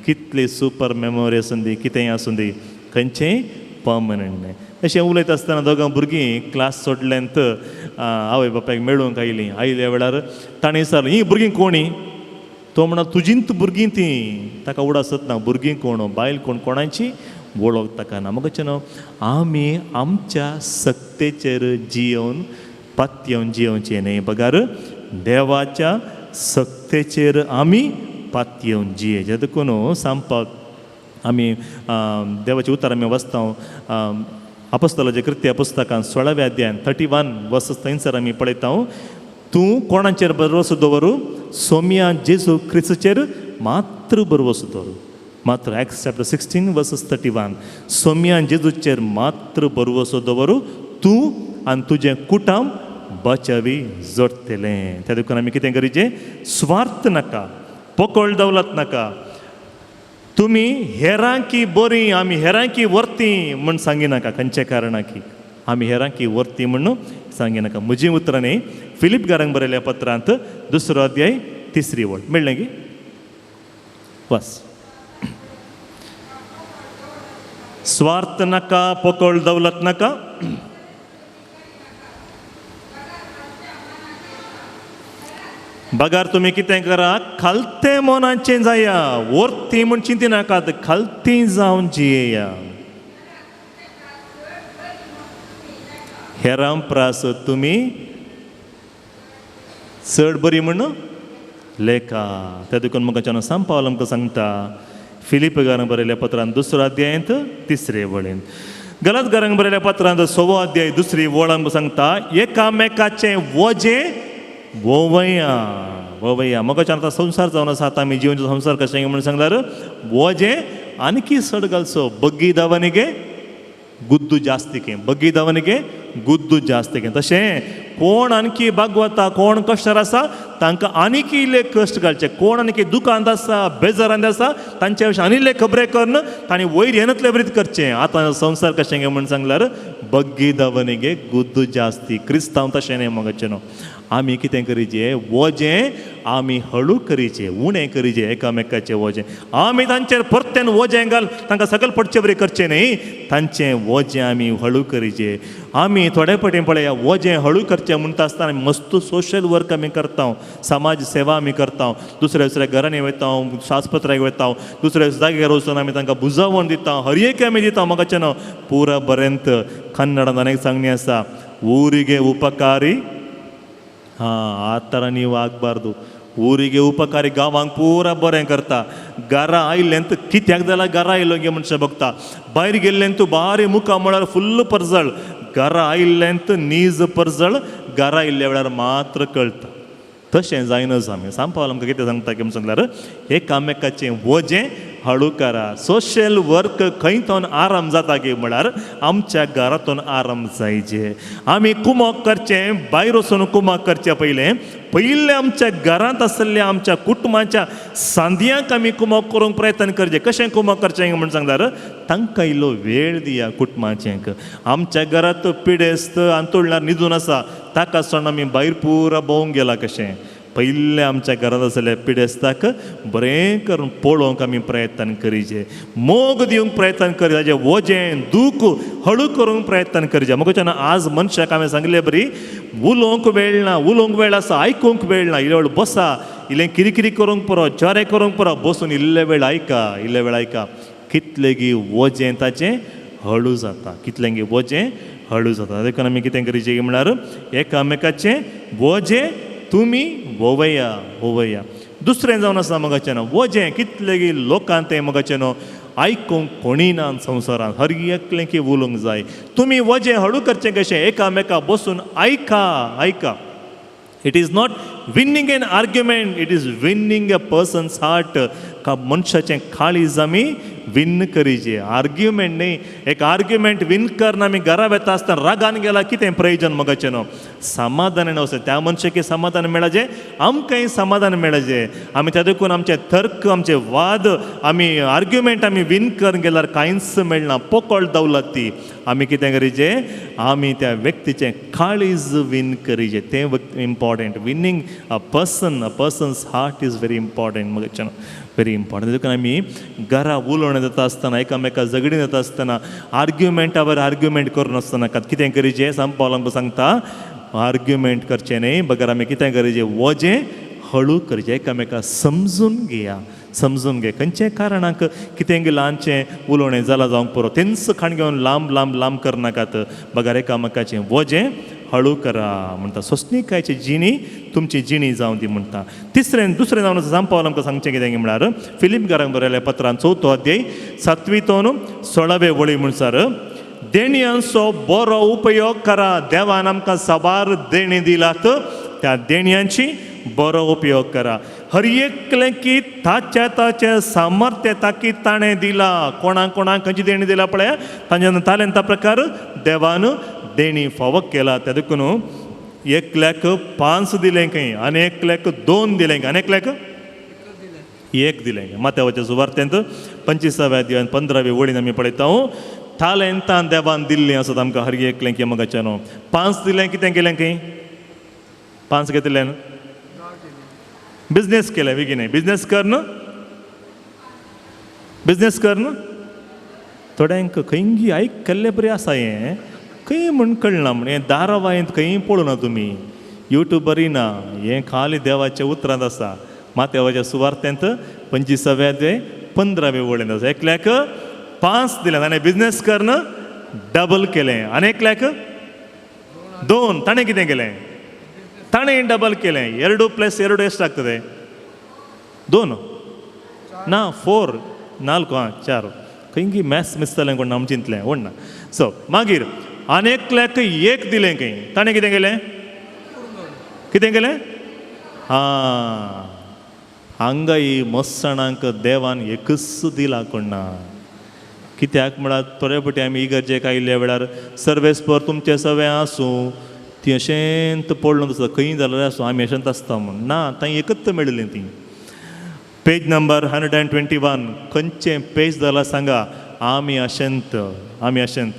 कितली सुपर मेमोरी आसूं दी कितेंय आसूं दी, खंयचेंय परमनंट न्हय. अशें उलयता आसतना दोगां भुरगीं क्लास सोडल्यांत आवय बापायक मेळूंक आयलीं. आयल्या वेळार ताणें विचारलें हीं भुरगीं कोणी, तो म्हणा तुजींत भुरगीं तीं. ताका उडासत ना भुरगीं कोण बायल कोण, कोणाची वळख ताका ना. म्हाका न्हू आमी आमच्या सक्तेचेर जियोवन पातयेवन जियोवचें न्हय, बगार देवाच्या सक्तेचेर आमी पातयेवन जियेचें. देखून सांगपाक आमी देवाचें उतर आमी वाचता अपोस्तलाचें कृत्य पुस्तकान 16व्या अध्यायान 31 वर्स थंयसर आमी पळयता, तूं कोणाचेर भरवसो दवरू, सोम्या जेजू क्रिस्ताचेर मात्र भरवसो दवरू. मात्र Acts chapter 16 verses 31, सोम्या जेजूचेर मात्र भरवसो दवरू, तूं आनी तुजें कुटुंब बचावी जोडटलें. त्या देखून आमी कितें करीचें, स्वार्थ नाका, पोकळ दौलत नाका, तुमी हेरांकी बरीं आमी हेरांकी वर्ती म्हूण सांगिनाका. खंयच्या कारणाकी आमी हेरांकी वर्ती म्हूण सांगिनाका. म्हजी उतरां न्ही, फिलीप गारांक बरयल्या पत्रांत 2 अध्याय 3 वळ मेळ्ळें की वास. स्वार्थ नाका, पोकळ दौलत नाका, बगार तुमी कितें करा, खालते मनाचें जाया, वर्ती म्हूण चिंतिनाकात, खालती जावन जियेया. हेरां प्रास तुमी चड बरी म्हूण लेखा. त्या देखून म्हाका सांग पावल आमकां सांगता फिलीप गारांक बरयल्या पत्रान 2 अध्यायांत 3 वळीन, गलत गारांक बरयल्या पत्रांत 6 अध्याय 2 वळ आमकां सांगता, एकामेकाचें वजें वोवया वोवया. म्हाका आतां संवसार जावन आसा, आतां आमी जिवनचो संवसार कशें म्हणून सांगल्यार वजें आनीकी सड घालचो, बग्गी दावनिगे गुद्दू जास्तिके, बग्गी दावनिगे गुद्दू जास्तिके. तशें कोण आणखी बागवता, कोण कश्टार आसा तांकां आनीक इल्ले कश्ट घालचे, कोण आनीक दुकांत आसा, बेजारांत आसा तांच्या विशीं आनी इल्ले खबरे करून तांणी वयर येनतले बरीत करचें. आतां संवसार कशें गे म्हूण सांगल्यार बग्गीदवनिगे गुद्दू जास्ती. क्रिस्तांव तशें न्हय मगचें न्हू. आमी कितें करीचे, वजें आमी हळू करीचे, उणें करीचे एकामेकाचें वजें. आमी तांचेर परतेन वजें घाल तांकां सकयल पडचे बरी करचें न्ही, तांचें वजें आमी हळू करीचे. आमी थोडे फावटी पळया वजें हळू करचें म्हणटा आसतना आमी मस्त सोशल वर्क आमी करता, समाज सेवा आमी करता, दुसऱ्या दुसऱ्या घरांनी वयता, आस्पत्र्याक वयता, दुसऱ्या जाग्यार वचून आमी तांकां बुजावण दिता, हर एक आमी दिता. म्हाका न्हू पुरा बरेंत कन्नडांत अनेक सांगणी आसा, ಊರಿಗೆ ಉಪಕಾರಿ. हां, ಆ ಥರ ನೀವು ಆಗಬಾರ್ದು. ಊರಿಗೆ ಉಪಕಾರಿ, गांवांक पुरा बरें करता. घरा आयिल्लें कित्याक जाल्यार घरा आयलो गे मनशां बगता, भायर गेल्लें तूं बारी मुखा म्हळ्यार फुल्ल परजळ, घरा आयिल्लें नीज परजळ घरा आयिल्ल्या वेळार मात्र कळटा. तशें जायना आमी. सांपावल आमकां कितें सांगता की सांगल्यार एकामेकाचें वजें हळू करा. सोशल वर्क खंय तोन आराम जाता की म्हळ्यार आमच्या घरांतून आराम जायचे. आमी कुमक करचें, भायर वचून कुमक करचें पयलें पयलें आमच्या घरांत आशिल्ल्या आमच्या कुटुंबाच्या सांद्यांक आमी कुमक करूंक प्रयत्न करचें. कशें कुमक करचें म्हूण सांगल्यार तांकां इल्लो वेळ दिया कुटुंबाचेंक. आमच्या घरांत पिडेस्त आंतोळणार न्हिदून आसा ताका सोडून आमी भायर पुरा भोंवंक गेला कशें. पयलें आमच्या घरांत आसलेल्या पिडेस्ताक बरें करून पळोवंक आमी प्रयत्न करीचे, मोग दिवंक प्रयत्न करी, ताजें वजें दूख हळू करूंक प्रयत्न करीचे. म्हाका तेन्ना आज मनशाक हांवें सांगलें बरी उलोवंक वेळ ना, उलोवंक वेळ आसा, आयकूंक वेळ ना. इल्ले वेळ बसा, इल्लें किरिकिरी करूंक पुरो, चरे करूंक पुरो, बसून इल्ले वेळ आयका, इल्ले वेळ आयका. कितलेगी वजें ताचें हळू जाता, कितलेंगी वजें हळू जाता. देखून आमी कितें करीचें म्हळ्यार एकामेकाचें वजें तुमी वोवया वोवया. दुसरें जावन आसा मगाचें न्हू वजें कितलेगी लोकांक तें मगाचें न्हू आयकूंक कोणी ना संवसारांत, हर एकलें की उलोवंक जाय. तुमी वजें हळू करचें कशें, एकामेका बसून आयका आयका. It is not winning an argument, it is winning a person's heart. का मनशाचें काळीज आमी विन करीचे, आर्ग्युमेंट न्ही. एक आर्ग्युमेंट विन करना आमी घरा वेता आसतना रागान गेला कितें प्रयोजन मगाचें न्हू. समाधान वचूं त्या मनशाक समाधान मेळाचें, आमकांय समाधान मेळाचें. आमी त्या देखून आमचे तर्क, आमचे वाद, आमी आर्ग्युमेंट आमी विन करून गेल्यार कांयच मेळना, पोकळ दवलत ती. आमी कितें करीचें, आमी त्या व्यक्तीचें काळीज विन करीचें, तें important. Winning a person, a person's heart is very important मगाचें, very important. देखून आमी घरा उलोवणें जाता आसतना, एकामेका झगडीं जाता आसतना, आर्ग्युमेंटा वर आर्ग्युमेंट करून आसतना कितें करीचें, सांपावल आमकां सांगता आर्ग्युमेंट करचें न्ही, बगर आमी कितें करीचें, वजें हळू करचें, एकामेका समजून घेया, समजून घे. खंयचे कारणाक कितें ल्हानचें उलोवणें जालां जावंक पुरो, तेंच खाण घेवन लांब लांब लांब करनाकात, बगर एकामेकाचें वजें हळू करा म्हणटा. सोंसणीकायची जिणी तुमची जिणी जावं दी म्हणटा. तिसरें दुसरें जावन सांपावल आमकां सांगचें कितें म्हळ्यार फिलीप घरांक बरयल्या पत्रान 4थो अध्याय 7वी 16वे वळी म्हणसार देणयांचो बरो उपयोग करा. देवान आमकां साबार देणी दिलात, त्या देणयांची बरो उपयोग करा. हर एकलें की ताच्या ताचें सामर्थ्य ताकी ताणें दिला. कोणाक कोणाक खंयची देणी दिला पळया, तांच्या तालेंता प्रकार देवान देणी फावो केला. त्या देखून एकल्याक 5 दिलें खंय, आनी एकल्याक 2 दिलें खंय, आनी एकल्याक 1 दिलें. मात्यावाच्या सुवार्तेंत 25व्या अध्यायान 15वे वळीन आमी पळयता तालेंतां देवान दिल्लीं आसत आमकां हर एकलें की मगाच्यान 5 दिलें कितें केलें खंय, 5 घेतलें बिजनेस केलें बेगीन बिजनेस कर, बिजनेस कर. थोड्यांक खंयगी आयकल्ले बरें आसा हें खंय म्हूण कळना, म्हण हें धारावाहींत खंय पळोवना तुमी, युट्यूबरय ना, हें खाली देवाच्या उतरांत आसा. माथ्यावाच्या सुवार्तेंत 25व्या अध्याय 15वे वळींत आसा. एकल्याक 5 दिलें ताणें बिजनेस करन डबल केलें, आनी एकल्याक 2 ताणें कितें केलें, ताणें डबल केलें. 2 + 2 ಎಷ್ಟಾಗ್ತದೆ? 2 ना 4 4 हां 4. खंय मॅथ्स मिस जालें कोण आम चिंतलें व्हड ना. सो मागीर आनी एकल्याक 1 दिलें खंय, ताणें कितें केलें, कितें केलें? हां, हांगाय मस्सणांक देवान एकच दिला कोण ना. कित्याक म्हळ्यार थोडे फावटी आमी इगर्जेक आयिल्ल्या वेळार सर्वेस्पर तुमचें सगळें आसूं, ती अशेंत पडलो आसता खंय जाल्यार आसूं आमी अशेंत आसता म्हूण ना, थंय एकच मेळिल्लीं ती. पेज नंबर 121 खंयचें पेज जाल्यार सांगा, आमी अशेंत, आमी अशेंत,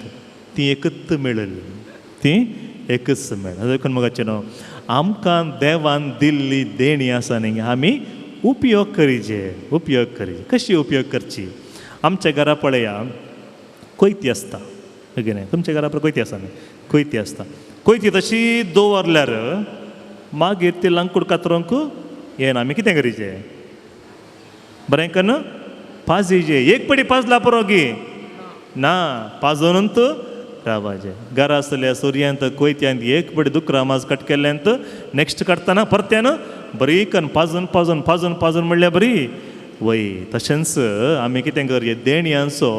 ती एकच मेळिल्ली, ती एकच मेळ. देखून मगाचें न्हू आमकां देवान दिल्ली देणी आसा न्ही, आमी उपयोग करीजे, उपयोग करीजे. कशी उपयोग करची? आमच्या घरा पळया कोयती आसता, ओके न्ही? तुमच्या घरा पळय कोयती आसा न्ही? कोयती आसता. कोयती तशी दवरल्यार मागीर ती लांकूड कातरूंक येना. आमी कितें करीचें? बरें कन्न पाजीचे. एक पडी पाजला पुरो गी ना, पाजोनूत रावाचें. घरा आसल्या सुर्यांत कोयत्यांत एक पडी दुकरा माज कट केल्ल्यांत नेक्स्ट काडटना परत्यान बरी कन्न पाजून पाजून पाजून पाजून म्हणल्यार बरी वय. तशेंच आमी कितें करचें? देणयांचो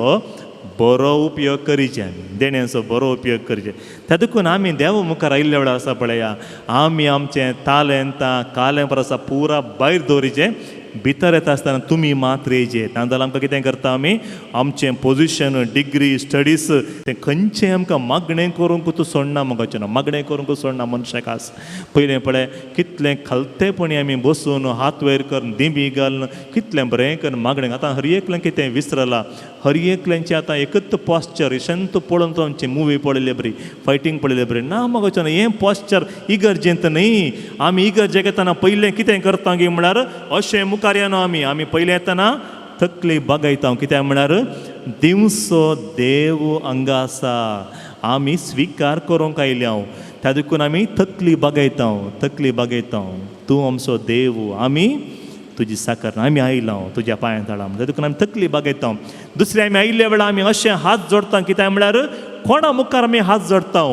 बरो उपयोग करीचे, आमी देण्यांचो बरो उपयोग करचे. त्या देखून आमी देवा मुखार आयिल्ल्या वेळार आसा पळया, आमी आमचें तालेंतां कालें परस पुरा भायर दवरीचें. भितर येता आसतना तुमी मात्र येयचे. ना जाल्यार आमकां कितें करता आमी आमचें पोजिशन, डिग्री, स्टडीज तें खंयचें आमकां मागणें करूंक तूं सोडना मगाचें ना, मागणें करूंक सोडना मनशाक. आस पयलें पळय कितलें खालतेपणी आमी बसून हात वयर करून दिंबी घालून कितलें बरें करून मागणें. आतां हर एकल्यान कितें विसरलां, हर एकल्यांचें आतां एकच पॉस्चर शांत पळोवन तो आमची मुवी पळयले बरी, फायटींग पळयले बरी ना मगाचें ना. हें पॉस्चर इगर्जेंत न्ही. आमी इगर्जेक येतना पयलें कितें करता गी म्हळ्यार अशें मुखार येना आमी. आमी पयलें येतना तकली बागयता. कित्याक म्हळ्यार दिवसो देव हांगा आसा, आमी स्विकार करूंक आयल्या हांव. त्या देखून आमी तकली बागयता, तकली बागयता. तूं आमचो देव, आमी तुजी साकर, आमी आयला तुज्या पांयां तळा. त्या देखून आमी तकली बागयता. दुसरें आमी आयिल्ल्या वेळार आमी अशें हात जोडटा. कित्याक म्हळ्यार कोणा मुखार आमी हात जोडटा?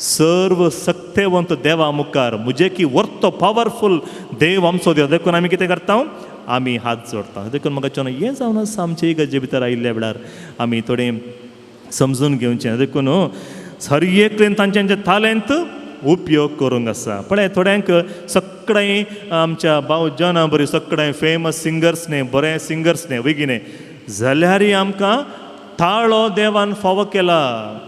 सर्व सक्तेवंत देवा मुखार. मुजे की वर्तो पावरफूल देव आमचो देव. देखून आमी कितें करता? आमी हात जोडटा. देखून म्हाका चोन हें जावन आसा आमचे इगर्जे भितर आयिल्ल्या वेळार आमी थोडें समजून घेवचें. देखून हर एकल्यान तांच्या तालेंत उपयोग करूंक आसा. पळय थोड्यांक सगळें आमच्या भाव जना बरी सगळें फेमस सिंगर्स न्ही, बरें सिंगर्स न्ही वगी न्ही, जाल्यारय आमकां ताळो देवान फावो केला,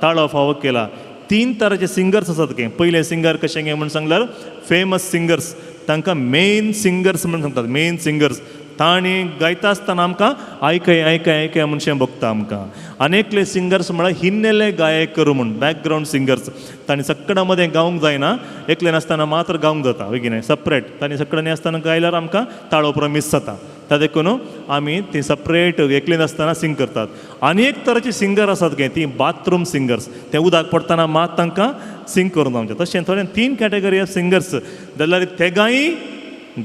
ताळो फावो केला. तीन तराचे सिंगर्स आसात गे. पयले सिंगर कशें गे म्हूण सांगल्यार फेमस सिंगर्स, तांकां मेन सिंगर्स म्हूण सांगतात. मेन सिंगर्स तांणी गायता आसतना आमकां आयकय आयकय आयकय म्हणशें भोगता आमकां. आनी एकले सिंगर्स म्हळ्यार हिन्नेले गायक करूं म्हूण बॅकग्रावंड सिंगर्स, तांणी सगळ्यां मदें गावंक जायना, एकले नासतना मात्र गावंक जाता वगी न्हय सपरेट. तांणी सगळ्यांनी आसतना गायल्यार आमकां ताळो पुरो मीस जाता. त्या देखून आमी ती सपरेट एकले नासतना सिंग करतात. आनी एक तरेचे सिंगर आसात गे, ती बाथरूम सिंगर्स, ते उदक पडटना मात तांकां सिंग करून आमचें. तशें थोडे तीन कॅटेगरी ऑफ सिंगर्स जाल्यार तेगांय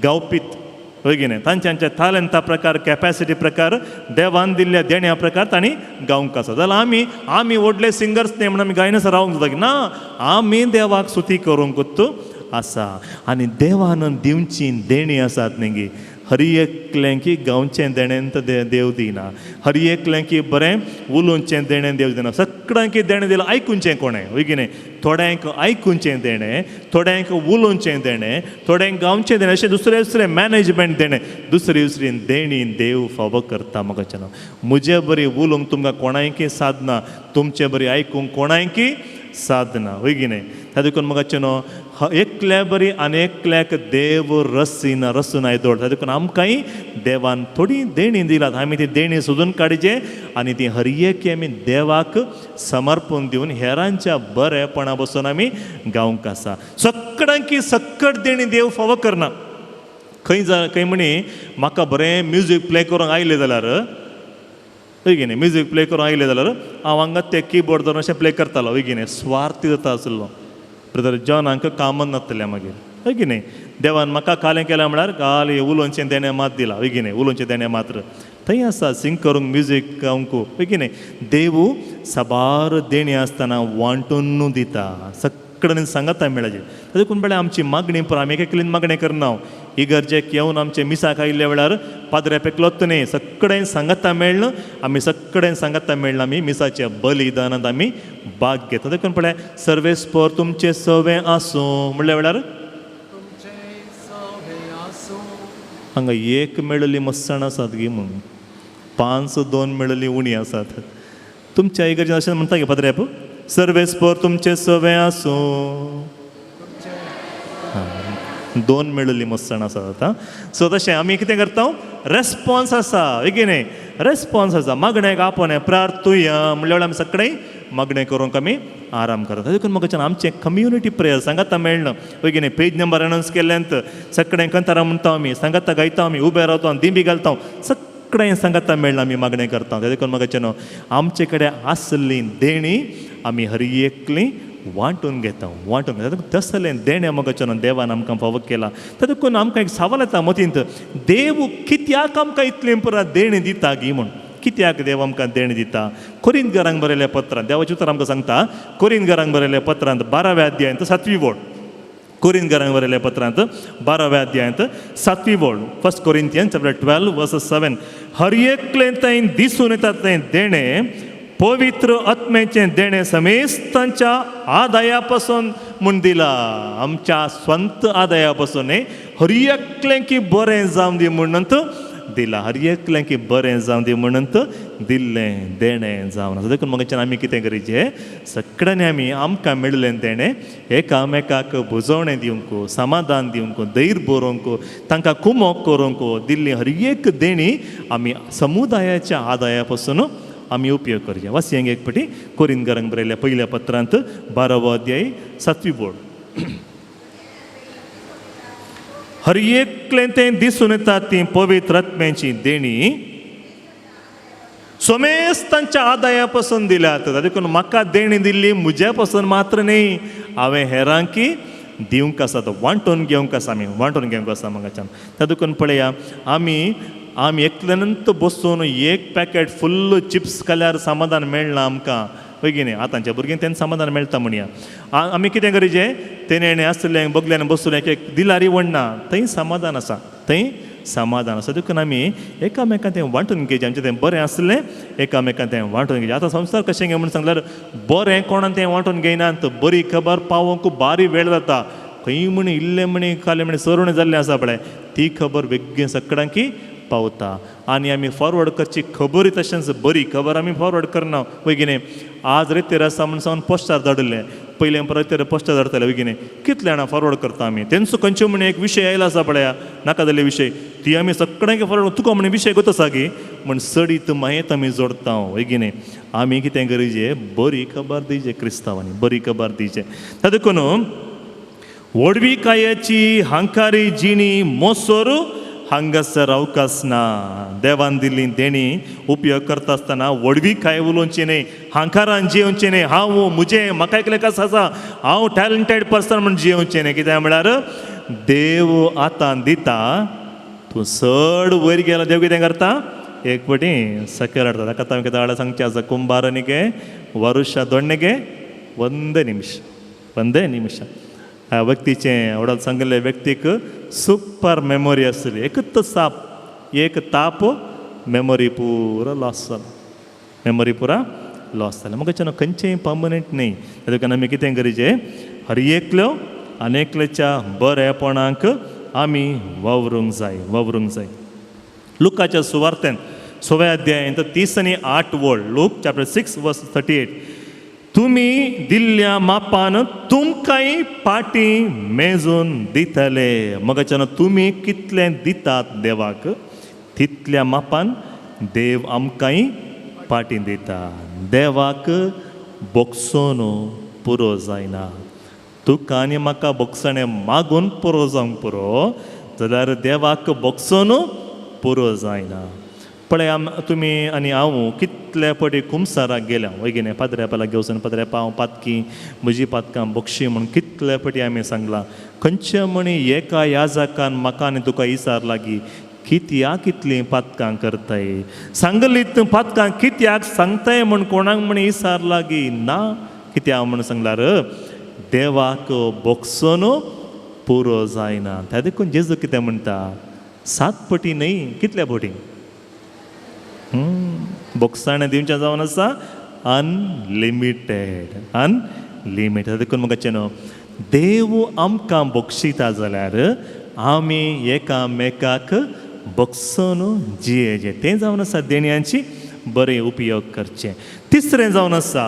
गावपीत वगी न्हय. तांच्या तालेंता प्रकार, कॅपॅसिटी प्रकार, देवान दिल्ल्या देण्या प्रकार तांणी गावंक आसा. जाल्यार आमी आमी व्हडले सिंगर्स न्ही म्हणून आमी गायनासतना रावंक जाता ना, आमी देवाक स्तुती करूंक आसा. आनी देवान दिवची देणी आसात न्ही गी, हर एकल्यांकी गांवचें देणें तर देव दिना, हर एकल्यांकी बरें उलोवचें देणें देव दिना. सगळ्यांकी देणें दिलां आयकुचें कोणें वगी न्हय. थोड्यांक आयकुचें देणें, थोड्यांक उलोवचें देणें, थोड्यांक गावचें देणें, अशें दुसरें दुसरें मॅनेजमेंट देणें, दुसरी दुसरी देणी देव फावो करता. म्हाका न्हू म्हजे बरी उलोवंक तुमकां कोणायकी सादना, तुमचे बरी आयकूंक कोणायकी सादना वगी न्हय. त्या देखून म्हाका न्हू एकल्या बरी आनी एकल्याक देव रसीना रसून आयदोळ. त्या देखून आमकांय देवान थोडी देणी दिलात, आमी ती देणी सोदून काडचे आनी ती हर एक आमी देवाक समर्पण दिवन हेरांच्या बरेपणा बसून आमी गावंक आसा. सगळ्यांकी सक्कट देणी देव फावो करना. खंय जा खंय म्हणी म्हाका बरें म्युजीक प्ले करूंक आयलें जाल्यार हय न्ही, म्युजीक प्ले करूंक आयलें जाल्यार हांव हांगा ते किबोर्ड धरून अशें प्ले करतालो हय न्ही, स्वार्थी जाता आसलो. ब्रदर जॉन हांकां कामन नासतलें मागीर हय की न्ही. देवान म्हाका कालें केलें म्हळ्यार काल उलोवचें देणें मात दिलां हय की न्ही, उलोवचें देणें मात्र थंय आसा सिंग करूंक म्युजीक गावंक हय की न्ही. देवू साबार देणी आसतना वांटून दिता, सगळ्यांनी सांगता मेळाचें. देखून पळय आमची मागणी पुरो आमी एकलेन मागणें करना. इगर्जेक येवन आमचे मिसाक आयिल्ल्या वेळार पाद्रे पेकलोत न्ही, सगळ्यांनी सांगता मेळ्ळें, आमी सगळ्यांनी सांगता मेळ्ळें, आमी मिसाच्या बलिदानांत आमी भाग घेता. देखून पळय सर्वेस्पर तुमचें सवें आसूं म्हणल्या वेळार हांगा एक मेळिल्ली मस्साण आसात गी म्हणून 5-2 मेळिल्ली उणी आसात. तुमच्या इगर्जेन अशें म्हणटा गे पाद्रे सर्वेस्पोर तुमचे सवे आसूं. दोन मेळिल्ली मस्सण आसा आतां. सो तशें आमी कितें करता, रेस्पोन्स आसा हय न्ही, रेस्पोन्स आसा. मागणेक आपोवणें प्रार्थुया म्हणल्यार आमी सगळें मागणें करूंक आमी आराम करता. देखून म्हाका आमचें कम्युनिटी प्रेयर सांगाता मेळना हय न्ही. पेज नंबर अनावन्स केल्ल्यान सगळें कंतारां म्हणटा आमी, सांगाता गायता आमी, उबे रावता, दिंबी घालता, सगळें सांगाता मेळना आमी मागणें करता. देखून म्हाका आमचे कडेन आसली देणी आमी हर एकली वांटून घेता, वांटून घेता. तसलें देणें म्हाका देवान आमकां फावो केलां. देखून आमकां एक सवाल येता मतींत, देव कित्याक आमकां इतलें पुरा देणें दिता गी म्हूण, कित्याक देव आमकां देणें दिता? कोरिंतकारांक बरयल्या पत्रांत देवाचें उतर आमकां सांगता, कोरिंतकारांक बरयल्या पत्रांत 12व्या अध्यायांत 7वी वळ. कोरिंतकारांक बरयल्या पत्रांत 12व्या अध्यायांत 7वी वळ, 1 कोरिंथियन चॅप्टर 12 वर्स 7. हर एकलें थंय दिसून येता तें देणें पवित्र आत्म्याचें देणें समेस्तांच्या आदाया पासून म्हूण दिला. आमच्या स्वंत आदाया पासून न्ही, हर एकलें की बरें जावं दी म्हणून दिला, हर एकलें की बरें जावं दी म्हणून दिल्लें देणें जावन आसा. देखून म्हाका आमी कितें करीचें, सगळ्यांनी आमी आमकां मेळिल्लें देणें एकामेकाक बुजवणें दिवंक, समाधान दिवंक, धैर्य बरोवंक, तांकां कुमोक करूंक दिल्ली हर एक देणी आमी समुदायाच्या आदाया पासून आमी उपयोग करचें. वाचयांक एक पटी कोरिंतकारांक बरयल्या पयल्या पत्रांत 12वो अध्याय 7वी बोर्ड. हर एकलें तें दिसून येता ती पवित्र आत्म्याची देणी सोमेस्तांच्या आदाया पासून दिल्यात. देखून म्हाका देणी दिल्ली म्हज्या पासून मात्र न्ही, हांवें हेरांकी दिवंक आसा, तो वांटून घेवंक आसा, आमी वांटून घेवंक आसा म्हाकाच्यान. त्या देखून पळया आमी आमी एकल्यानंत बसून एक पॅकेट फुल्ल चिप्स खाल्यार समाधान मेळना आमकां, हय की न्ही? आतांच्या भुरग्यांक तेन्ना समाधान मेळटा म्हणया. आमी कितें करीचें, तेणें आसलें बगल्यान बसून एक एक दिलारी वडना, थंय समाधान आसा, थंय समाधान आसा. देखून आमी एकामेकां तें वांटून घेवचें, आमचें तें बरें आसलें एकामेकां तें वांटून घेवचें. आतां संवसार कशें घे म्हूण सांगल्यार बरें कोणान तें वांटून घेयनात, बरी खबर पावोवंक बारी वेळ जाता. खंय म्हण इल्लें म्हणी खालें म्हणी सरण जाल्लें आसा पळय, ती खबर बेगीन सगळ्यांकी पावता. आनी आमी फॉरवर्ड करची खबरूय तशेंच बरी खबर आमी फॉरवर्ड करना, हय की न्ही? आज रेतेर आसा म्हूण सांगून पोस्टार धाडिल्लें, पयलें परत तेर पोस्टार धाडटले, हय की न्ही? कितले जाणां फॉरवर्ड करता आमी? तेंचो खंयचो म्हण एक विशय आयलो आसा पळया, नाका जाल्ले विशय, ती आमी सगळ्यांक फॉरवर्ड, तुका म्हण विशय गोत आसा की म्हण सडीत मागीर आमी जोडता, हय की न्ही? आमी कितें करीचे, बरी खबर दिवचे क्रिस्तांवांनी, बरी खबर दिवचे. त्या देखून व्हडविकायेची हांकारी जिणी मोसोर हांगासर अवकाश ना. देवान दिल्ली देणी उपयोग करता आसतना व्हडविकाय उलोवची न्ही, हांकारान जियोवचें न्ही, हांव म्हजें म्हाका एकलें कसो आसा, हांव टॅलंटेड पर्सन म्हूण जियोवचें न्ही. कित्याक म्हळ्यार देव आतां दिता, तूं चड वयर गेलो देव कितें करता, एक पटी सकयल हाडटा. ताका आतां कितें हाडा सांगचें आसा, कुंभारनिगे वरुषा दोण्णेगे ಒಂದೇ ನಿಮಿಷ, ಒಂದೇ ನಿಮಿಷ. ह्या व्यक्तीचें वडल सांगिल्ले व्यक्तीक सुपर मेमोरी आसली, एकच साप एक ताप मेमोरी पुरा लॉस जालो, मेमोरी पुरा लॉस जालें. म्हाका खंयचेंय पर्मनंट न्ही. देखून आमी कितें करीचें, हर एकल्यो आनी एकल्याच्या बरेपणाक आमी वावरूंक जाय, वावरूंक जाय. लुकाच्या सुवार्तेन 6व्या अध्यायांत 38 वळ, लूक चॅप्टर 6 वर्स 38, तुमी दिल्ल्या मापान तुमकांय पाटी मेजून दितले. मगाच्यान तुमी कितलें दितात देवाक तितल्या मापान देव आमकांय पाटी दिता. देवाक बोगसोन पुरो जायना, तुका आनी म्हाका बोगसणें मागून पुरो जावंक पुरो, जाल्यार देवाक बोगसोन पुरो जायना. पळय आम तुमी आनी हांव कितले पटी कुमसाराक गेल्या, हय की न्ही? पाद्र्यापा लागीं वचून पाद्र्यापा हांव पातकी, म्हजी पातकां बक्षी म्हूण कितले पटी आमी सांगलां. खंयचे म्हणी एका याजकान म्हाका आनी तुका इसार लागीं कित्याक कितलीं पातकां करताय, सांगली तूं पातकां कित्याक सांगताय म्हूण कोणाक म्हणी इसार लागीं ना. कित्याक म्हूण सांगल्यार देवाक बोगसोन पुरो जायना. त्या देखून जेजू कितें म्हणटा, 7 पटी न्हय, कितल्या पटी बोगसाणें दिवचें जावन आसा, अनलिमिटेड, अनलिमिटेड. देखून म्हाका न्हू देव आमकां बक्षिता जाल्यार आमी एकामेकाक बक्षोन जियेचें, तें जावन आसा देण्यांची बरें उपयोग करचें. तिसरें जावन आसा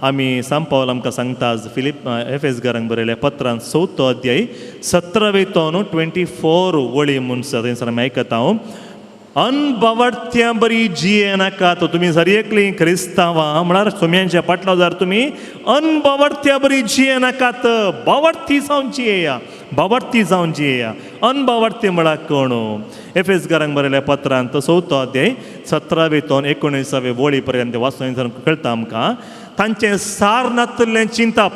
आमी सांपावल आमकां सांगता आज फिलीप एफ एस घरांक बरयल्या पत्रान चवथो अध्याय 17 वेतोन 24 वळी म्हूण थंयसर आमी आयकता हांव. अनबावडत्या बरी जिये नाका. तो तुमी जर एकली क्रिस्तांवां म्हळ्यार सुम्यांच्या पाटलो जर तुमी अनबावडत्या बरी जिये नाकात, बावडती जावन जियेया, बावडती जावन जियेया. अनबावडती म्हळ्यार कोण? एफ एस घरांक बरयल्या पत्रांत चवथो अध्याय 17वेतोन 19वे वळी पर्यंत वाचून कळटा आमकां. तांचें सार नातलें चिंताप,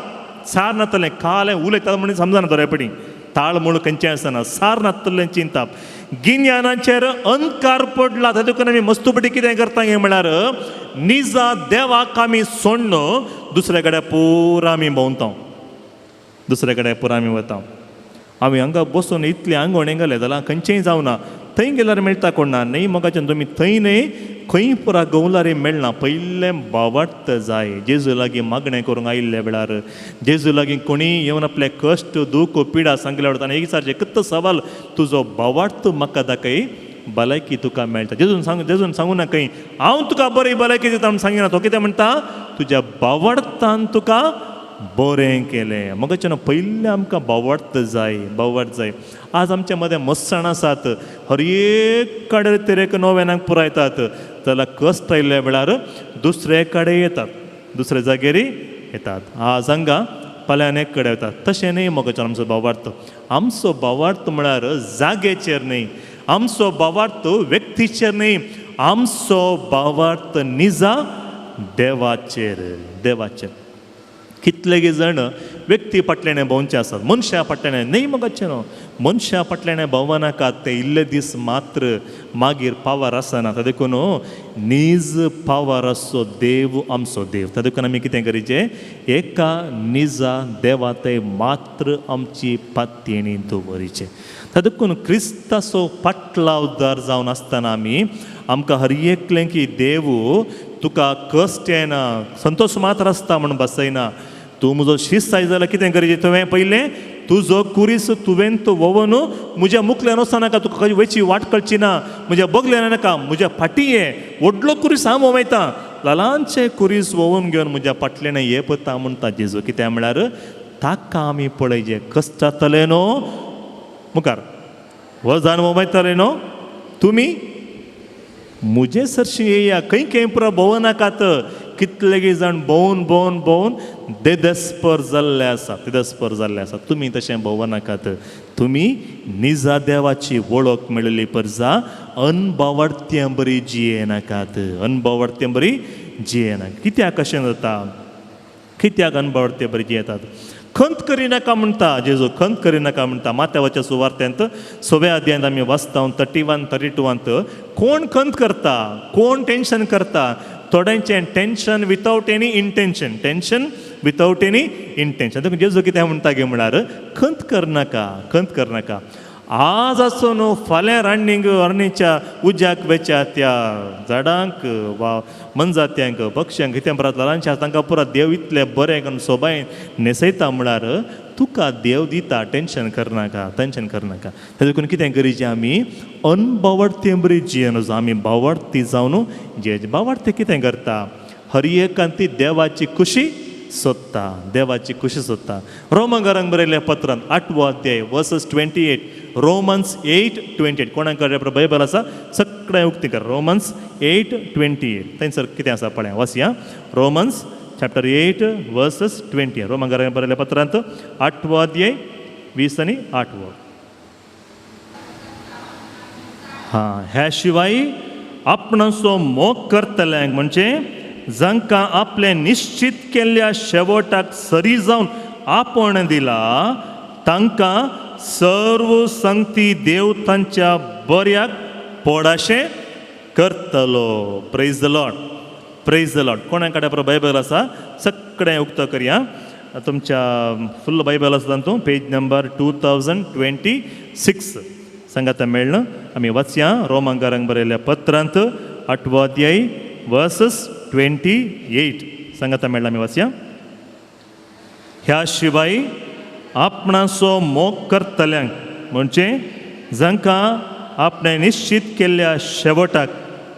सार नातलें कालें उलयता म्हणून समजना बरेपणी ताळमूळ खंयचें आसना. सार नातलें चिंताप, गिन्यानाचेर अंधकार पडला. तातूंत आमी मस्तुपटी कितें करता हें म्हळ्यार निजा देवाक आमी सोडण दुसऱ्या कडेन पुरा आमी भोंवता, दुसऱ्या कडेन पुरा आमी वता. आमी हांगा बसून इतलें आंगवणें घालें जाल्यार खंयचेंय जावना. थंय गेल्यार मेळटा कोण ना न्हय मोगाच्यान. तुमी थंय न्हय खंय पुरा गवलारी मेळना. पयलें बावडत जाय. जेजू लागीं मागणें करूंक आयिल्ल्या वेळार, जेजू लागीं कोणीय येवन आपले कश्ट, दूख, पिडा सांगल्या वेळार ताणें एक सारचें एकच सवाल, तुजो बावार्थ म्हाका दाखय, भलायकी तुका मेळटा. जेजून सांग, जेजून सांगू ना खंय हांव तुका बरी भलायकी दिता म्हूण सांगिना. तो कितें म्हणटा? तुज्या बावडतान तुका बरें केलें. मगाच्यान पयलें आमकां बावडत जाय, बावडत जाय. आज आमच्या मदें मस्साण आसात, हर एक कडेन तेरेक नोवेनाक पुरायतात, जाल्यार कश्ट आयिल्ल्या वेळार दुसरे कडेन येतात, दुसऱ्या जाग्यार येतात. आज हांगा, फाल्यां एक कडेन वतात. तशें न्हय मोगाच्यान. आमचो भावार्थ, आमचो भावार्थ म्हळ्यार जागेचेर न्हय, आमचो भावार्थ व्यक्तीचेर न्हय, आमचो भावार्थ निजा देवाचेर, देवाचेर. कितलेगी जाण व्यक्ती फाटल्यान भोंवचे आसात, मनशा फाटल्यान न्हय मोगाचें न्हू. मनशा फाटल्यान भोंवनाकात. ते इल्ले दीस मात्र, मागीर पावर आसना. ताका देखून नीज पावर आसचो देव आमचो देव. ताका देखून आमी कितें करीचें? एका निजा देवा ते मात्र आमची पातयेणी दवरीचें. ताका देखून क्रिस्ताचो पाटलावदार जावन आसतना आमी आमकां हर एकलें की देव तुका कश्ट येना, संतोश मात्र आसता म्हूण बसयना. तूं म्हजो शिस्त जाय जाल्यार कितें करचें तुवें? पयलें तुजो कुरीस तुवें तो वोवन म्हज्या मुखल्यान वचनाका. तुका खंय वयची वाट कळची ना, म्हज्या बगल्यान नाका, म्हज्या फाटी ये. व्हडलो कुरीस हांव वोवयता, ल्हानशें कुरीस वोवन घेवन म्हज्या फाटल्यान ये पता म्हणटा जेजू. कित्याक म्हळ्यार ताका आमी पळयचे. कश्ट जातलें न्हू, मुखार वजान वोवयतलें न्हू, तुमी म्हजे सरशी येया. खंय खंय पुरो भोंवनाकात. कितलेगी जाण भोंवन भोंवन भोंवन देदस्पर जाल्ले आसा, देदस्पर जाल्ले आसा. तुमी तशें भोंवनाकात. तुमी निजा देवाची वळख मेळिल्ली परजा अनबावडत्यां बरी जियेनाकात, अनबावडत्यां बरी जियेना. कित्याक कशें जाता? कित्याक अनबावडते बरी जियेतात? खंत करिनाका म्हणटा जेजू, खंत करिनाका म्हणटा. मात्यावाच्या सुवार्त्यांत सव्या अध्यायांत आमी वाचता 31 32वांत. कोण खंत करता? कोण टेंशन करता? थोड्यांचें tension without any intention, tension without any intention. देखून जेजू कितें म्हणटा गे म्हळ्यार खंत करनाका, खंत करनाका. आज आसून न्हू फाल्यां रान्नीक अरणीच्या उज्याक वेच्या त्या झाडांक वा मनजात्यांक, पक्ष्यांक, कितें परत ल्हानशें आसा, तांकां पुरा देव इतले बरें करून सोबायन न्हेसयता म्हळ्यार तुका देव दिता. टेंशन करनाका, टेंशन करनाका. तेजे देखून कितें करीचें आमी? अनबावडते बरी जियेन आमी बावडती जावन जियेचें. बावडते कितें करता? हर एकान ती देवाची खुशी सोदता, देवाची खुशी सोदता. रोमनकारांक बरयल्ल्या पत्रान आठवो अध्याय वर्सस 28, रोमन्स 8:28. कोणाक कडेन बायबल आसा सगळें उक्ती कर. रोमन्स 8:28, थंयसर कितें आसा पळय, वचया. Romans chapter 8 verses 20. रोमनकारांक बरयल्ल्या पत्रांत आठवो अध्याय 28 वळ. हां, ह्या शिवाय आपणाचो मोग करतल्यांक, म्हणजे जांकां आपलें निश्चित केल्ल्या शेवटाक सरी जावन आपण दिला, तांकां सर्व संगती देव तांच्या बऱ्याक पडाशें करतलो. Praise the Lord, praise the Lord. कोणा कडेन बायबल आसा सगळें उक्तो करया. तुमच्या फुल बायबल आसा तातूंत पेज नंबर 2026 सांगाता मेळ्ळं. आमी वाचया रोमांकारांक बरयल्ल्या पत्रांत आठवो अध्याय वर्सस 28. सांगाता मेळ्ळा, आमी वाचया. ह्या शिवाय आपणाचो मोग करतल्यांक, म्हणजे जांकां आपणें निश्चित केल्ल्या शेवटाक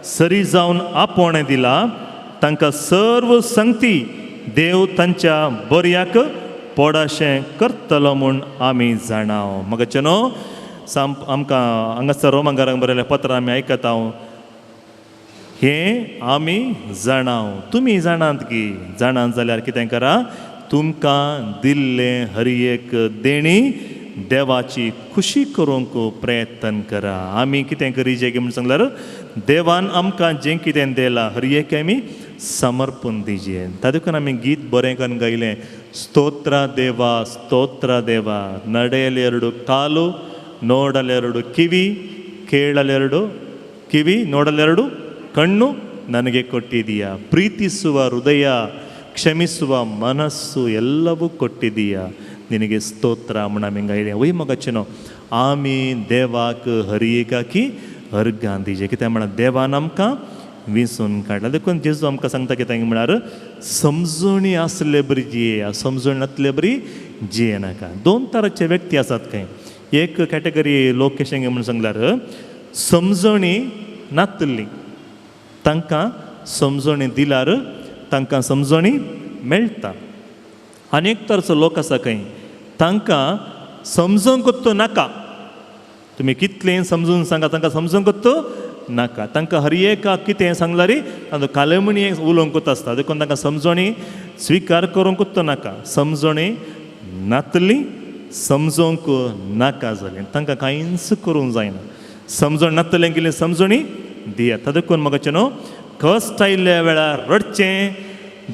सरी जावन आपोवणें दिला, तांकां सर्व संगती देव तांच्या बऱ्याक पोडाशें करतलो म्हूण आमी जाणाव. म्हाका न्हू साम आमकां हांगासर रोमांगारांक बरयलें पत्र आमी आयकता हें आमी जाणाव. तुमी जाणात की जाणात जाल्यार कितें करा, तुमकां दिल्लें हर एक देणी देवाची खुशी करूंक प्रयत्न करा. आमी कितें करीजे म्हूण सांगल्यार देवान आमकां जें कितें दिलां हर एक आमी समर्पण दिजे. ताका देखून आमी गीत बरें करून गायलें, स्तोत्र देवा स्तोत्र देवा, ನಡೆಯಲೆರಡು ಕಾಲು ನೋಡಲೆರಡು ಕಿವಿ ಕೇಳಲೆರಡು ಕಿವಿ ನೋಡಲೆರಡು ಕಣ್ಣು ನನಗೆ ಕೊಟ್ಟಿದೀಯ, ಪ್ರೀತಿಸುವ ಹೃದಯ ಕ್ಷಮಿಸುವ ಮನಸ್ಸು ಎಲ್ಲವೂ ಕೊಟ್ಟಿದೀಯ, ನಿನಗೆ ಸ್ತೋತ್ರ म्हूण आमी गायलें. वय मगाचेनो आमी देवाक हर एकाकी अर्गां दिजे. कित्याक म्हळ्यार देवान आमकां विंचून काडला. देखून जेजू आमकां सांगता कितें म्हळ्यार समजणी आसले बरी जिये, समजणी नासले बरी जिये नाका. दोन तराचे व्यक्ती आसात खंय. एक कॅटेगरी लोक कशें म्हूण सांगल्यार समजणी नातली, तांकां समजणी दिल्यार तांकां समजणी मेळटा. आनी एक तराचो लोक आसा खंय, तांकां समजूंक तो नाका. तुमी कितलें समजून सांगा तांकां समजूंक तो नाका. तांकां हर एका कितें सांगल्यार तांचो कालेमणी उलोवंकूच आसता. देखून तांकां समजणी स्विकार करूंकूच तो नाका. समजणी नातली समजूंक नाका जालें, तांकां कांयच करूंक जायना. समजण नातलें गेलें समजणी दियात. देखून म्हाका न्हू कश्ट आयिल्ल्या वेळार रडचें,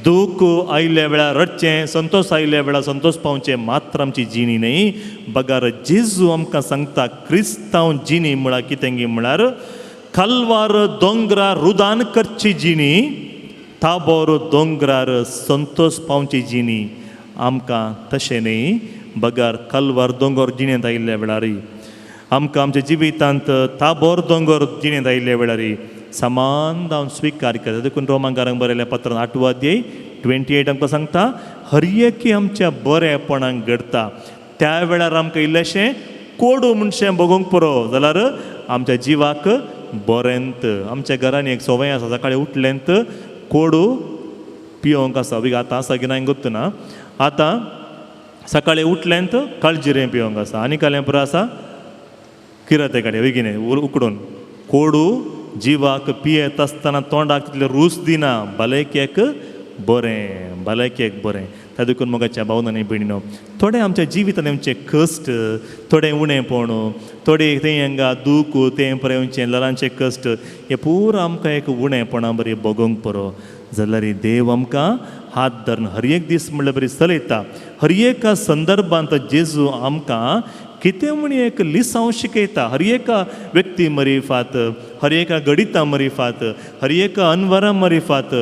दूख आयिल्ल्या वेळार रडचें, संतोश आयिल्ल्या वेळार संतोश पावचें मात्र आमची जिणी न्हय. बगार जेजू आमकां सांगता क्रिस्तांव जिणी म्हळ्यार कितें म्हळ्यार कलवार दोंगरार रुदान करची जिणी, ताबोर दोंगरार संतोश पावची जिणी. आमकां तशें न्हय, बगार कलवार दोंगर जिणेंत आयिल्ल्या वेळार आमकां आमच्या जिवितांत ताबोर दोंगर जिणेंत आयिल्ल्या वेळार समान जावन स्विकार करता. देखून रोमांकारांक बरयल्या पत्रान 8वो अध्याय 28 आमकां सांगता हर एकी आमच्या बरेपणाक घडता त्या वेळार आमकां इल्लेशें कोडू म्हणशें बगोवंक पुरो जाल्यार आमच्या जिवाक बरेंत. आमच्या घरांनी एक संवय आसा, सकाळीं उठलेंत कोडू पियोंक आसा. वेग आतां आसा की ना गोत्त ना. आतां सकाळीं उठलेंत काळजिरें पियोंक आसा आनी कालें पुरो आसा किराते काडया बेगीन उकडून कोडू जिवाक पियेत आसतना तोंडाक तितलें रूच दिना, भलायकेक बरें, भलायकेक बरें. त्या देखून मोगाच्या भावन आनी भयणीनो, थोडे आमच्या जिवितान आमचे कश्ट, थोडे उणेपण, थोडे तें हांगा दूख, तें पळोवचें लरांचे कश्ट, हे पुरो आमकां एक उणेपणा बरी भोगोवंक पुरो जाल्यार देव आमकां हात धरून हर एक दीस म्हणल्यार बरी चलयता. हर एका संदर्भांत जेजू आमकां कितें म्हण एक लिसांव शिकयता. हर एका व्यक्ती मरिफात, हर एका गणिता मरिफात, हर एका अनवरा मरिफात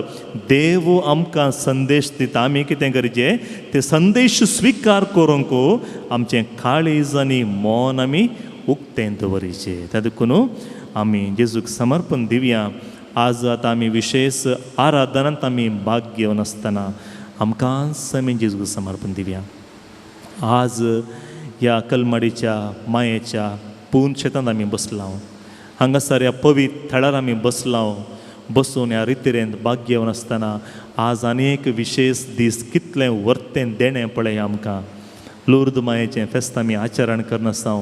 देव आमकां संदेश दिता. आमी कितें करचें ते संदेश स्विकार करूंक आमचें काळीज आनी मन आमी उक्तें दवरिचें. त्या देखून आमी जेजूक समर्पण दिवया. आज आतां आमी विशेश आराधनांत आमी भाग घेवन आसतना आमकांच आमी जेजूक समर्पण दिवया. आज ह्या कलमाडीच्या मायेच्या पूर्ण शेतांत आमी बसलां, हांगासर ह्या पवित्र थळार आमी बसलां. बसून ह्या रितिरेंत भाग घेवन आसतना आज आनी एक विशेश दीस कितलें वर्तें देणें पळय आमकां. लुर्द मायेचें फेस्त आमी आचरण करनासता.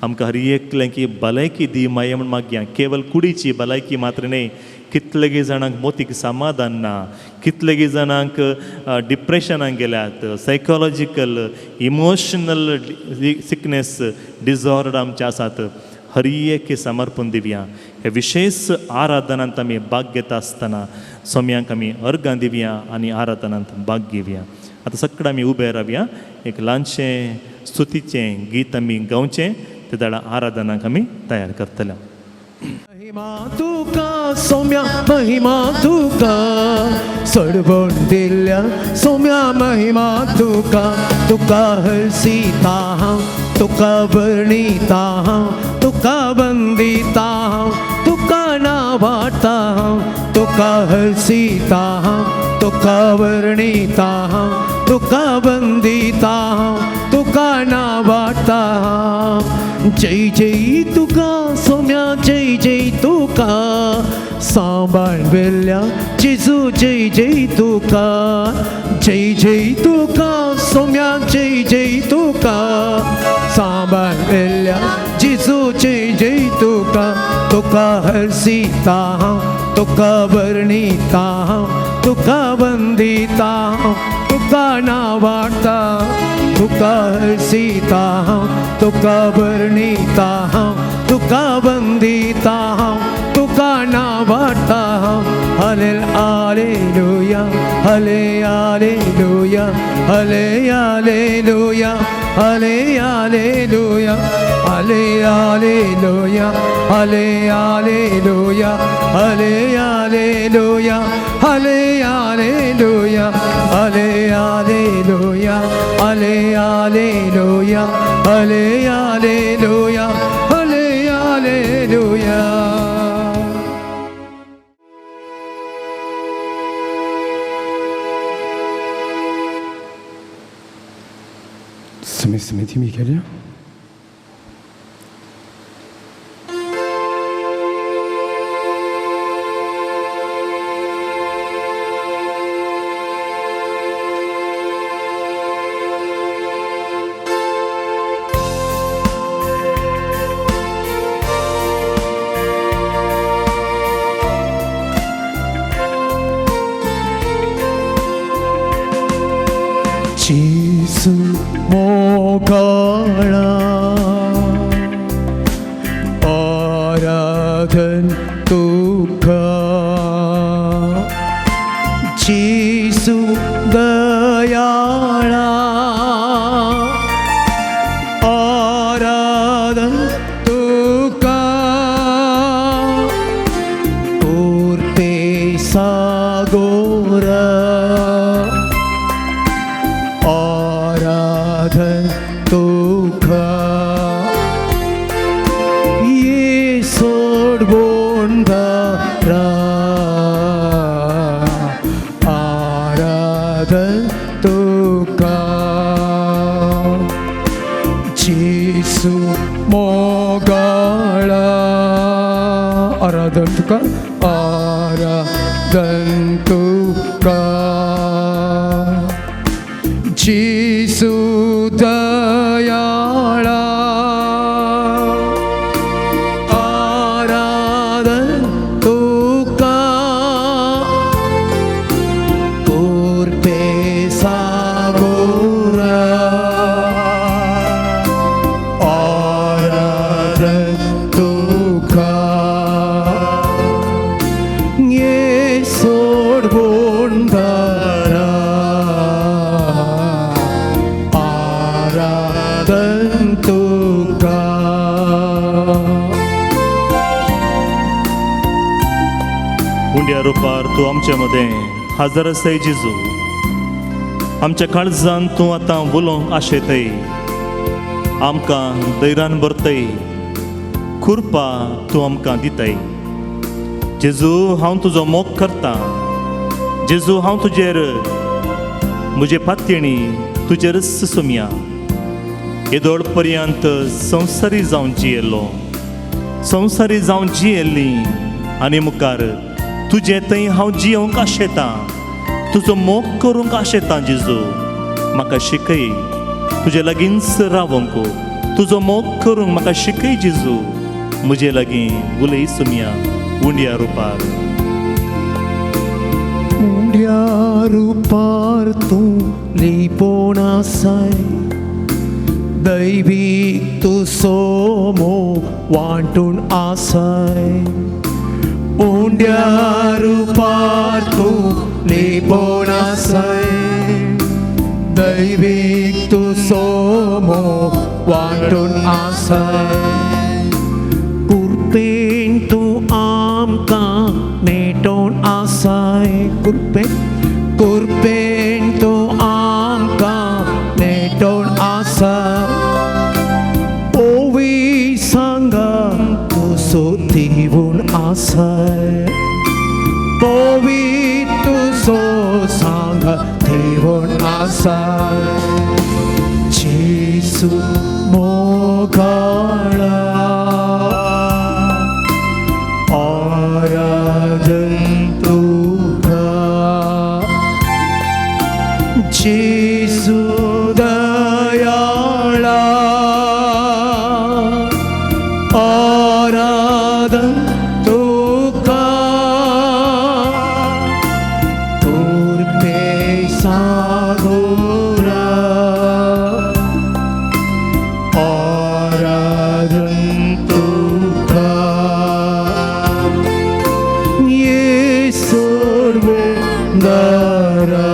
आमकां हर एकलें की भलायकी दी माये म्हूण मागया. केवल कुडीची भलायकी मात्र न्हय, कितलेगी जाणांक मोतीक समाधान ना, कितलेगी जाणांक डिप्रेशनाक गेल्यात, सायकोलॉजिकल इमोशनल सिकनेस डिसऑर्डर आमचे आसात. हर एक समर्पण दिवया. हे विशेश आराधनांत आमी भाग घेता आसतना सोम्यांक आमी अर्गां दिवया आनी आराधनांत भाग घेवया. आतां सगळें आमी उबे रावया, एक ल्हानशें स्तुतीचें गीत आमी गावचें, ते दाडा आराधनाक आमी तयार करतले. महिमा तुका सोम्या, महिमा तुका सडबण दिल्या सोम्या, महिमा तुका. तुका हरसिता हांव, तुका वर्णिता हांव, तुका बंदिता हांव, तुका नावाडता हांव. तुका हरसिता हांव, तुका वर्णिता हांव, तुका बंदिता हांव, तुका नावाडता हांव. जय जय तुका सोम्या, जय जय तुका सांबाळ वेल्या जेजू, जय जय तुका. जय जय तुका सोम्या जय जय तुका सांबाळल्या जेजू जय जय तुका तुका हर्षिता हांव तुका वर्णिता हांव तुका वंदिता हांव तुका नावाडटा तुका हर्षिता हांव तुका वर्णिता हांव तुका वंदिता हांव तुका नावाडटा हांव हले हालेलुया हले हालेलुया हले हालेलुया हले हालेलुया हले हालेलुया हले हालेलुया हले हालेलुया हले हालेलुया हले हालेलुया हले हालेलुया हले हालेलुया हले हालेलुया. समिति मिकेल्या. जेजू मोगाळा आराधन तुका जेजू दयाळा आराधन तुका कुर्पे सागोरा आराधन तुका ये सोड बोंदारा आराधन तुका जेजू मोगाळा आराधन तुका आराधन तुका जेजू दयाळा आराधन तुका कुर्पे सागोरा आराधन तुका ये सोड बोंदारा आराधन तुका. उंड्या रुपार तूं आमचे मदें हजर आसाय जेजू. आमच्या काळजान तूं आतां उलोवंक आशेतय, आमकां धैर्यान भरतय, कृपा तूं आमकां दितय. जेजू हांव तुजो मोग करतां. जेजू हांव तुजेर म्हजे पातयेणी तुजेरच सोमया. येदोळ पर्यंत संवसारी जावन जियेलो, संवसारी जावन जियेल्ली आनी मुखार तुजें थंय हांव जियोवंक आशेतां, तुजो मोग करूंक आशेतां. जेजू म्हाका शिकय तुजे लागींच रावंक, तुजो मोग करूंक म्हाका शिकय जेजू. म्हजे लागीं उलय सुमया उंड्या रुपार. उंड्या रुपार तूं लिपोवन आसाय दैवीक तूं सोमो वांटून आसाय उंड्या रुपार तूं लिपोवन आसाय दैवीक तूं सोमो वांटून आसाय कुर्पेन तूं आमकां नेटोवन आसाय कुर्पेन कुर्पेन तूं आमकां नेटोवन आसाय ओवी सांगा तूं सोदिवून आसाय ओवी तूं सो सांगा दिवून आसाय जेजू मोगाळा आराधन तुका नरा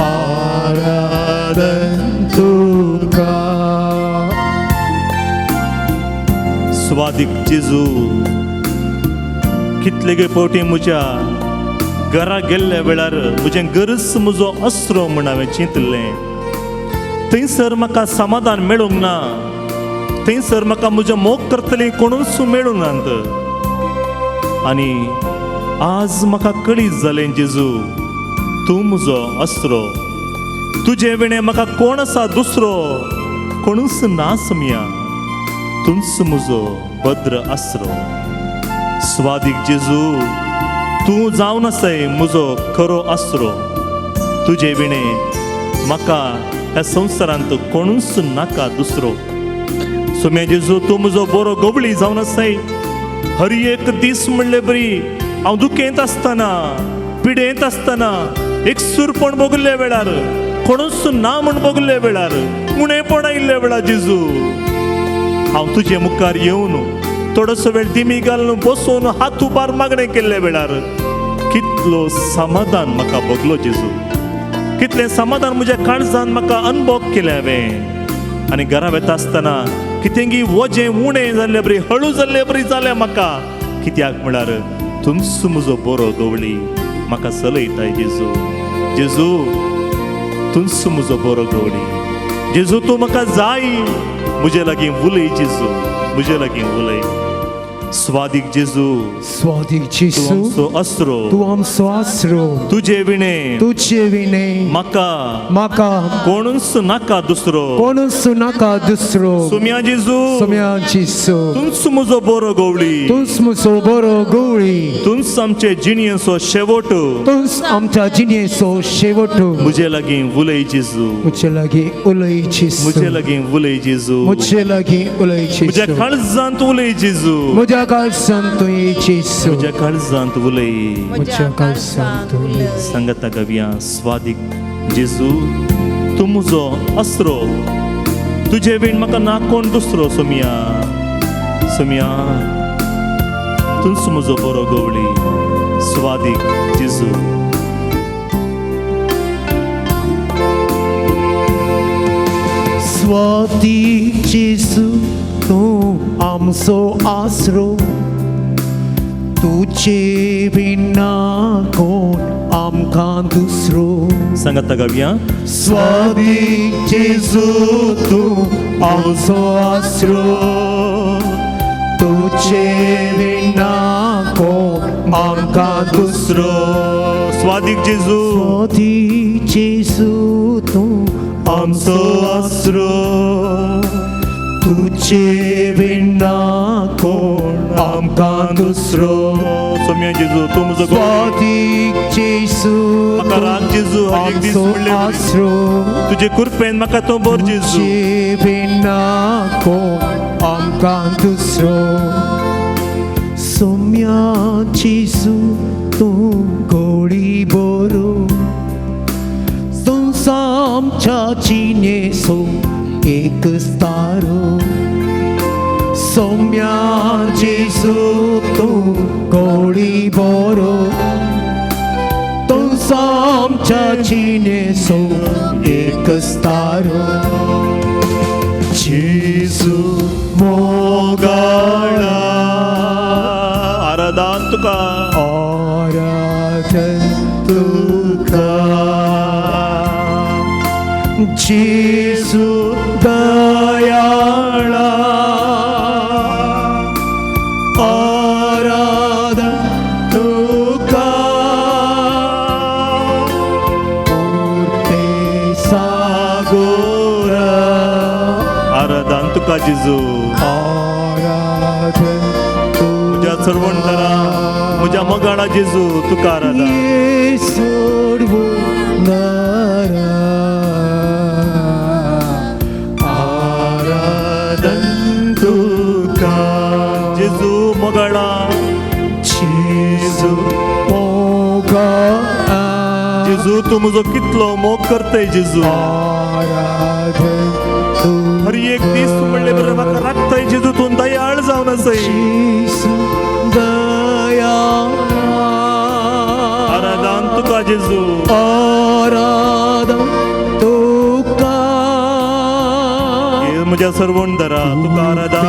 आराधन तुका. स्वादीक जेजू, कितले गे फावटी म्हज्या घरा गेल्ल्या वेळार म्हजें गरज म्हजो आसरो म्हूण हांवें चिंतलें. थंयसर म्हाका समाधान मेळूंक ना, थंयसर म्हाका म्हजें मोग करतलीं कोणूच मेळूंक नात. आनी आज म्हाका कळीत जालें जेजू, तूं म्हजो आसरो, तुजे विणें म्हाका कोण आसा दुसरो, कोणूच ना सोम्या, तूंच म्हजो भद्र आसरो. स्वादीक जेजू, तूं जावन आसाय म्हजो खरो आसरो, तुजे विणें म्हाका ह्या संवसारांत कोणूच नाका दुसरो. सोम्या जेजू, तूं म्हजो बरो गवळी जावन आसाय. हर एक दीस म्हणले बरी हांव दुखेंत आसतना, पिडेंत आसतना, एकसूरपण भोगल्ल्या वेळार, कोणूच ना म्हूण भोगल्ल्या वेळार, उणेपण आयिल्ल्या वेळार जेजू, हांव तुजे मुखार येवन थोडोसो वेळ दिमी घालून बसून हात उबार मागणें केल्ल्या वेळार कितलो समाधान म्हाका भोगलो जेजू, कितलें समाधान म्हज्या काळजान म्हाका अनुभव केलें हांवें. आनी घरा वता आसतना कितेंगी वजें उणें जाल्ले बरी, हळू जाल्ले बरी जालें म्हाका. कित्याक म्हळ्यार तूंच म्हजो बरो गवळी म्हाका चलयताय जेजू. जेजू तूंच म्हजो बरो गवळी, जेजू तूं म्हाका जाय, म्हजे लागीं उलय जेजू, म्हजे लागीं उलय. स्वादीक जेजू, स्वादीक तूं जेजू, आमचो आसरो, तूं आमचो आसरो, तुजे विणें तुजे विणें म्हाका म्हाका कोणूच नाका दुसरो. कोणूच नाका दुसरो. सोम्या जेजू, सोम्या जेजू, तूंच म्हजो बरो गवळी, तूंच म्हजो बरो गवळी, तूंच आमचे जिणेचो शेवट, तूंच आमच्या जिणेचो शेवट. म्हजे लागीं उलय जेजू, म्हजे लागीं उलय जेजू, म्हजे लागीं उलय जेजू, म्हजे लागीं उलय म्हज्या जेजू, काळजांत उलय जेजू, म्हज्या काळजांत तूं ये जेजू, म्हज्या काळजांत उलय. म्हज्या काळजांत उलय. सांगता गवया स्वादीक जेजू, तूं म्हजो आसरो, तुजे वीण म्हाका ना कोण दुसरो. सोम्या, सोम्या तूंच म्हजो बरो गवळी, स्वादीक जेजू. स्वादीक जेजू, तूं आमचो आसरो, तुजे विना कोण आमकां दुसरो. सांगता गवया स्वादीक जेजू, तूं आमचो आसरो, तुजे विना कोण आमकां दुसरो. स्वादीक जेजू, स्वादीक जेजू, तूं आमचो आसरो, तुजे विना कोण आमकां दुसरो. सोम्या जेजू, तूं म्हजो गवळी. स्वादीक जेजू, म्हाका राग जेजू, हर एक दीस आमचो म्हणले बरी. आसरो, तुजे कृपेन म्हाका तूं बर जेजू, तुजे विना कोण आमकां दुसरो. सोम्या जेजू, तूं गोडी बरो, तूं आमच्या जिणेचो एक तारो. सोम्या जेजू, तूं गोडी बरो, तूं आमच्या जिणेचो एक तारो. जेजू मोगाळा, आराधन तुका, आराधन तुका जेजू दयाळा, आराधन तुका पुरते सागोरा. आराधन तुका जेजू, आराधन म्हज्या सर्वणदारा, म्हज्या मोगाळा जेजू तुका आराधन. नरा आराधन तुका जेजू मोगाळा, जेजू मोगाळा, जेजू तूं म्हजो कितलो मोग करतय जेजू, आराधन हर एक दीस म्हणले बरें म्हाका राखतय जेजू, तूं दयाळ जावन आसय. जेजू दयाळा, जेजू. आराधन तुका. ये म्हज्या सर्वणदारा, तुका आराधन.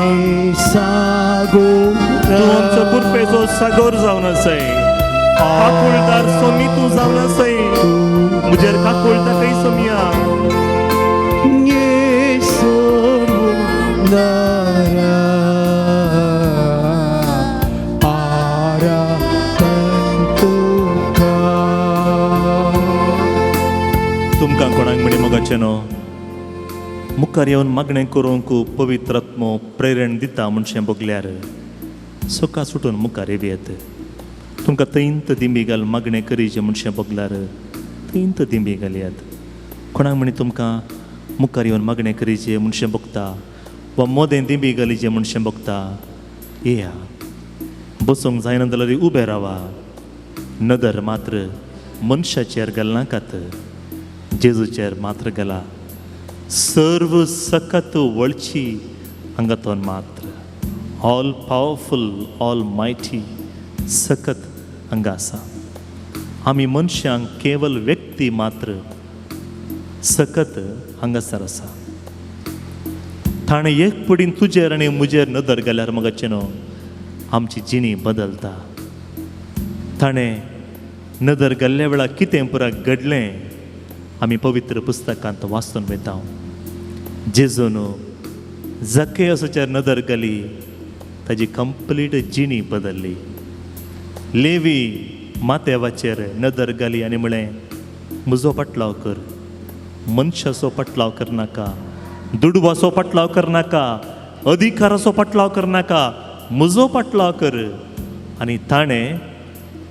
सागोर. तूं आमचो कुरपेचो सागोर जावन आसाय. काकुळदार सोमी तूं जावन आसाय. म्हजेर काकुळटा खंय सोमिया. ये सर्वणदारा आराधन तुका. तुमकां कोणाक म्हणी मोगाचें न्हू, मुखार येवन मागणें करूंक पवित्र आत्मो प्रेरण दिता म्हणशें भोगल्यार सकाळ सुटून मुखार येवयात. तुमकां थंयत दिंबी घाल मागणें करीचें म्हणशें भोगल्यार थंयत दिंबी घालयात. कोणाक म्हणी तुमकां मुखार येवन मागणें करीचें म्हणशें भोगता वा मोदें दिंबी घालीचें म्हणशें भोगता, येया. बसूंक जायना जाल्यार उबें रावा. नदर मात्र मनशाचेर घालनाकात, जेजूचेर मात्र घाला. सर्व सकत वळची हांगातोन मात्र, ऑल पावरफुल ऑल मायटी सकत हांगा आसा. आमी मनशांक केवल व्यक्ती मात्र, सकत हांगासर आसा. ताणें एक पडीन तुजेर आनी म्हजेर नदर घाल्यार मगाचें न्हू, आमची जिणी बदलता. ताणें नदर घाल्ल्या वेळार कितें पुरा घडलें आमी पवित्र पुस्तकांत वाचून वयता. जेजून जकेयसाचेर नदर घाली, ताजी कंप्लीट जिणी बदल्ली. लेवी मातेवाचेर नदर घाली आनी म्हळें, म्हजो पटलाव कर, मनशाचो पटलाव करनाका, दुडवाचो पटलाव करनाका, अधिकाराचो पटलाव करनाका, म्हजो पटलाव कर. आनी ताणें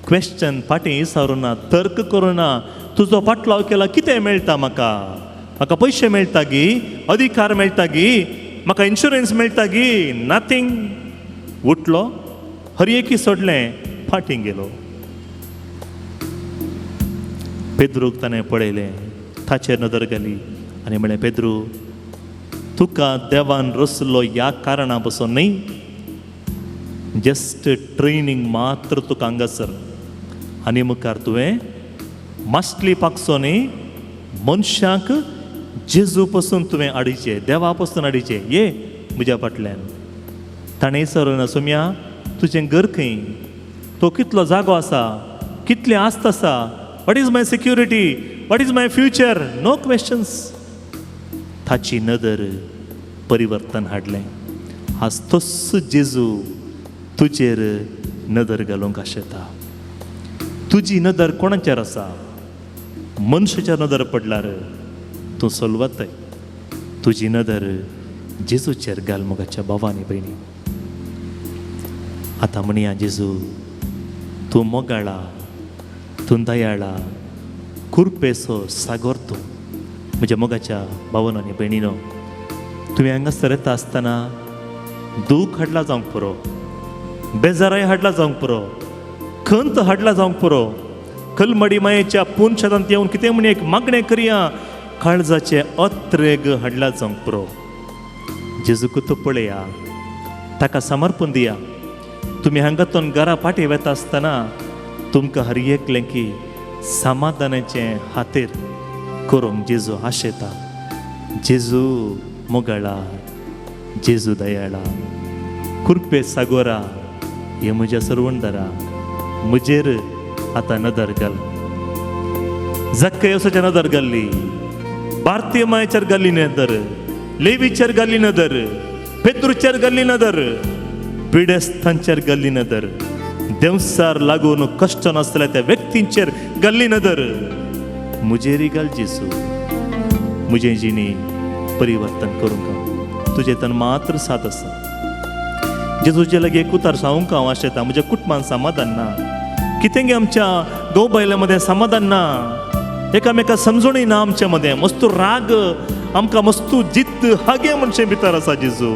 क्वेश्चन फाटीं विचारूं ना, तर्क करूं ना, तुजो पाटलाव केला कितें मेळटा म्हाका, म्हाका पयशे मेळटा गी, अधिकार मेळटा गी, म्हाका इन्शुरन्स मेळटा गी, नथींग. उठलो, हर एकी सोडलें, फाटीं गेलो. पेद्रूक ताणें पळयलें, ताचेर नदर घाली आनी म्हळें, पेद्रू, तुका देवान रचलो ह्या कारणा पसून न्हय, जस्ट ट्रेनींग मात्र तुका हांगासर. आनी मुखार तुवें मासली पाकचो न्ही, मनशांक जेजू पसून तुवें हाडचें, देवा पसून हाडचें. ये म्हज्या फाटल्यान. ताणें विचारूं ना, सोम्या तुजें घर खंय, तो कितलो जागो आसा, कितलें आस्त आसा, what is my security, what is my future, no questions. ताची नदर परिवर्तन हाडलें. आज तोच जेजू तुजेर नदर घालूंक आशेता. तुजी नदर कोणाचेर आसा? मनशाचेर नदर पडल्यार तूं सोलवताय. तुजी नदर जेजूचेर घाल मोगाच्या भावा आनी भयणी. आतां म्हणया, जेजू तूं मोगाळा, तूं दयाळा, कुरपेचो सागोर तूं. म्हज्या मोगाच्या भावानो आनी भयणीनो, तुवें हांगासर येता आसतना दूख हाडला जावंक पुरो, बेजाराय हाडला जावंक पुरो, खंत हाडला जावंक पुरो. कलमडी मायेच्या पुनशांत येवन कितें म्हण एक मागणें करया, काळजाचे अत्रेग हाडला जावंक पुरो. जेजूक तो पळया, ताका समर्पण दिया. तुमी हांगातून घरा फाटीं वता आसतना तुमकां हर एकलें की समाधानाचें खातीर करूंक जेजू आशेता. जेजू मोगाळा, जेजू दयाळा, कुरपे सागोरा, हे म्हज्या सर्वणदारा, म्हजेर आतां नदर घाल. जक्कयोसाच्या नदर घाल्ली, भारतीय मायचेर घाल्ली नदर, लेवीचेर घाल्ली नदर, पेद्रूचेर घाल्ली नदर, पिडेस्तांचेर घाल्ली नदर, देंवसार लागून कश्ट नासल्या त्या व्यक्तींचेर घाल्ली नदर, म्हजेरय घाल जेजू. म्हजें जिणी परिवर्तन करूंक तुजें तन मात्र साथ आसा. जेजूचे लागीं एक उतार सांगूंक हांव आशेता, म्हज्या कुटुंबान समाधान ना, कितें गे आमच्या घोव बायले मदें समाधान ना, एकामेका समजणी ना, आमच्या मदें मस्तू राग, आमकां मस्तू जिद्द हागे म्हणचें भितर आसा. जेजू,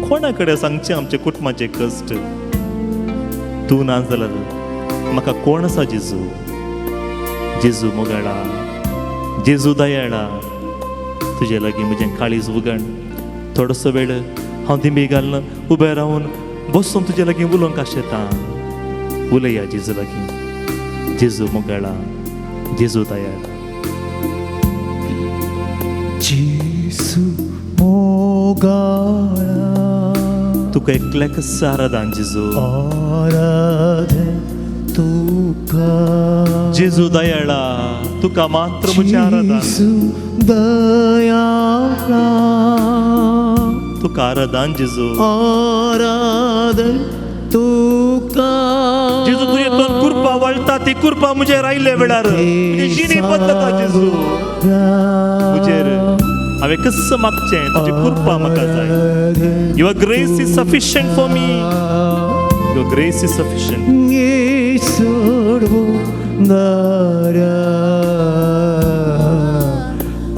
कोणा कडेन सांगचें आमचे कुटुंबाचे कश्ट? तूं ना जाल्यार म्हाका कोण आसा जेजू? जेजू मोगाळा, जेजू दयाळा, तुजे लागीं म्हजें काळीज उगण. थोडोसो वेळ हांव दिंबी घालून उबें रावन बसून तुजे लागीं उलोवंक आशेता. उलया जेजू लागीं. जेजू मोगाळा. जेजू दयाळ. जेसू मोगाळा, तुका एकल्याकच आराधन जेजू. आराधन तुका. जेजू दयाळा, तुका मात्र म्हजें आराधन. जेसू दयाळा, तुका आराधन जेजू. आराधन तुका. जेजू, तुजें तोंड कृपा वळटा, ती कृपा म्हजेर आयले वेळार तुजी जिणी बदलता जेजू. म्हजेर हांवें कस्स मागचें, तुजी कृपा म्हाका जाय. Your grace is sufficient for me. Your grace is sufficient. सोडवणारा,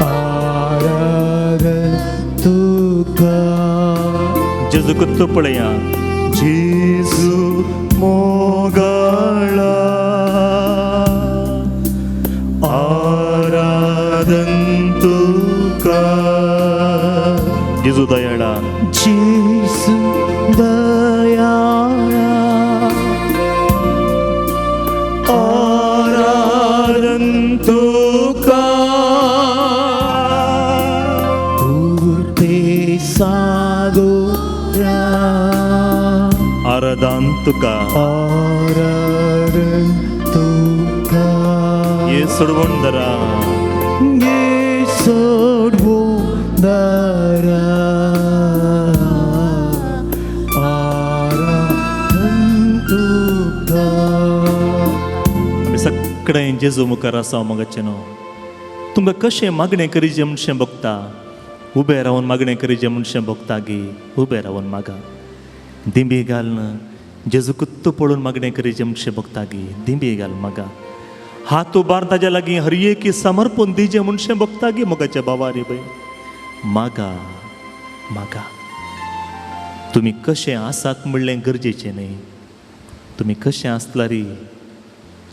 आराधन तुका. जेजू कुत्तो पळया. जेजू मोगाळा, आराधन तुका. जेजू दयाळा. जेसू दयाळा, आराधन तुका. पूर्ते सागोरा, आराधन तुका. आराधन तुका. ये सोडवणदारा. ये सोडवणारा, आराधन तुका. आमी सगळें जेजू मुखार आसा मगाचें न्हू. तुमकां कशें मागणें करीचें म्हणशें बगता, उबें रावन मागणें करीचें म्हणशें बगता गी, उबें रावन मागा. दिंबी घालून जेजू कुत्तो पळोवन मागणें करीचें म्हणशें बगता गी, दिंबी घाल मागा. हात उबार ताज्या लागीं हर एक समर्पण दिजें म्हणशें बगता गी, मोगाच्या बाबा रे बाय, मागा मागा. तुमी कशें आसात म्हणलें गरजेचें न्हय. तुमी कशें आसल्यार,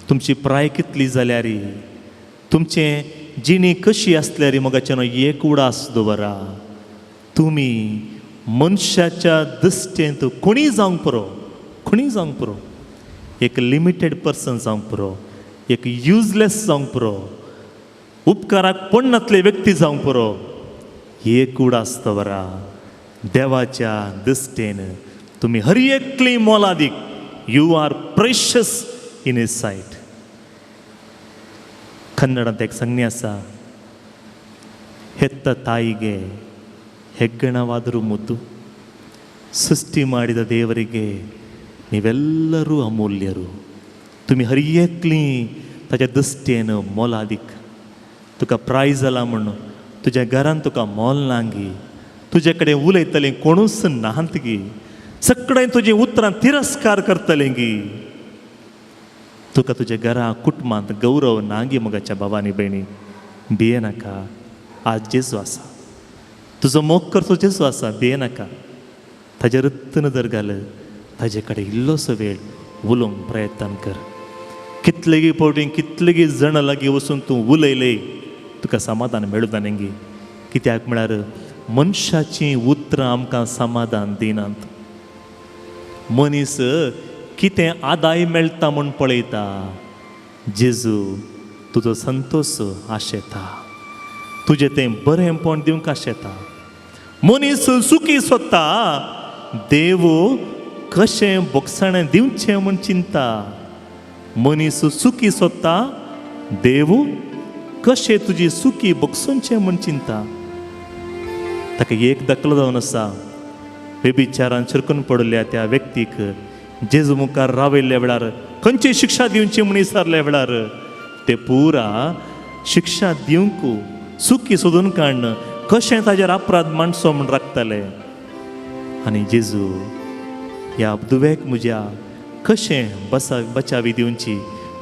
तुमची प्राय कितली जाल्यार, तुमचें जिणी कशी आसल्यार, मोगाचें न्हू, एक उडास दवरा, तुमी मनशाच्या दृश्टेंत कोणीय जावंक पुरो, कोणीय जावंक पुरो, एक लिमिटेड पर्सन जावंक पुरो, एक युजलेस जावंक पुरो, उपकाराक पडनातले व्यक्ती जावंक पुरो, एक उडास दवरा, देवाच्या दृश्टेन तुमी हर एकली मोलादीक. You are precious in his sight. ಕನ್ನಡಂತ एक ಸಂಜ್ಞೆ ಆसा, ಹೆತ್ತ ತಾಯಿಗೆ ಹೆಗ್ಗಣವಾದರೂ ಮುದ್ದು, ಸೃಷ್ಟಿ ಮಾಡಿದ ದೇವರಿಗೆ ನೀವೆಲ್ಲರೂ ಅಮೂಲ್ಯರು. तुमी हर एकली ताच्या दृश्टेन मोलादीक. तुका प्राय जाला म्हूण तुज्या घरान तुका मोल नांगी, तुजे कडेन उलयतलें कोणूच नाहंत गी, सगळें तुजीं उतरां तिरस्कार करतलें गी, तुका तुज्या घरा कुटुंबांत गौरव नागी. मोगाच्या भावानी भयणी, भिये नाका. आज जेजू आसा, तुजो मोग करचो जेजू आसा. भिये नाका. ताजेर नदर घाल, ताजे कडेन इल्लोसो वेळ उलोवंक प्रयत्न कर. कितलेगी फावटी कितलेगी जाणां लागीं वचून तूं उलयले, तुका समाधान मेळूं न्ही. कित्याक म्हळ्यार मनशाचीं उतरां आमकां समाधान दिनात. मनीस कितें आदाय मेळटा म्हूण पळयता, जेजू तुजो संतोश आशेता, तुजें तें बरेंपण दिवंक आशेता. मनीस सुखी सोदता, देव कशें बोगसाणें दिवचें म्हूण चिंता. मनीस सुखी सोदता, देव कशें तुजी सुखी बोगसुचें म्हूण चिंता. ताका एक दाखलो जावन आसा, व्यभिचारान शिरकून पडिल्ल्या त्या व्यक्तीक जेजू मुखार रावयल्ल्या वेळार खंयची शिक्षा दिवची म्हूण विचारल्या वेळार ते पुरा शिक्षा दिवंक सुखी सोदून काडून कशें ताजेर अपराध मांडचो म्हूण राखताले. आनी जेजू ह्या दुवेक म्हज्या कशें बसा बचावी दिवची,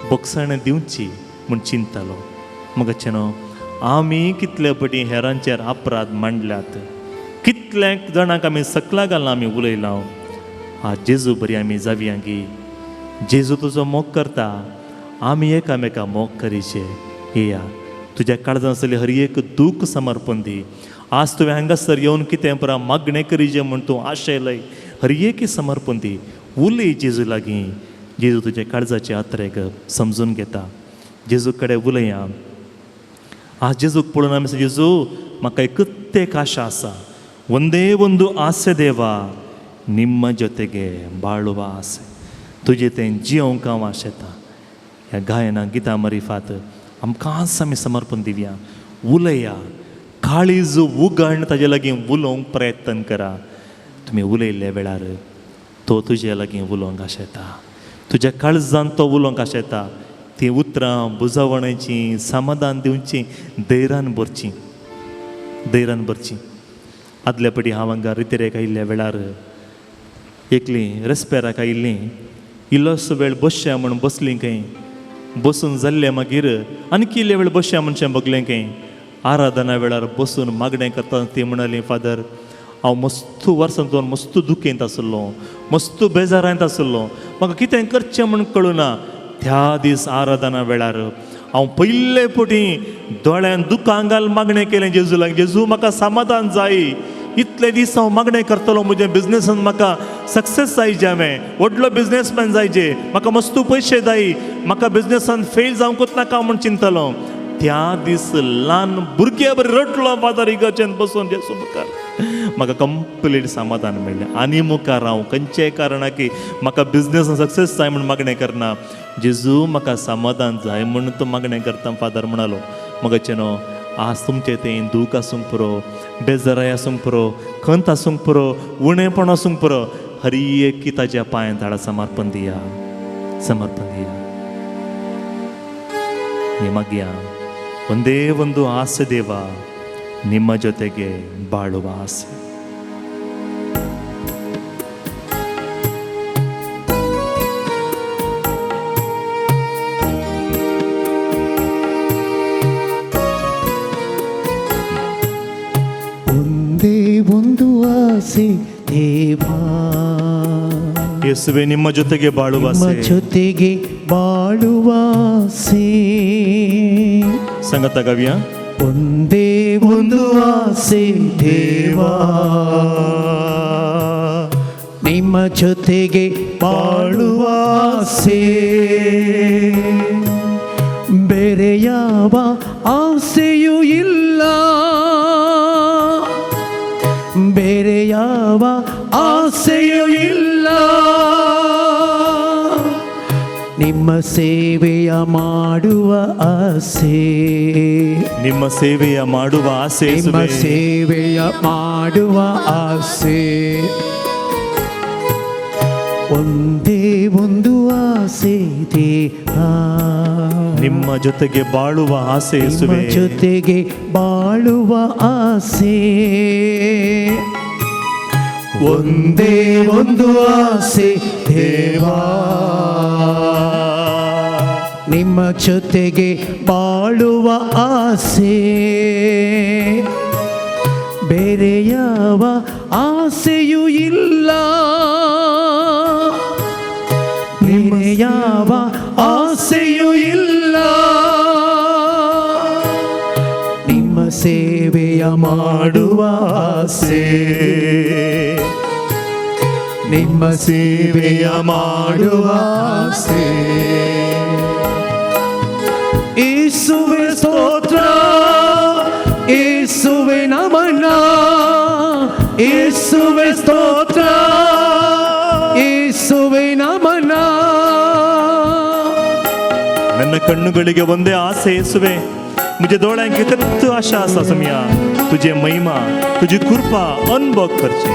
बोगसाणें दिवची म्हूण चिंतालो. मगाचें न्हू, आमी कितले पटी हेरांचेर अपराध मांडल्यात, कितल्या जाणांक आमी सकला घालना आमी उलयला. आज जेजू बरी आमी जावया गी. जेजू तुजो मोग करता, आमी एकामेका मोग करीचे. येया, तुज्या काळजान आसलें हर एक दूख समर्पण दी. आज तुवें हांगासर येवन कितें परा मागणें करीचें म्हूण तूं आशेलय, हर एक समर्पण दी. उलय जेजू लागीं. जेजू तुज्या काळजाचे आत्रेक समजून घेता. जेजू कडेन उलया. आज जेजूक पळोवन आमी जेजू म्हाका एकच एक आशा आसा, ಒಂದೇ ಒಂದು ಆಸೆ ದೇವಾ, ನಿಮ್ಮ ಜೊತೆಗೆ ಬಾಳುವ ಆಸೆ, तुजे तें जियोंक हांव आशेता. ह्या गायना गितां मरिफात आमकांच आमी समर्पण दिवया. उलया, काळीज उगण ताजे लागीं उलोवंक प्रयत्न करा. तुमी उलयल्ल्या वेळार तो तुजे लागीं उलोवंक आशेता, तुज्या काळजान तो उलोवंक आशेता. तीं उतरां बुजवणेचीं, समाधान दिवचीं, धैर्यान भरचीं, धैर्यान भरचीं. आदल्या पटी हांव हांगा रितेरेक आयिल्ल्या वेळार एकली रेस्पेराक आयिल्ली, इल्लोसो वेळ बसया म्हूण बसली खंय, बसून जाल्लें मागीर आनीक इल्ले वेळ बसया म्हणचें बगलें खंय. आराधना वेळार बसून मागणें करता ती म्हणाली, फादर हांव मस्त वर्सां मस्त दुखेंत आसलो, मस्त बेजारांत आसलो, म्हाका कितें करचें म्हूण कळुना. त्या दीस आराधना वेळार हांव पयले पटी दोळ्यान दुकां घाल मागणें केलें जेजू लागीं, जेजू म्हाका समाधान जाय, इतले दीस हांव मागणें करतलो, म्हज्या बिजनेसान म्हाका सक्सेस जायचे, हांवें व्हडलो बिजनेसमॅन जायचे, म्हाका मस्त पयशे जाय, म्हाका बिजनेसान फेल जावंकूच नाका म्हूण चिंतलो. त्या दीस ल्हान भुरग्या बरी रडलो फादर इगर्जेन बसून जेजू मुखार. म्हाका कंप्लीट समाधान मेळ्ळें. आनी मुखार हांव खंयचेय कारणाक म्हाका बिजनेसान सक्सेस जाय म्हूण मागणें करना, जेजू म्हाका समाधान जाय म्हूण तूं मागणें करता फादर म्हणालो. मगाचें न्हू आज तुमचें तें दूख आसूंक पुरो, बेजाराय आसूंक पुरो, खंत आसूंक पुरो, उणेपण आसूंक पुरो, हर एक ताज्या पांयांत हाडा समर्पण दिया, समर्पण दिया. ನಿಮಗೆ ಒಂದೇ ಒಂದು ಆಸೆ ದೇವ, ನಿಮ್ಮ ಜೊತೆಗೆ ಬಾಳುವ ಆಸೆ. ಒಂದೇ ಒಂದು ಆಸೆ ದೇವಾ, ಯೇಸುವೆ ನಿಮ್ಮ ಜೊತೆಗೆ ಬಾಳುವ ನಿಮ್ಮ ಆಸೆ. ಜೊತೆಗೆ ಬಾಳುವ ಆಸೆ. ಸಂಗತ ಗವ್ಯ. ಒಂದೇ ಒಂದು ಆಸೆ ದೇವಾ, ನಿಮ್ಮ ಜೊತೆಗೆ ಬಾಳುವ ಆಸೆ. ಬೇರೆ ಯಾವ ಆಸೆಯೂ ಇಲ್ಲ, ಬೇರೆ ಯಾವ ಆಸೆಯೂ ಇಲ್ಲ, ನಿಮ್ಮ ಸೇವೆಯ ಮಾಡುವ ಆಸೆ, ನಿಮ್ಮ ಸೇವೆಯ ಮಾಡುವ ಆಸೆ ನಿಮ್ಮ ಯೇಸುವೆ. ಸೇವೆಯ ಮಾಡುವ ಆಸೆ. ಒಂದೇ ಒಂದು ಆಸೆ ದೇವಾ, ನಿಮ್ಮ ಜೊತೆಗೆ ಬಾಳುವ ಆಸೆ ನಿಮ್ಮ ಯೇಸುವೆ. ಜೊತೆಗೆ ಬಾಳುವ ಆಸೆ. ಒಂದೇ ಒಂದು ಆಸೆ ದೇವಾ, ನಿಮ್ಮ ಜೊತೆಗೆ ಬಾಳುವ ಆಸೆ. ಬೇರೆ ಯಾವ ಆಸೆಯೂ ಇಲ್ಲ, ಬೇರೆ ಯಾವ ಆಸೆಯೂ ಇಲ್ಲ, ನಿಮ್ಮ ಸೇವೆಯ ಮಾಡುವ ಆಸೆ, ನಿಮ್ಮ ಸೇವೆಯ ಮಾಡುವ ಆಸೆ. ಯೇಸುವೆ ಸ್ತೋತ್ರ, ಯೇಸುವೆ ನಮನ, ಯೇಸುವೆ ಸ್ತೋತ್ರ, ಯೇಸುವೆ ನಮನ. ನನ್ನ ಕಣ್ಣುಗಳಿಗೆ ಒಂದೇ ಆಸೆ ಯೇಸುವೆ, म्हज्या दोळ्यांक कितें आशा आसा सोमया, तुजे महिमा, तुजी कृपा अनुभव करची.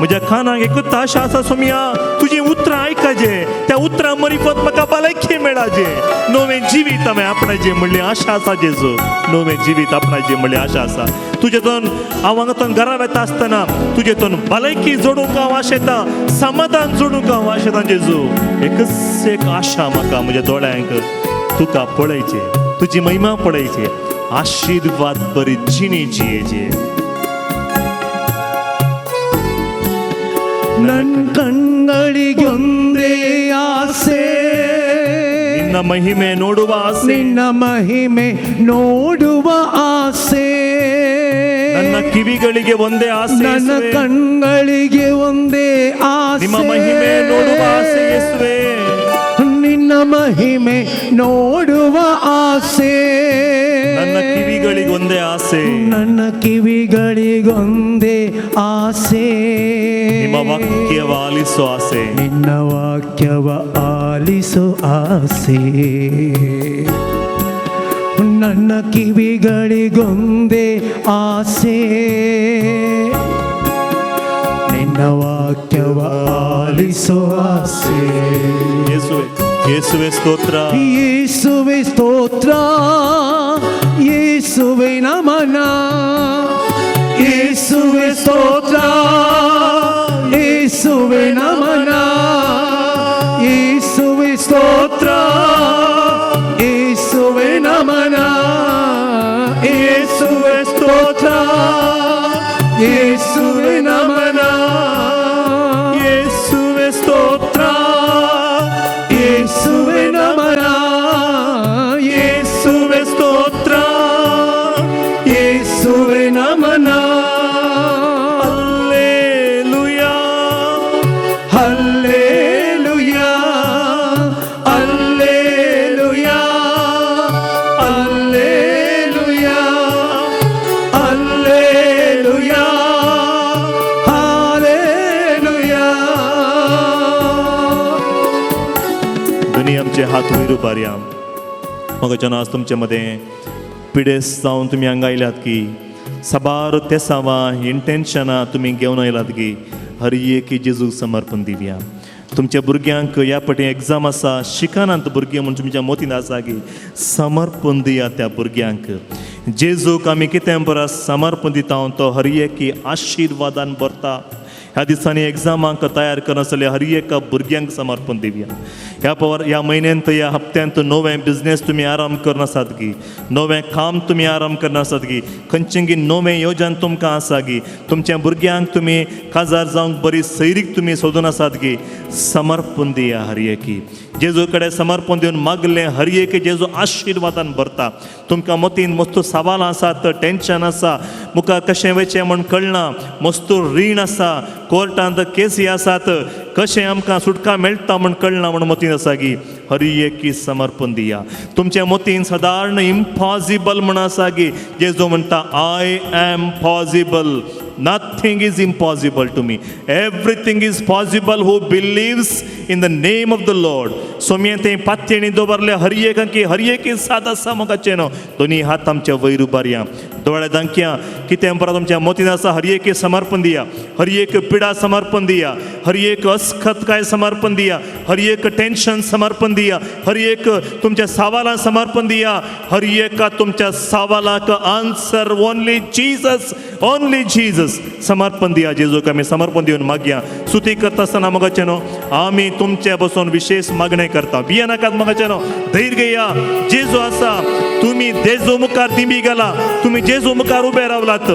म्हज्या कानाक एकूच आशा आसा सोमया, तुजी उतरां आयकाजे, त्या उतरां मरिफत म्हाका भलायकी मेळाजे, नवें जिवीत हांवें आपणाचें म्हणली आशा आसा जेजू, नवें जिवीत आपणाचें म्हणली आशा आसा. तुजे तोन हांव हांगा घरा वेता आसतना तुजे तोन भलायकी जोडूंक हांव आशेतां, समाधान जोडूंक हांव आशेतां जेजू. एकच एक आशा म्हाका म्हज्या दोळ्यांक तुका पळयचें, तुजी महिमा पळयची, आशिर्वाद बरी जिणी जियेची. ನನ್ ಕಣ್ಗಳಿಗೊಂದೇ ಆಸೆ, ನಿನ್ನ ಮಹಿಮೆ ನೋಡುವ ಆಸೆ, ನಿನ್ನ ಮಹಿಮೆ ನೋಡುವ ಆಸೆ. ನನ್ನ ಕಿವಿಗಳಿಗೆ ಒಂದೇ ಆಸೆ ನನ್ನ ಯೇಸುವೆ. ಕಣ್ಗಳಿಗೆ ಒಂದೇ ಆಸೆ, ನಿಮ್ಮ ಮಹಿಮೆ ನೋಡುವ ಆಸೆ ಯೇಸುವೆ. ನಿನ್ನ ನಿನ್ನ ಮಹಿಮೆ ನೋಡುವ ಆಸೆ. ನನ್ನ ಕಿವಿಗಳಿಗೊಂದೇ ಆಸೆ. ನನ್ನ ಕಿವಿಗಳಿಗೊಂದೇ ಆಸೆ. ನಿಮ್ಮ ವಾಕ್ಯವ ಆಲಿಸೋ ಆಸೆ. ನಿನ್ನ ವಾಕ್ಯವ ಆಲಿಸು ಆಸೆ. ನನ್ನ ಕಿವಿಗಳಿಗೊಂದೇ ಆಸೆ, ನಿನ್ನ ವಾಕ್ಯವ ಆಲಿಸು ಆಸೆ. ಯೇಸುವೆ, ಯೇಸುವೆ ಸ್ತೋತ್ರ. ಯೇಸುವೆ ಸ್ತೋತ್ರ, ಯೇಸುವೆ ನಮನ. ಯೇಸುವೆ ಸ್ತೋತ್ರ, ಯೇಸುವೆ ನಮನ. ಯೇಸುವೆ ಸ್ತೋತ್ರ, ಯೇಸುವೆ ನಮನ. ಯೇಸುವೆ ಸ್ತೋತ್ರ, ಯೇಸುವೆ ನಮನ. ಯೇಸುವೆ ಸ್ತೋತ್ರ, ಯೇಸುವೆ ನಮನ. ಯೇಸುವೆ ಸ್ತೋತ್ರ, ಯೇಸುವೆ ನಮನ. ಅಲ್ಲೇಲುಯಾ, ಹಲ್ಲೇಲುಯಾ, ಅಲ್ಲೇಲುಯಾ, ಅಲ್ಲೇಲುಯಾ, ಅಲ್ಲೇಲುಯಾ, ಹಾಲೇಲುಯಾ. दोन्ही आमचे हात वयर उबारया. मोगाच्यान आज तुमचे मदें पिडेस जावन तुमी हांगा आयल्यात की, साबार तेसावां इंटेन्शनां तुमी घेवन आयलात की, हर एक जेजूक समर्पण दिवया. तुमच्या भुरग्यांक ह्या पटी एग्जाम आसा, शिकनात भुरगीं म्हूण तुमच्या मोतीन आसा की, समर्पण दिया त्या भुरग्यांक. जेजूक आमी कितें परस समर्पण दिता, तो हर एक आशिर्वादान भरता. ह्या दिसांनी एग्जामांक तयार करनासले हर एका भुरग्यांक समर्पण दिवया. ह्या पवर ह्या म्हयन्यांत, ह्या हप्त्यांत नवें बिजनेस तुमी आराम करनासात की, नवें काम तुमी आराम करनासात की, खंयचें की नवें योजन तुमकां आसा की, तुमच्या भुरग्यांक तुमी काजार जावंक बरी सैरीक तुमी सोदून आसात की, समर्पण दिया हर एकी. जेजू कडेन समर्पण दिवन मागलें हर एक जेजू आशिर्वादान भरता. तुमकां मतीन मस्त सवाल आसात, टेंशन आसा, मुखार कशें वयचें म्हूण कळना, मस्त रीण आसा, कोर्टांत केसी आसात, कशें आमकां सुटका मेळटा म्हूण कळना म्हूण मतीन आसा की, हर एकी समर्पण दिया. तुमच्या मतीन सादारण इम्पॉसिबल म्हूण आसा की, जेजू म्हणटा, I am possible. Nothing is impossible to me. Everything is possible who believes in the name of the Lord. सोमये ते पात्यणी दवरले हर एकांकी हर एक साद आसा. मोगाचें न्हू, दोनी हात आमच्या वयर उबारया, दोळे दांकया. कितें परत तुमच्या मतीन आसा, हर एक समर्पण दिया. हर एक पिडा समर्पण दिया. हर एक अस्खतकाय समर्पण दिया. हर एक टेन्शन समर्पण दिया. हर एक तुमच्या सवालां समर्पण दिया. हर एका तुमच्या सवालाक answer only Jesus, only Jesus. समर्पण दिया. जेजूक आमी समर्पण दिवन मागया. स्तुती करता आसतना मोगाचें न्हू, आमी तुमचे बसून विशेष मागणें करता. भियेनाकात मोगाचें न्हू, धैर्य घेया. जेजू आसा. तुमी जेजू मुखार दिंबी गेला, तुमी जेजू मुखार उबे रावलात,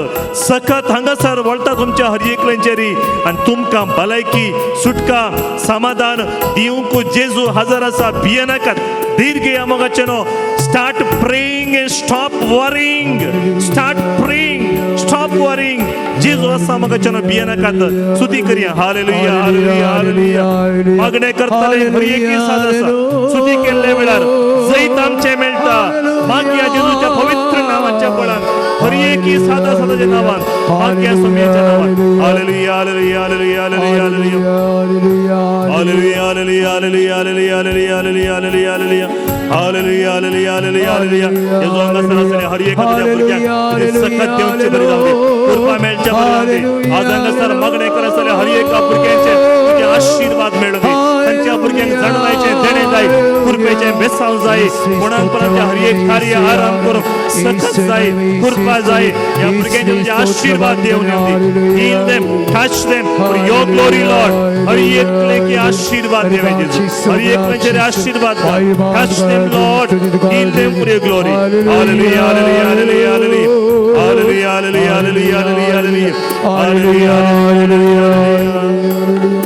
सकत हांगासर वळटा तुमच्या हर एकल्यांचेर आनी तुमकां भलायकी, सुटका, समाधान दिवंक जेजू हजर आसा. भियेनाकात, धीर घेया मोगाचें न्हू. Start praying and stop worrying. Start praying, stop worrying. जेजू आसा मोगाचें न्हू, भियेनाकात. स्तुती करया. Hallelujah, hallelujah, hallelujah. मागणें करतले हर एक साद आसा. स्तुती केल्ले वेळार जैत आमचें मेळटा. मागया जेजूच्या पवित्र नावाच्या बळान. हर एक साद आसा ताच्या नावान मागया, सोमयाच्या नावान. Hallelujah, hallelujah, hallelujah, hallelujah, hallelujah. Hallelujah, hallelujah, hallelujah, hallelujah, hallelujah, hallelujah, hallelujah, hallelujah, hallelujah, hallelujah, hallelujah. जेजू हांगासर आसले हर एका तुज्या भुरग्यांक तुजें सकत देवचे बरी जावं दी, कृपा मेळचे बरी जावं दी. आज हांगासर मागणें करसले हर एका भुरग्यांचे तुजे आशीर्वाद मेळूं दी. तांच्या भुरग्यांक जाणवायचें देणें जाय, कृपेचें बेसांव जाय. कोणाक परत हर एक कार्य आराम करूंक सकत जाय, कृपा जाय. ह्या भुरग्यांचे तुजे आशीर्वाद देवन येवं दी. Heal them, touch them for your glory, Lord. हर एकले आशीर्वाद देवे जेजू. हर एकल्याचेर आशीर्वाद. Touch them, Lord. Heal them for your glory. Hallelujah, hallelujah, hallelujah, hallelujah, hallelujah, hallelujah, hallelujah, hallelujah, hallelujah, hallelujah.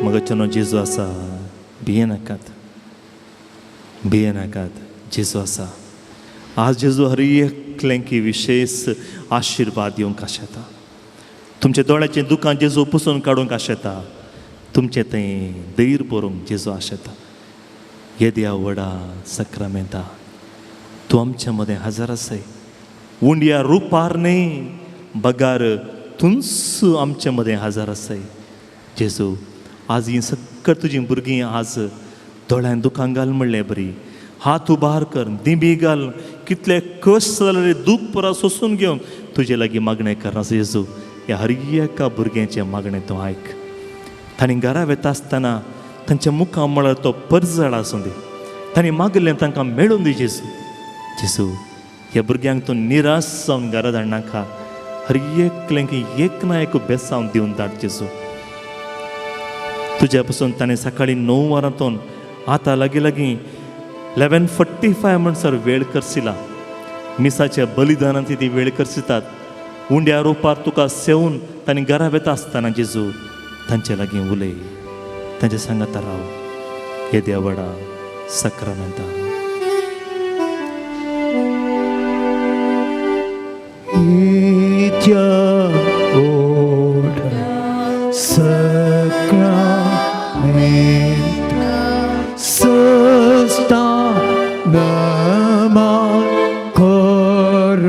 मोगाचें जेजू आसा. भियेनाकात, भियेनाकात. जेजू आसा. आज जेजू हर एकल्यांकी विशेष आशिर्वाद दिवंक आशेता. तुमच्या दोळ्याचें दुकां जेजू पुसून काडूंक आशेता. तुमचें थंय धैर्य बरोवंक जेजू आशेता. येद्या व्हडा सक्रामेंता तूं आमच्या मदें हजर आसाय. उंड्या रुपार न्हय बगार तूंच आमच्या मदें हजर आसाय. जेजू आज हीं सक्कड तुजीं भुरगीं आज दोळ्यान दुकां घाल म्हणलें बरी, हात उबार कर, दिंबी घाल, कितले कश्ट जाले दूख परा सोसून घेवन तुजे लागीं मागणें कर. जेजू ह्या हर एका भुरग्यांचें मागणें तूं आयक. तांणी घरा वेता आसतना तांच्या मुखा मळार तो परजळ आसूं दी, तांणी मागलें तांकां मेळून दी. जेजू जेजू ह्या भुरग्यांक तूं निराश जावन घरा धाडनाका, हर एकल्यांक एक ना एक बेसांव दिवन धाड. जेजू तुज्या पसून ताणें सकाळीं 9 वरांतून आतां लागीं लागीं 11:45 म्हणसर वेळ करसिला. मिसाच्या बलिदानांत ती वेळ करसितात. उंड्या रुपार तुका सेवन तांणी घरा वेता आसतना जेजू तांचे लागीं उलय, तांचे सांगाता राव. येद्या व्हडा सक्रामेंता. येद्या व्हडा सक्रामेंता सस्ता नमन करुया.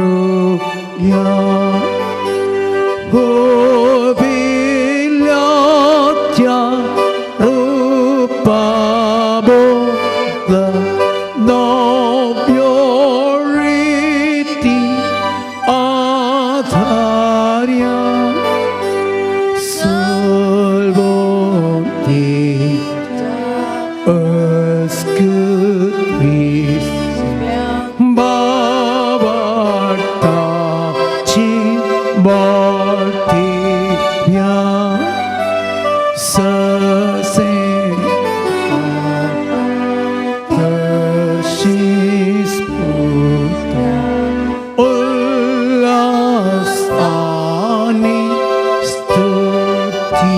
होबिल्याच्या रुपा बोला नव्यो रिती आधार्या सर्वोती अस्कृत बाबाची बार्थिया ससे तशीस्फूर्त उल्हास आनी स्तुतीसा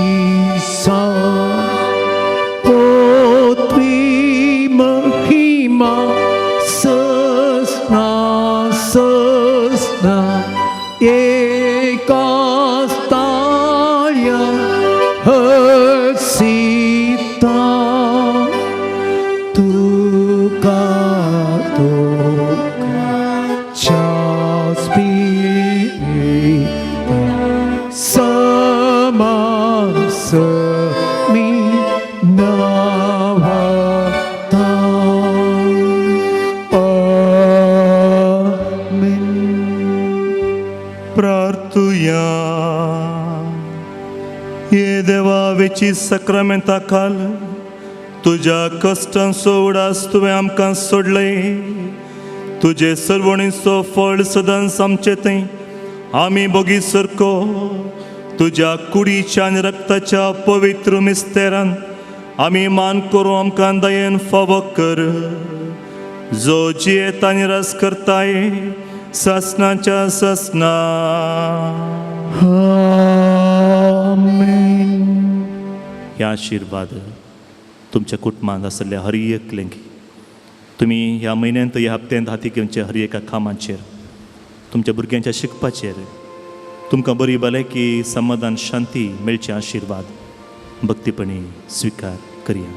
पोत्वी महिमा सस्ना सस्ना एकास्ताय हसीता. तुका तुका स्पिरिता समासमी नवता. आमेन. प्रार्थुया. ये देवा वेची सक्रामेंता काल तुज्या कश्टांचो उडास तुवें आमकां सोडले. तुजे सर्वणीचो फळ सदांच आमचे थंय आमी बोगी सरको. तुज्या कुडीच्या आनी रक्ताच्या पवित्र मिस्तेरान आमी मान करूं आमकां दयेन फावो कर. जो जियेता आनी रस करताय ससनाच्या ससना. आमेन. हे आशिर्वाद तुमच्या कुटुंबांत आसलेल्या हर एकल्यांक तुमी ह्या म्हयन्यांत ह्या हप्त्यांत हाती घेवचे हर एका कामाचेर, तुमच्या भुरग्यांच्या शिकपाचेर तुमकां बरी भलायकी, समाधान, शांती मेळचे आशिर्वाद भक्तीपणी स्विकार करया.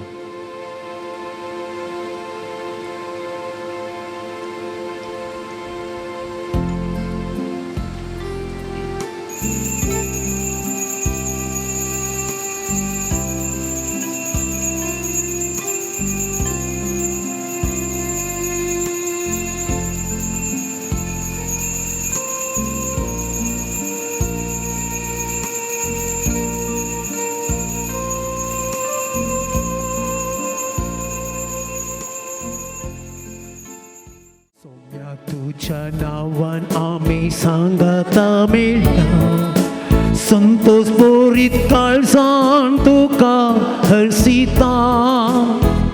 तुझ्या नावान आमी सांगाता मेळटा, संतोष बोरीत काळजान तुका हर्षिता.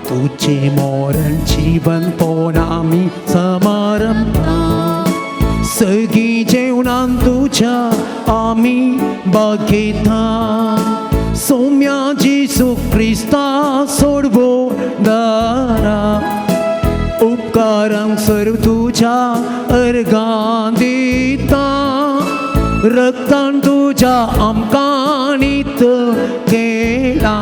तुझे मोरण जीवन पोन आमी समारंभता, सगळी जेवणान तुझ्या आमी बघिता. सौम्या जेसू क्रिस्ता सोडवो दारा, उपकारांक सर्व तुझ्या अर्गां दिता. रक्तान तुझ्या आमकां नीत केला,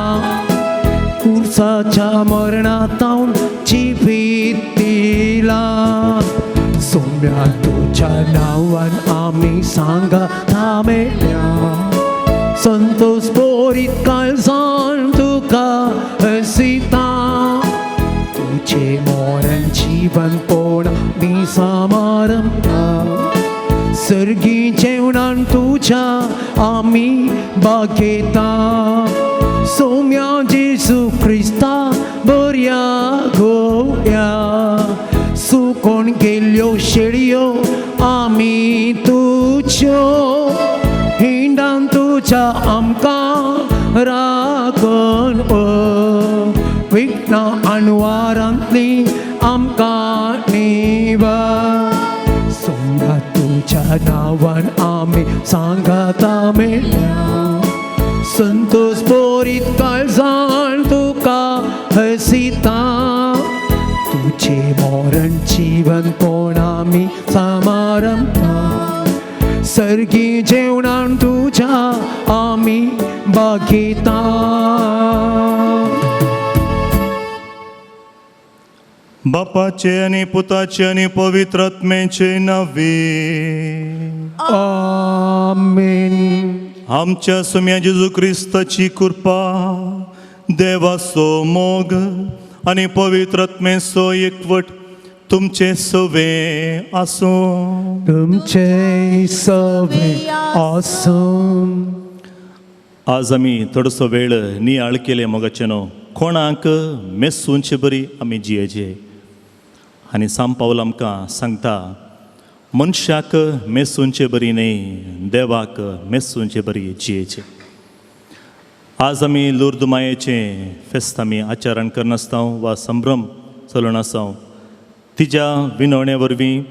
सोम्या तुज्या नांवान आमी सांगाता मेळ्या संतोष बोरीत काळजान तुका हसिता तुझे मोरण जीवन कोण मी समारंभा सर्गी जेवणान तुझ्या आमी बागेता सोम्या जेजू क्रिस्ता बऱ्या गोव्या सुकोण गेल्यो शेळयो आमी तुज्यो हिंडान तुज्या आमकां राखण विघ्नां अणवारांतली आमकां निवार सोम्या तुज्या नांवान आमी सांगाता मेळ्या संतोष बोरीत काळजान तुका हसिता तुझे मोरण जीवन कोण आमी समारंभा सर्गी जेवणान तुझ्या आमी बागेता. बापाचे आनी पुताचे आनी पवित्र आत्म्याचे नावे आमेन. आमच्या सुम्या जेजू क्रिस्ताची कृपा, देवाचो मोग आनी पवित्र आत्म्याचो एकवट तुमचे सवे आसूं. तुमचे सवे आसूं. आज आमी थोडोसो वेळ नियाळ केले मोगाचे न्हू कोणाक मेसूनचे बरी आमी जियेचे. आनी सांत पावल आमकां सांगता मनशाक मेसूनचे बरी न्हय, देवाक मेसूनचे बरी जियेचे. आज आमी लुर्द मायेचें फेस्त आमी आचरण करनासता वा संभ्रम चलून आसा. तिज्या विनवणे वरवीं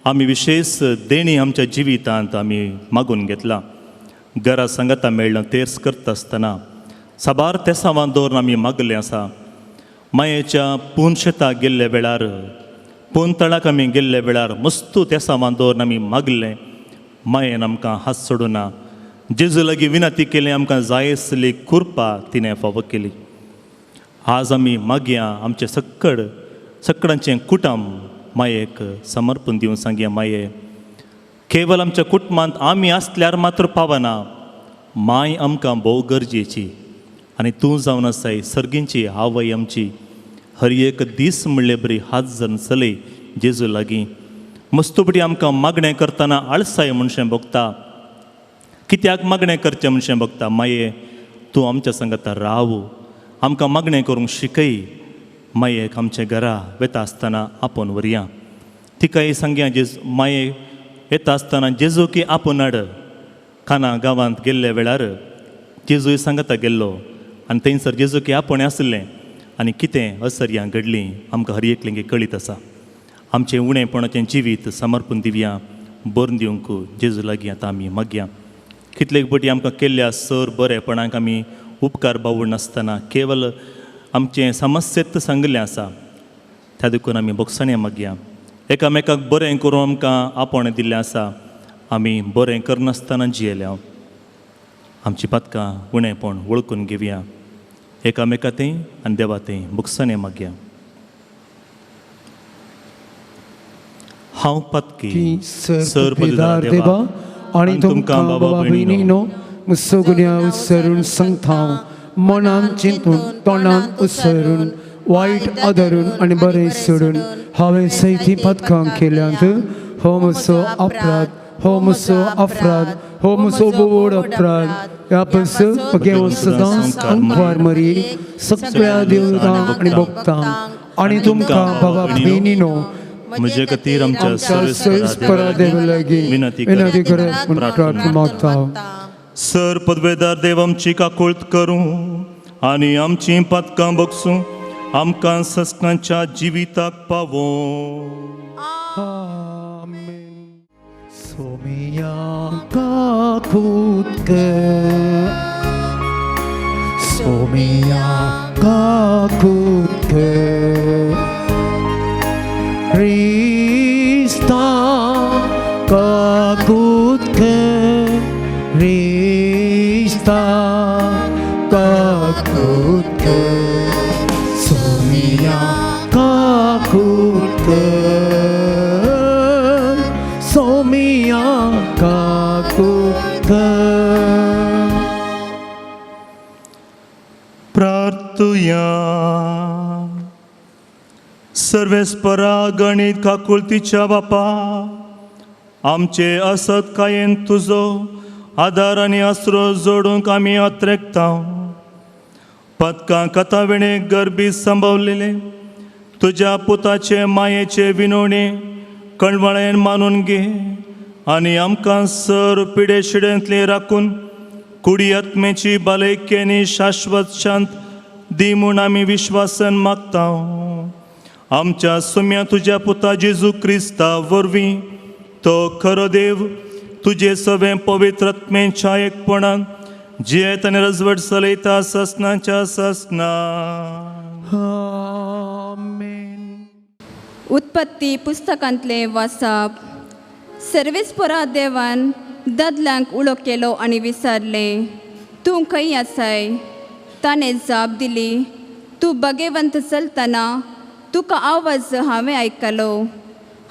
आमी विशेश देणी आमच्या जिवितांत आमी मागून घेतला. घरा सांगाता मेळ्ळें तेर्स करता आसतना साबार तेसांवां दवरून आमी मागलें आसा. मायेच्या पून शेताक गेल्ल्या वेळार, पून तळाक आमी गेल्ल्या वेळार मस्तू तेसांवां दवरून आमी मागलें. मायेन आमकां हात सोडूना. जेजू लागीं विनंती केली, आमकां जाय आसली कृपा तिणें फावो केली. आज आमी मागया आमचें सक्कड सक्कडांचें कुटुंब मायेक समर्पण दिवन सांगया, माये केवल आमच्या कुटुंबांत आमी आसल्यार मात्र पावना, माय आमकां भोव गरजेची. आनी तूं जावन आसाय सर्गींची आवय आमची. हर एक दीस म्हणले बरी हात जन चलय जेजू लागीं. मस्तुपटी आमकां मागणें करतना आळसाय म्हणशें भोगता. कित्याक मागणें करचें म्हणशें भोगता. माये तूं आमच्या सांगाता राव, आमकां मागणें करूंक शिकय. मायेक आमच्या घरा वेता आसतना आपोवन व्हरया. तिकाय सांगया जेजू माये येता आसतना जेजू की आपोवन हाड. काना गांवांत गेल्ल्या वेळार जेजूय सांगाता गेल्लो आनी थंयसर जेजू की आपोवणें आसलें आनी कितें असर्यां घडलीं आमकां हर एकलेंगे कळीत आसा. आमचें उणेपणाचें जिवीत समर्पण दिवया, बरून दिवंक जेजू लागीं आतां आमी मागया. कितले पटी आमकां केल्ल्या सर बरेपणाक आमी उपकार बावूड नासतना केवल आमचें समस्येत सांगिल्लें आसा. त्या देखून आमी बोगसाणें मागया. एकामेकाक बरें करूं आमकां आपोवणें दिल्लें आसा. आमी बरें करनासतना जियेल्या. आमची पातकां उणेपण वळखून घेवया. एकामेका थंय आनी देवा थंय बोगसाणें मागया. हांव पातकी सर पदवीदार देवा आनी तुमकां बाबा भयणीनो मुसो गुन्यांव सरून सांगता मनान चिंतून तोंडान उसरून वायट आदरून आनी बरें सोडून हांवें सैती पदकां केल्यांत. हो म्हजो अपराध, हो म्हजो अपराध, हो म्हजो बोवड अपराध. ह्या पस म्हगे सदांच अंकवार मरी सगळ्या देवतांक आनी भक्तांक आनी तुमकां बाबा भयणीनो म्हजे खातीर आमच्या सर्वेस्परा देवा लागीं विनंती विनंती करात म्हूण प्रार्थना मागता. सर पदवेदार देव आमची काकुळत करूं आनी आमचीं पातकां बगसूं आमकां सस्नाच्या जिविताक पावों. आमेन. सोमिया काकूत कर, सोमिया काकूत कर, क्रिस्ता काकूत कर, क्रिस्ता काकूत कर, सोमिया काकूत कर, सर्वेस्परा गणीत काकुळतीच्या बापा, आमचे असत कायेन तुजो आदार आनी आसरो जोडूंक आमी अत्रेकता. पदकां कथाविणे गरबी संभवलेले तुज्या पुताचे मायेचे विनवणे कणवळेन मानून घे आनी आमकां सर पिडे शिडेंतले राखून कुडी आत्मेची भलायकी आनी शाश्वत शांत दी म्हूण आमी विश्वासान मागता, आमच्या सुम्या तुज्या पुता जेजू क्रिस्ता वरवीं. तो खरो देव तुजे सवें पवित्र आत्मेच्या एकपणान जियेत आनी रजवट चलयता ससनाच्या ससना. आमेन. उत्पत्ती पुस्तकांतले वासाप. सर्वेस्परा देवान दादल्यांक उलो केलो आनी विचारलें, तूं खंय आसाय? ताणें जाप दिली, तूं बगेवंत चलतना तुका आवाज हांवें आयकलो.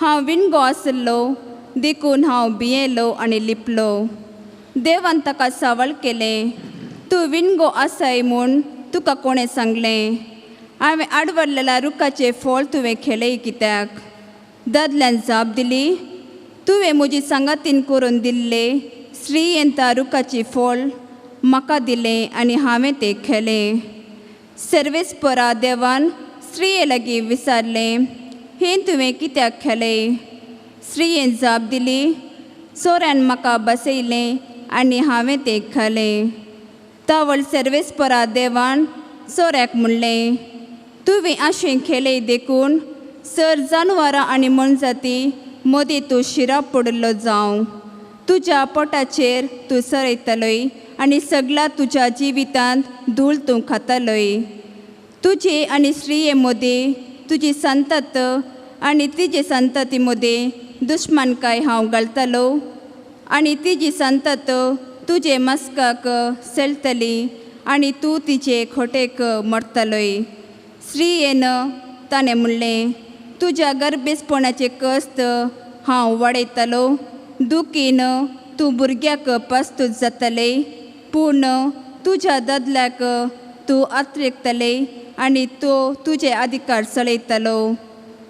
हांव विणगो आसलो देखून हांव भियेलो आनी लिपलो. देवान ताका सवाल केलें, तूं विणगो आसाय म्हूण तुका कोणें सांगलें? हांवें आडवरलेल्या रुखाचें फळ तुवें खेळय कित्याक? दादल्यान जाप दिली, तुवें म्हजी सांगातीन करून दिल्ले स्त्रियेन त्या रुखाचें फळ म्हाका दिलें आनी हांवें तें खेलें. सर्वेस्परा देवान स्त्रिये लागीं विचारलें, हें तुवें कित्याक खेलें? स्त्रियेन जाप दिली, चोरान म्हाका बसयलें आनी हांवें तें खालें. तावळ सर्वेस्परा देवान चोऱ्याक म्हणलें, तुवें अशें केलें देखून सर जानवरां आनी मनजाती मदीं तूं शिराप पडिल्लो जावं. तुज्या पोटाचेर तूं सरयतलोय आनी सगळ्या तुज्या जिवितांत धूळ तूं खातलोय. तुजे आनी स्त्रिये मदीं, तुजी संतत आनी तिजे संतती मदीं दुस्मानकाय हांव घालतलो आनी तिजी संतत तुजे मस्काक सेलतली आनी तूं तिजे खोटेक मरतलोय. स्त्रियेन ताणें म्हणलें, तुज्या गर्भेसपणाचें कस्त हांव वाडयतलो. दुखीन तूं भुरग्याक पास्तूत जातलें, पूण तुज्या दादल्याक तूं आत्रेकतलें आनी तो तुजे अधिकार चलयतलो.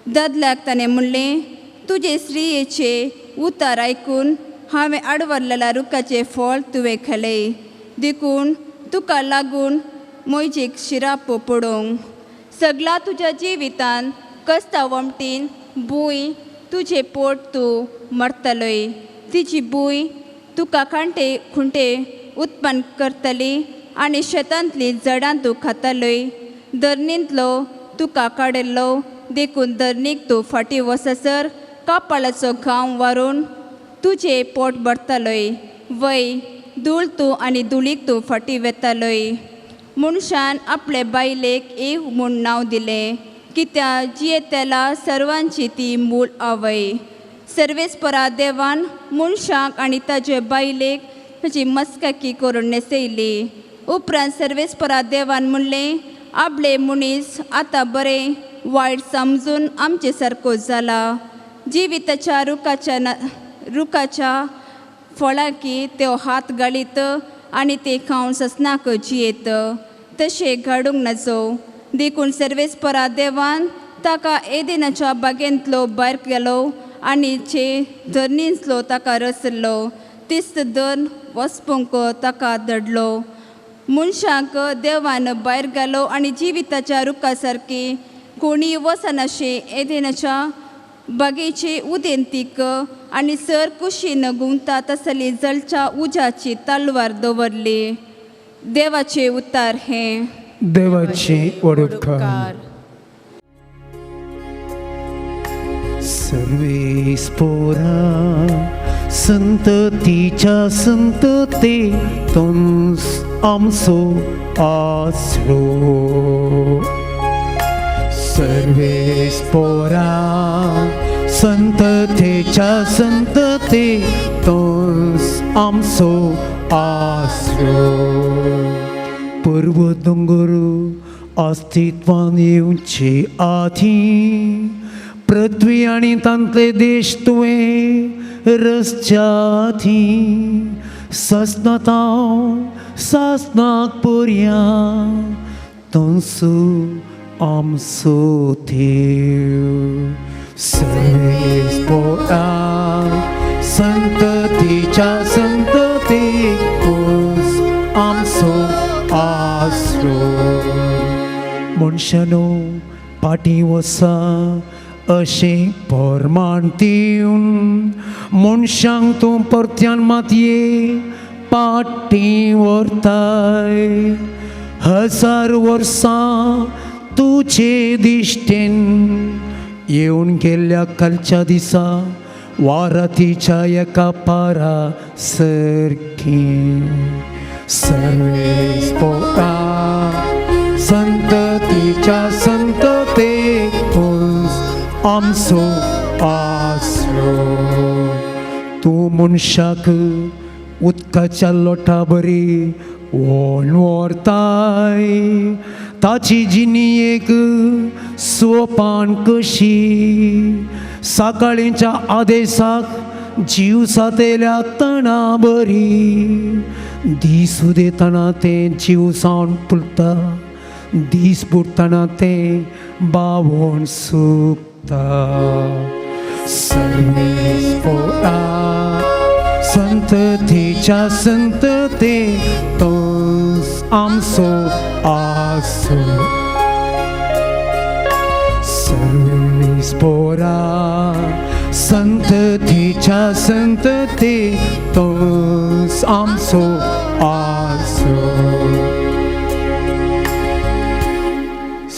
दादल्याक ताणें म्हणलें, तुजे स्त्रियेचे उतार आयकून हांवें आडवरलेल्या रुखाचें फळ तुवें खालें, देखून तुका लागून म्हजेक शिराप पडोवंक. सगळ्या तुज्या जिवितांत कस्ता वमटीन भूंय तुजें पोट तूं मरतलोय. तिजी भूंय तुका कांटे खुंटे उत्पन्न करतली आनी शेतांतली जडां तूं खातलोय. धरणींतलो तुका काडिल्लो देखून धरणीक तूं फाटीं वचसर कपाळाचो घाम वारून तुजें पोट भरतलोय. वय धूळ तूं आनी धुळीक तूं फाटीं वेतलोय. मनशान आपले बायलेक एव म्हूण नांव दिलें, कित्याक जियेतल्या सर्वांची ती मूळ आवय. सर्वेस्परा देवान मनशाक आनी ताजे बायलेक ताची मस्काकी करून न्हेसयली. उपरांत सर्वेस्परा देवान म्हणलें, आपले मनीस आतां बरें वायट समजून आमचे सारको जाला. जिविताच्या रुखाच्या रुखाच्या फळाकी त्यो हात घालीत आनी ते खावन ससनाक जियेत, तशें घडूंक नजो. देखून सर्वेस्परा देवान ताका एदेनाच्या बागेंतलो भायर गेलो आनी चे धरणींतलो ताका रसलो तिस्त धर्न वचपूंक ताका धाडलो. मनशाक देवान भायर घालो आनी जिविताच्या रुखा सारकी कोणी वचनाशें एदेनाच्या बागेचे उदेंतीक आनी सर कुशीन घुंवता तसली जळच्या उज्याची तलवार दवरली. देवाचे उतार हें. देवाचे वडोपकार. सर्वेस्पोरा संततीच्या संतते तोंस आमचो आसरो. सर्वेस्पोरा संततेच्या संतते तोंस आमचो आसरो. पूर्व दोंगर अस्तित्वान येवचे आदीं पृथ्वी आनी तांतले देश तुवें रसच्या आदीं ससनातांव सासनाक पर्या तोंसू आमचो देव सर्वेस्पोरा संततीच्या संततीकूच आमचो आसरो. मनशानो पाटी वसा अशें परमाण दिवन मनशांक तूं परत्यान मातये पाटी व्हरताय. हजार वर्सां तुजे दिश्टेन येवन गेल्ल्या कालच्या दिसा वारातीच्या एका पारा सारकी. सर्वेस्पोरा संततीच्या संततेकूच आमचो आसरो. तूं मनशाक उदकाच्या लोटा बरी ओन व्हरताय, ताची जिणेक सोपान कशी. सकाळींच्या आदेसाक जीव सातेल्या तणा बरी, दीस उदेतना तें जीव सावन फुलता, दीस बुडटना तें बावोन सुकता. सर्वेस्पोरा संततीच्या संतते तोच आमचो आसरो. सर्वेस्पोरा संततीच्या संतते तोच आमचो आसरो.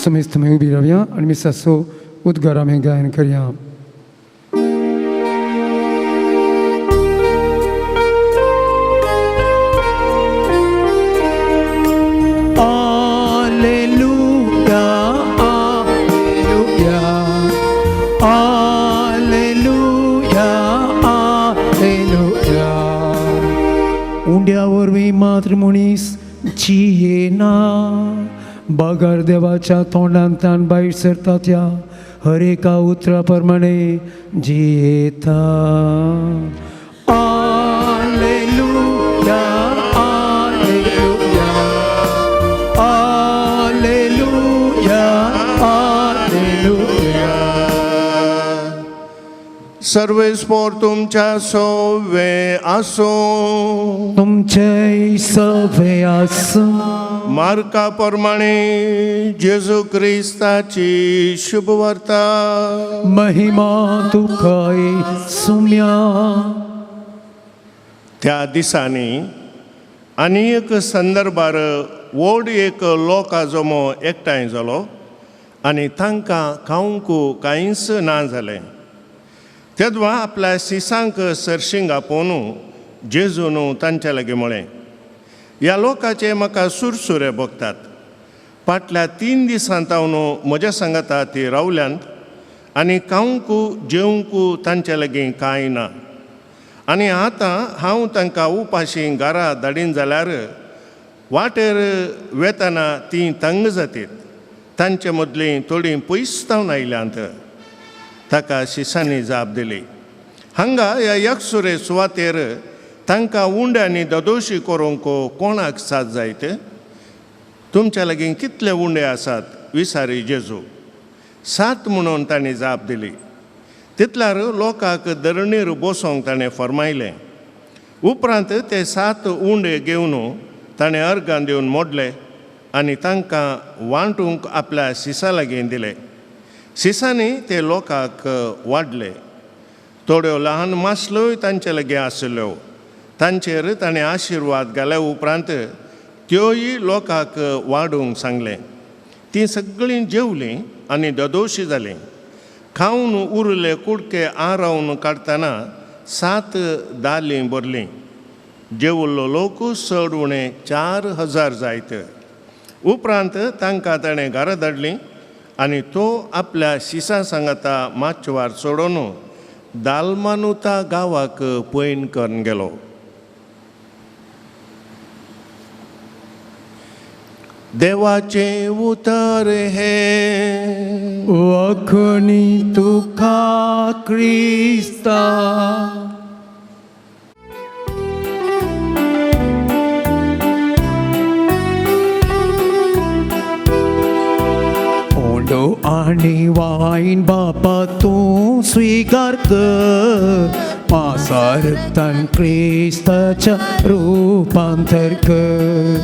समेस्त तुमी उबी रावया आनी मिसाचो उद्गार आमी गायन करया. Alleluia, Alleluia, Alleluia, Alleluia. उंड्या वरवीं मात्र मनीस जियेना, बगर देवाच्या तोंडांतल्यान भायर सरता त्या हर एका उतरा प्रमाणे जियेता. Alleluia, Alleluia, Alleluia, Alleluia. सर्वेस्पोर तुमच्या सोवे आसूं. तुमचेय सवे आसूं. मार्का प्रमाणे जेजू क्रिस्ताची शुभवार्ता. महिमा तुकाय सुम्या. त्या दिसांनी आनी एक संदर्भार व्हड एक लोका जमो एकठांय जालो आनी तांकां खावंक कांयच ना जालें. तेदवा आपल्या सिसांक सरशींग आपोवन जेजून तांच्या लागीं म्हळें, ह्या लोकाचे म्हाका सुरसुरे भोगतात. फाटल्या 3 दिसां तावन म्हज्या सांगाता ती रावल्यांत आनी खावंक जेवंक तांचे लागीं कांय ना. आनी आतां हांव तांकां उपाशी घरा धाडीन जाल्यार वाटेर वेतना तीं तंग जातीत. तांचे मदलीं थोडीं पयस तावन आयल्यांत. ताका शिसांनी जाप दिली, हांगा ह्या यक्षुरे सुवातेर तांकां उंड्यांनी ददोशी करूंक कोणाक साथ जायत? तुमच्या लागीं कितले उंडे आसात? विसारी जेजू. 7 म्हणून तांणी जाप दिली. तितल्यार लोकांक धरणीर बसोंक ताणें फर्मायलें. उपरांत ते 7 उंडे घेवन ताणें अर्गां दिवन मोडले आनी तांकां वांटूंक आपल्या शिसा लागीं दिले. शिसांनी ते लोकांक वाडले. थोड्यो ल्हान मासल्योय तांचे लागीं आशिल्ल्यो. तांचेर ताणें आशिर्वाद घाल्या उपरांत त्योय लोकांक वाडूंक सांगलें. तीं सगळीं जेवलीं आनी ददोशी जालीं. खावन उरले कुडके आरावन काडटना 7 दालीं भरलीं. जेवल्लो लोक चड उणें 4000 जायत. उपरांत तांकां ताणें घरा धाडलीं आनी तो आपल्या शिसां सांगाता माचवार सोडून दालमानुता गांवाक पयण करून गेलो. देवाचें उतर हें. वखणी तुका क्रिस्ता. वायन बापा तूं स्विकार कर मासारतान क्रिस्ताच्या रुपांतर कर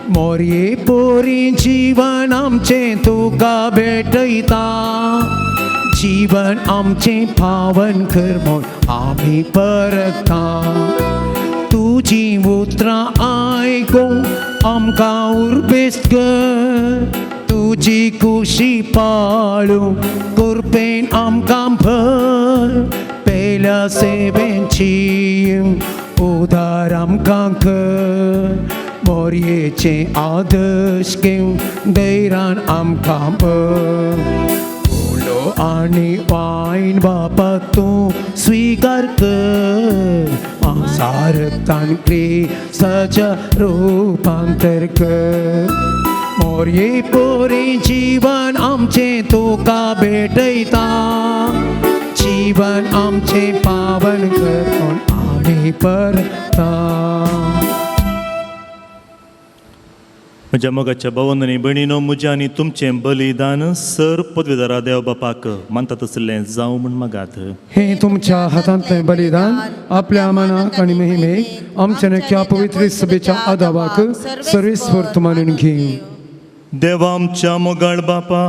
मोरये पोरी जीवन आमचें तुका भेटयता जीवन आमचें पावन कर म्हूण आमी परता तुजी उतरां आयकूंक आमकां उर्बेस्त कर तुजी कुशी पाळूंक कृपेन आमकां भर पेल्या सेवेची उदार आमकां कर मोरयेचें आदर्श घेवन धैर्यान आमकां भर उलो आनी वायन बापा तूं स्विकार कर मासारतान क्रिस्ताच्या रुपांतर कर मोरये पोरी जीवन आमचें तुका भेटयता जीवन आमचें पावन कर म्हूण आमी परता. म्हज्या मोगाच्या भावन आनी भयणीनो, म्हजें आनी तुमचें बलिदान सर पदवेदारा देव बापाक मानता तसलें जावं म्हूण मागात. हे तुमच्या हातांतलें बलिदान आपल्या मनाक आनी महिमेक आमच्या नक्या पवित्र सभेच्या आदावाक सर्वेस्फूर्त मानून घेवं. देवा आमच्या मोगाळ बापा,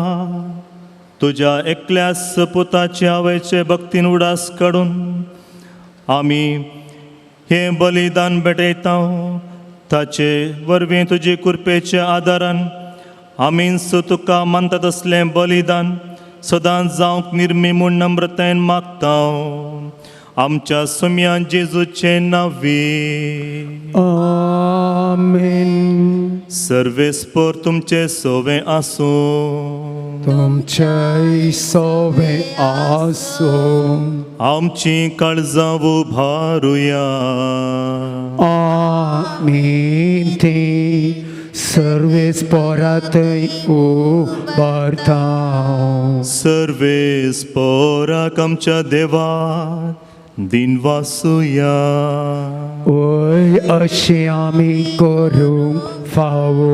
तुज्या एकल्याच पुताचे आवयचे भक्तीन उडास काडून आमी हें बलिदान भेटयता. ताचे वरवीं तुजे कृपेच्या आदारान आमीच तुका मानता तसलें बलिदान सदांच जावंक निर्मी म्हूण नम्रतायेन मागता, आमच्या सुम्या जेजूचे नांवी. आमेन. सर्वेस्पर तुमचे सोवे आसूं. तुमच्याय सोवे आसूं. आमची काळजां उभारुया. आमी ती सर्वेस्परातय उबारता. सर्वेस्पराक आमच्या देवा दिनवासुया. ओय अशें आमी करूंक फावो.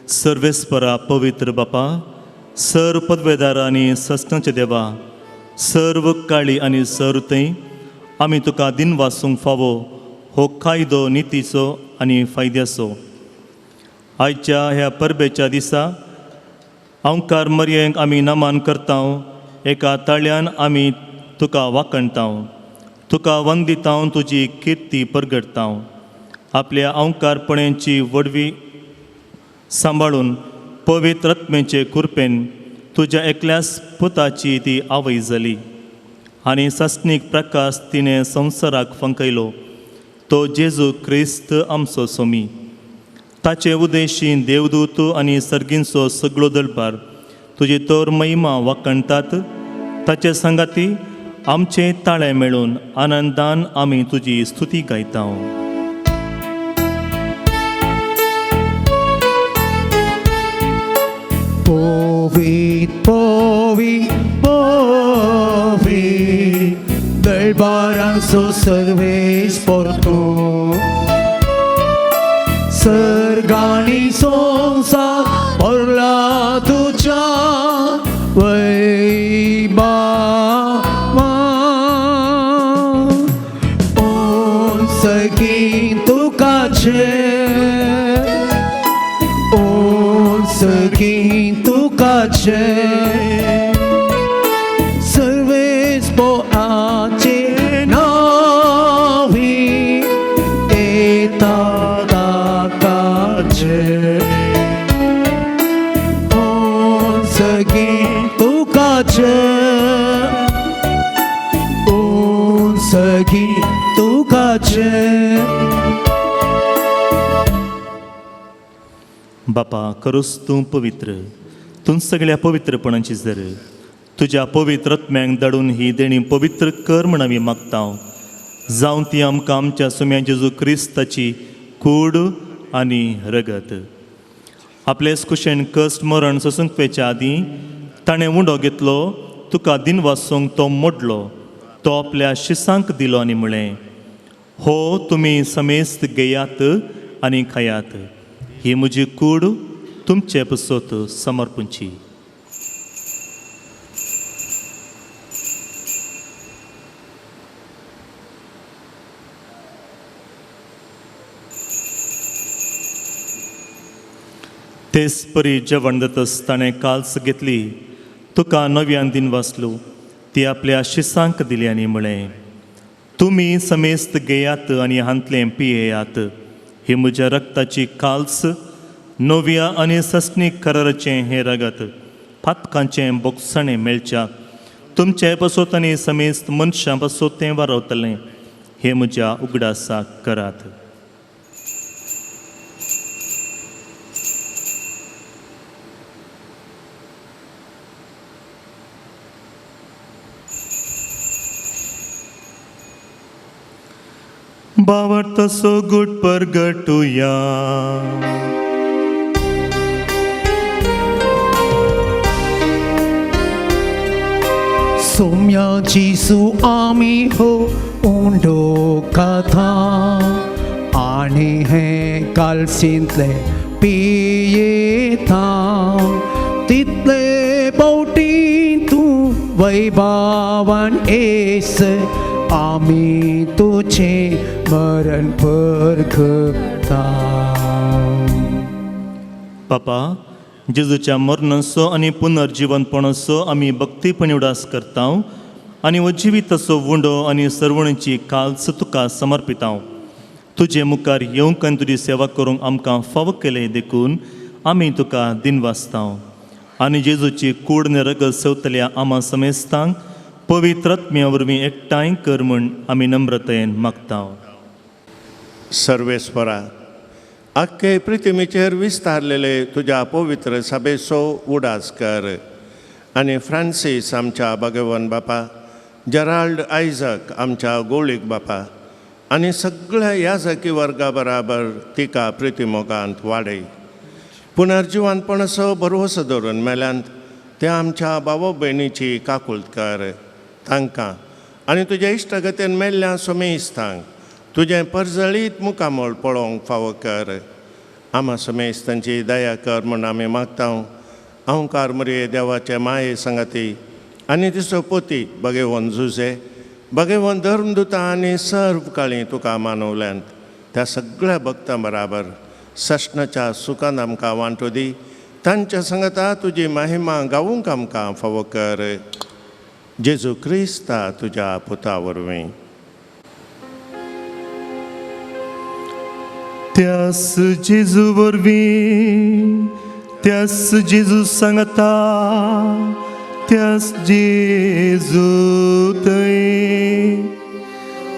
सर्वेस्परा पवित्र बापा, सर्व पदवेदार आनी सस्नाचे देवा, सर्व काळी आनी सर्व थंय आमी तुका दिनवासूंक फावो हो कायदो नितीचो आनी फायद्याचो. आयच्या ह्या परबेच्या दिसा अंकार मरयेंक आमी नमन करता, एका ताळ्यान आमी तुका वाखणता, तुका वंदिता, तुजी किर्ती परगटता. आपल्या अंकारपणाची वडवी सांबाळून पवित्र आत्म्याचे कृपेन तुज्या एकल्याच पुताची ती आवय जाली आनी सासणीक प्रकाश तिणें संवसाराक फंकयलो, तो जेजू क्रिस्त आमचो सोमी. ताचे उदेशी देवदूत आनी सर्गींचो सगळो दळपार तुजी तर महिमा वाखणतात. ताचे सांगाती आमचे ताळे मेळून आनंदान आमी तुजी स्तुती गायता. पोवीत पोवी पोवी दळबारांचो सर्वेस्पर तूं सर्गानी संवसार भरला तुज्या वैभावान. सगीं तुकाचे सगीं तुकाचे सर्वेस्पराचे नांवी येता ताकाचे. सगीं तुकाचे सगीं तुकाचे. बापा, करूच तूं पवित्र, तूं सगळ्या पवित्रपणाची जर तुज्या पवित्र आत्म्यांक धाडून ही देणी पवित्र कर म्हण आमी मागता. जावं ती आमकां आमच्या सुम्या जेजू क्रिस्ताची कूड आनी रगत. आपले कुशेन कश्ट मरण सोसूंक पेच्या आदीं ताणें उंडो घेतलो, तुका दिनवासूंक तो मोडलो, तो आपल्या शिसांक दिलो आनी म्हळें, हो तुमी समेस्त घेयात आनी खायात, ही म्हजी कूड तुमचे पसत समर्पणची. तेच परी जेवण जातच ताणें काल्स घेतली, तुका नव्यान दिन वाचलो, ती आपल्या शिसांक दिली आनी म्हळें, तुमी समेस्त घेयात आनी हांतलें पियेयात. ही म्हज्या रक्ताची काल्स, नव्या आनी सस्नीक कराराचें हें रगत, पातकांचें बोगसणें मेळच्या तुमचे पासत आनी समेस्त मनशां पासत तें वारवतलें. हें म्हज्या उगडासाक करात. बावडतसो गुट परगटुया. सोम्या जेजू आमी हो उंडो कथा आनी हे कालसींतले पियेता तितले पावटी तूं वैभावान येस आमी तुजें मरण परगता. पापा, जेजूच्या मरणाचो आनी पुनर्जिवनपणाचो आमी भक्तीपणी उडास करता आनी हो जिविताचो उंडो आनी सर्वणीची काल्स तुका समर्पितांव. तुजे मुखार येवंक आनी तुजी सेवा करूंक आमकां फावो केलें देखून आमी तुका दिनवासतांव. आनी जेजूची कूड आनी रगत सेवतल्या आमा समेस्तांक पवित्र आत्म्या वरवीं एकठांय कर म्हूण आमी नम्रतायेन मागतांव. सर्वेस्परा, आख्खे पृथ्वीचेर विस्तारलेले तुज्या पवित्र सभेचो उडास कर आनी फ्रांसीस आमच्या भगवान बापा, जेराल्ड आयजक आमच्या गोळीक बापा आनी सगळ्या याजकी वर्गा बराबर तिका प्रितीमोगांत वाडय. पुनर्जिवानपणाचो भरवसो दवरून मेल्यांत त्या आमच्या बाबा भयणीची काकूळत कर. तांकां आनी तुज्या इश्टागतीन मेल्ल्या सोमेस्तांक तुजें परजळीत मुखामळ पळोवंक फावो कर. आमा समेस्तांची दया कर म्हूण आमी मागता. अहंकार मरे देवाचे माये सांगाती आनी तिचो पोती भगेवन जुजे भगेवन धर्मदुता आनी सर्व काळी तुका मानवल्यांत त्या सगळ्या भक्तां बराबर सश्णाच्या सुखान आमकां वांटो दी. तांच्या सांगाता तुजी महिमा गावूंक आमकां फावो कर. जेजू क्रिस्ता तुज्या पुता वरवीं. त्यास जेजू वरवीं, त्यास जेजू सांगता, त्यास जेजू थंय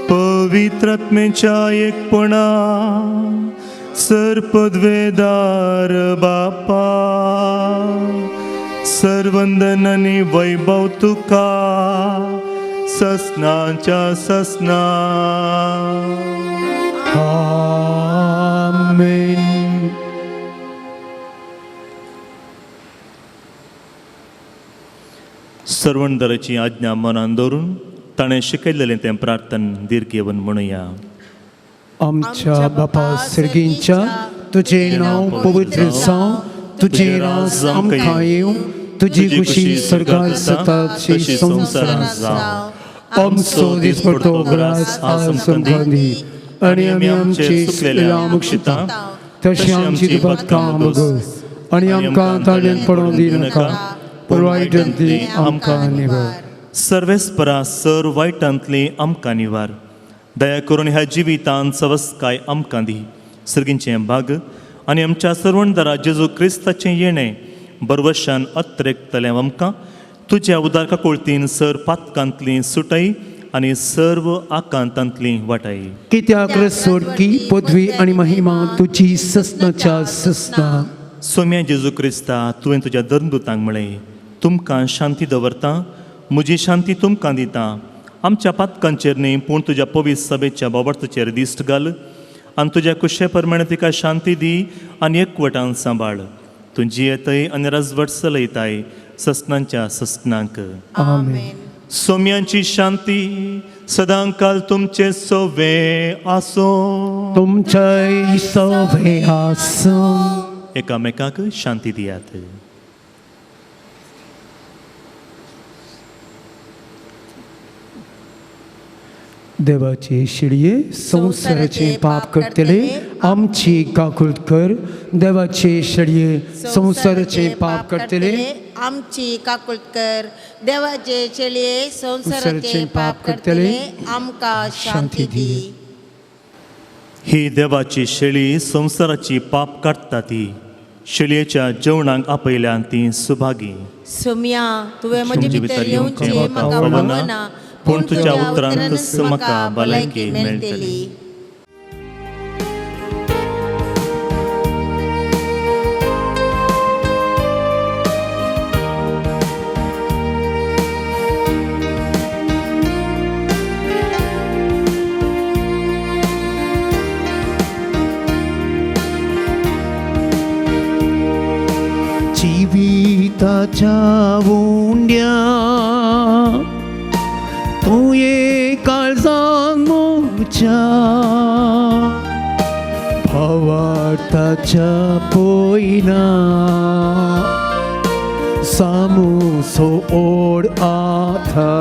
पवित्र आत्म्याच्या एकपणा सर्पद्वेदार बापा, सर्वंदन आनी वैभव तुका ससनाच्या ससना. आमेन. सर्वंदराची आज्ञा मनान दवरून ताणें शिकयलेलें तें प्रार्थन दीर्घ येवन म्हणुया. आमच्या बापा सर्गींच्या, तुजें नांव पवित्र जावं, तुजें राज आमकां येवं, तुजी खुशी स्वर्गार जाता तशी संवसारांत जावं. आमचो दिसपडतो ग्रास आज आमकां दी आनी आमी आमचे चुकलेल्या मुक्षिता तशी आमची दुबाकां मगस आनी आमकां ताळ्यान पडोवंक दिनाका, पूण वायटांतली आमकां निवार. सर्वेस्परा सर वायटांतली आमकां निवार. दया करून ह्या जिवितांत सवस्काय आमकां दी. सर्गींचें भाग आनी आमच्या सर्वणदारा जेजू क्रिस्ताचें येणें बरवशान अत्रेकतलें आमकां तुज्या उदार काकुळतीन सर पातकांतली सुटय आनी सर्व आकांतांतली वाटाय. कित्याक सोडकी पदवी आनी महिमा तुजी ससनाच्या ससना. सोम्या जेजू क्रिस्ता, तुवें तुज्या धर्मदूतांक म्हळें, तुमकां शांती दवरता, म्हजी शांती तुमकां दिता. आमच्या पातकांचेर न्ही पूण तुज्या पवित्र सभेच्या बोबार्तचेर दिश्ट घाल आनी तुज्या कुशे प्रमाणे तिका शांती दी आनी एकवटान सांबाळ. तूं जियेतय आनी राजवट चलयताय ससनांच्या ससनांक. आमेन. सोम्यांची शांती सदांकाल तुमचे सोवे आसो. तुमच्याय सवे आसूं. एकामेकाक शांती दियात. देवाचे शिडये संवसाराचे पाप करतले आमची काकूत कर. देवाचे शेळये संवसाराचे पाप करतले आमची काकूत कर. देवाचे शेळये संवसाराचे पाप करतले आमकां शांती दी. ही देवाची शेळी संवसाराची पाप काडटा ती शेळयेच्या जेवणाक आपयल्यान ती सुभागी. सोम्या तुवें म्हजे भितर येवचें म्हाका फावना, पूण तुज्या उतरांतच म्हाका भलायकी मेळटली. जिविताच्या उंड्या तुये काळजान मोच्या भावार्थाच्या पोयना सामुसो ओड आथा.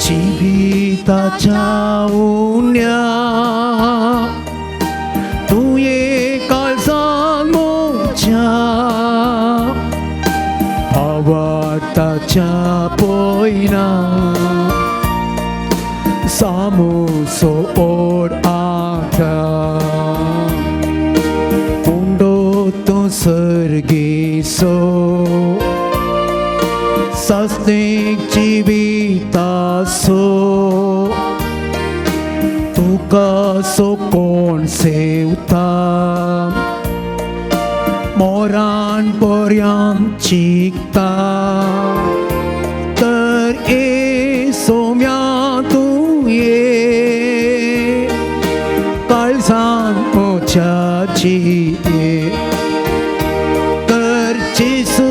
जिविताच्या उंड्या तुये काळजान मोच्या भावार्थाच्या पोयना सामुसो ओड आथा. उंडो तूं सर्गेसो सासणीक जिवितासो तुका सो कोण सेवता मोरान पर्यान चिकता. तर ए सोम्या तूं ये काळजान मोच्याची ये. तर जेसू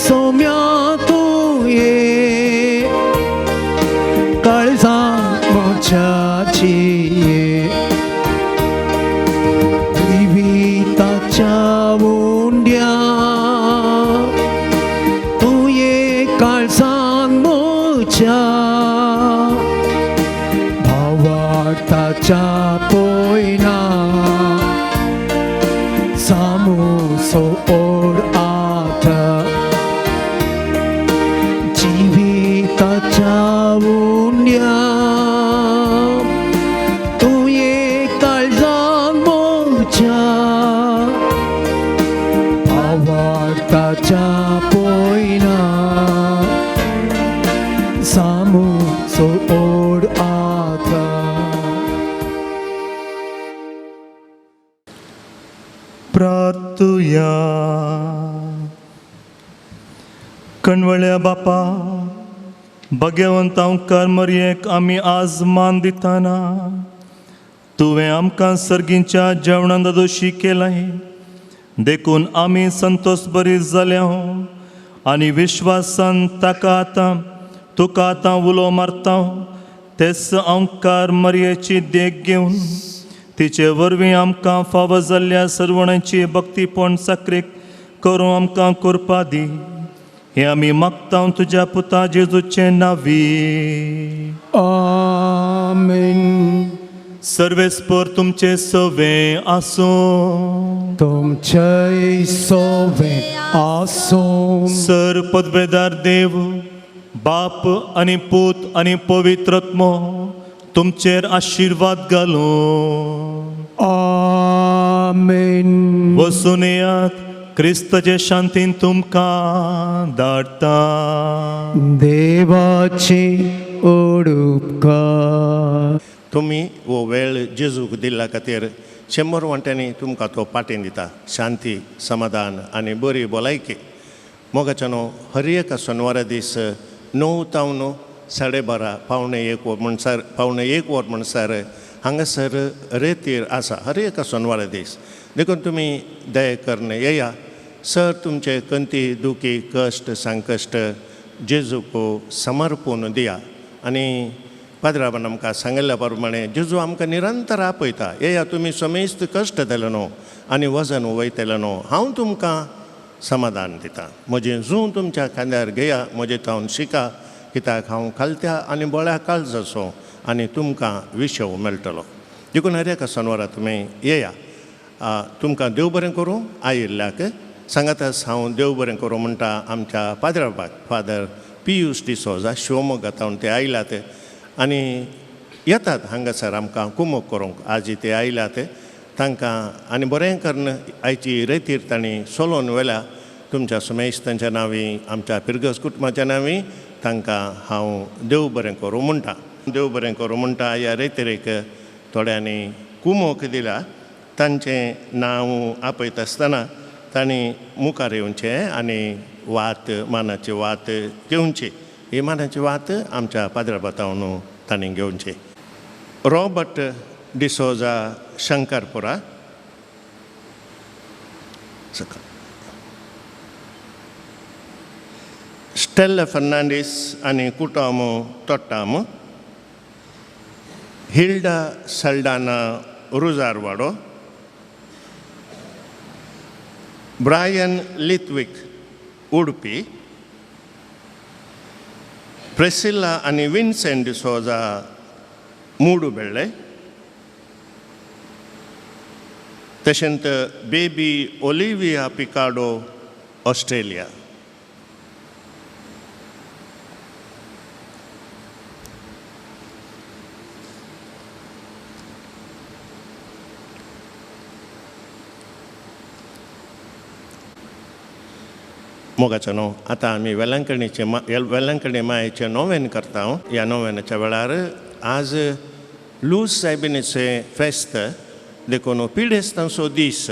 सोम्या तूं ये काळजान मोच्याची ये. जिविताच्या उंड्या तुये काळजान मोच्या भावार्थाच्या पोयना सामुसो ओड आथा. जिविताच्या उंड्या तुये काळजान मोच्या भावार्थाच्या पोयना सामुसो ओड आथा. प्रार्थुया. कणवळ्या बापा भगवंत ओंकार मरयेक आमी आज मान दिताना तुवें आमकां सर्गींच्या जेवणान दोशी केलाय देखून आमी संतोष बरी जाल्या आनी विश्वासान ताका आतां तुका आतां उलो मारता तेच ओंकार मरयेची देख घेवन तिचे वरवीं आमकां फावो जाल्ल्या सर्वणांची भक्तीपण साकरीक करूं आमकां करपा दी. हें आमी मागता तुज्या पुता जेजूचें नांवी. आमेन. सर्वेस्पर तुमचे सवे आसूं. तुमचे सोवे आसूं. सर पदवेदार देव बाप आनी पूत आनी पवित्रत्मो तुमचेर आशिर्वाद घालूं. आमेन. वसून येयात क्रिस्ताचे शांतीन तुमकां धाडटा. देवाचे ओडुपकार. तुमी हो वेळ जेजूक दिल्ल्या खातीर 100 वांट्यांनी तुमकां तो पाटीन दिता. शांती समाधान आनी बरी भलायकी. मोगाच्या न्हू हर एका शेनवारा दीस 9 तावन 12:30 12:45 वर म्हणसर 12:45 वर म्हणसर हांगासर रेतीर आसा हर एका शेनवारा दीस. देखून तुमी दया करून येया. सर तुमचे कंती दुखी कश्ट संकश्ट जेजूक समर्पून दिया. आनी पाद्राबान आमकां सांगिल्ल्या प्रमाणे जेजू आमकां निरंतर आपयता येया तुमी समेस्त कश्ट जाले न्हू आनी वजन वयतले न्हू हांव तुमकां समाधान दिता. म्हजें जूं तुमच्या खांद्यार घेया म्हजें तावन शिका कित्याक हांव खालत्या आनी बळ्या काळजाचो आनी तुमकां विशव मेळटलो. देखून हर एका शेनवारा तुमी येया. तुमकां देव बरें करूं. आयिल्ल्याक सांगाताच हांव देव बरें करूं म्हणटा आमच्या पाद्राबाक फादर पियूस डिसोजा शिवमोग्गा तावन ते आयल्यात आनी येतात हांगासर आमकां कुमोक करूंक. आज ते आयल्यात तांकां आनी बरें करून आयची रेतीर तांणी सोलोवन व्हेल्या. तुमच्या सुमेश तांच्या नांवी आमच्या पिरगस कुटुंबाच्या नांवी तांकां हांव देव बरें करूं म्हणटा. देव बरें करूं म्हणटा. ह्या रेतिरेक थोड्यांनी कुमोक दिल्या. तांचें नांव आपयता आसतना तांणी मुखार येवचें आनी वात मानाची वात घेवची. ही मानाची वात आमच्या पाद्राबातावन तांणी घेवची. रॉबर्ट डिसोजा शंकरपुरा, स्टेल्ला फर्नांडीस आनी कुटुंब तोट्टाम, हिल्डा सल्डाना रुजारवाडो, ब्रायन लित्विक उडपी, प्रेसिल्ला आनी विन्सेंट डिसोजा मूडुबेळ्ळे, तशेंच बेबी ओलिविया पिकाडो ऑस्ट्रेलिया. मोगाचो न्हू आतां आमी वेलंकणीचे वेलंकणी मायेचें नोवेन करता. ह्या नोवेनाच्या वेळार आज लूज सायबिनीचें फेस्त देखून पिडेस्तांचो दीस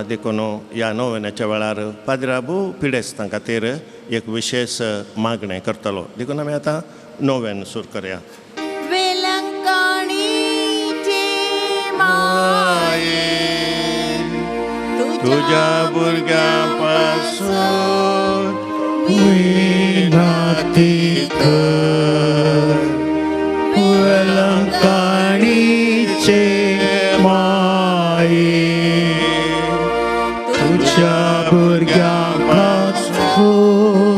देखून ह्या नोवेनाच्या वेळार पाद्राबू पिडेस्तां खातीर एक विशेश मागणें करतलो. देखून आमी आतां नोवेन सुरू करया. तुज्या भुरग्यां पासून विनती कर, वेलंकणीचे माये तुज्या भुरग्यां पासून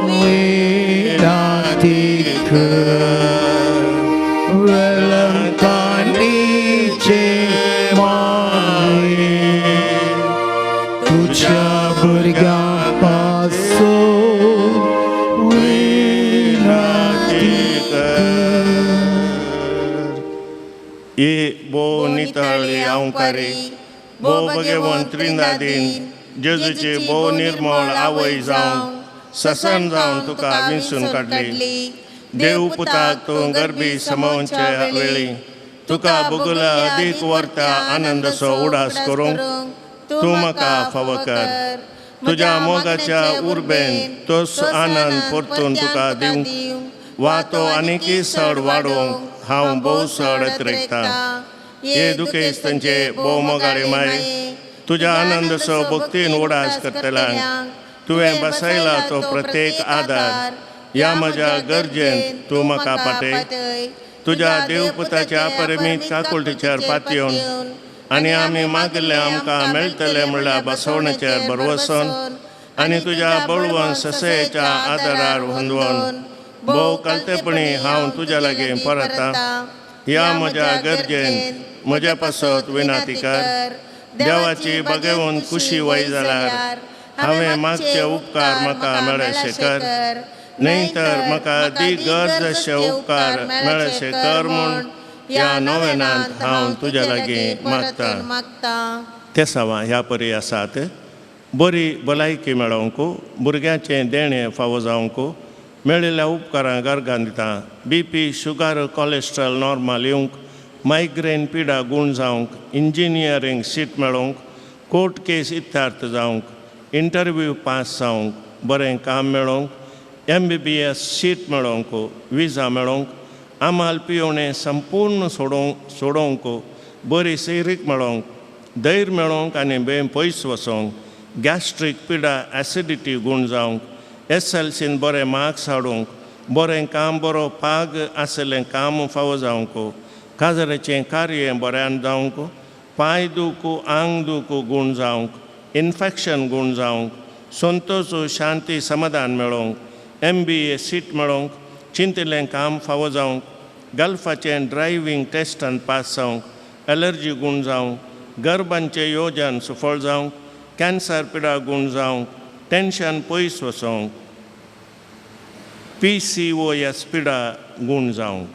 विनती कर, वेलंकणीचे माये तुज्या भुरग्यां पासून विनती कर. ही भोव नितळी अंकारी भोव भगवंत त्रिनादीन जेजूची भोव निर्मळ आवय जावन ससन जावन तुका विंचून काडली. देव पुताक तूं गरबी समोवचे वेळी तुका भुगुला अदीक वर्ता आनंदाचो उडास करूंक तूं म्हाका फावो कर. तुज्या मोगाच्या उर्बेन तोच आनंद परतून तुका दिवंक वा तो आनीकय चड वाडोवंक हांव भोव चड अतिरेकतां. हे दुखेस्तांचे भोव मोगाळे माय तुज्या आनंदाचो भक्तीन उडास करतल्यांक तुवें बसयला तो प्रत्येक आदार ह्या म्हज्या गरजेन तूं म्हाका पाटय. तुज्या देवपुताच्या अपरिमीत काकुळटीचेर पातयेवन आनी आमी मागिल्लें आमकां मेळटलें म्हणल्यार बसवणेचेर भरवसून आनी तुज्या बळवंत ससयेच्या आदारार होंदवन भोव कालतेपणी हांव तुज्या लागीं परता. ह्या म्हज्या गरजेन म्हज्या पासत विनंती कर. देवाची बगेवन खुशी वय जाल्यार हांवें मागचे उपकार म्हाका मेळशे कर, न्हय तर म्हाका दी गरज अशे उपकार मेळशे कर म्हूण ह्या नोवेनांत हांव तुज्या लागीं मागता. ते सवां ह्या परी आसात. बरी भलायकी मेळोवंक, भुरग्यांचें देणें फावो जावंक, मेळिल्ल्या उपकारां गरगान दिता, बीपी शुगर कॉलेस्ट्रॉल नॉर्मल येवंक, मायग्रेन पिडा गूण जावंक, इंजिनियरींग सीट मेळोवंक, कोर्ट केस इत्यार्थ जावंक, इंटरव्यू पास जावंक, बरें काम मेळोवंक, MBBS seat मेळोवंक, विजा मेळोवंक, आमाल पियोवणें संपूर्ण सोडोवंक, बरी सैरीक मेळोवंक, धैर्य मेळोवंक आनी बेम पयस वचोंक, गॅस्ट्रीक पिडा एसिडिटी गूण जावंक, SLCन बरें मार्क्स हाडूंक, बरें काम बरो पाग आशिल्लें काम फावो जावंक, काजराचें कार्य बऱ्यान जावंक, पांय दुखू आंग दुखू गूण जावंक, इन्फेक्शन गूण जावंक, संतोश शांती समाधान मेळोवंक, MBA seat मेळोवंक, चिंतिल्लें काम फावो जावंक, गल्फाचें ड्रायव्हींग टेस्टान पास जावंक, एलर्जी गूण जावंक, गर्भांचें योजन सुफळ जावंक, कॅन्सर पिडा गूण जावंक, टेंशन पयस वचोंक, PCOS पिडा गूण जावंक.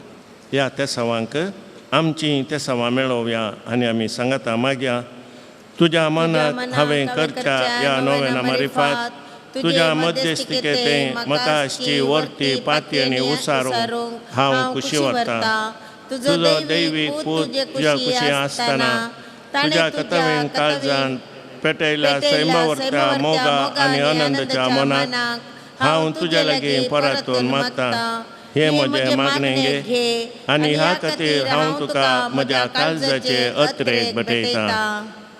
ह्या तेसावांक आमची तेसावां मेळोवया आनी आमी सांगाता मागया. तुज्या मनाक हांवें करच्या ह्या नव्याना मारिफात तुज्या मध्यस्थिकेते म्हाका आसची वर्ती पाती आनी उसारूंक हांव खुशी व्हरता. तुजो दैवीक पूत तुज्या कुशी आसतना तुज्या कथवेन काळजान पेटयल्या सैमावरच्या मोगा आनी आनंदाच्या मनाक हांव तुज्या लागीं परतून मागता. हे म्हजें मागणें घे आनी ह्या खातीर हांव तुका म्हज्या काळजाचे अत्रेक भेटयता.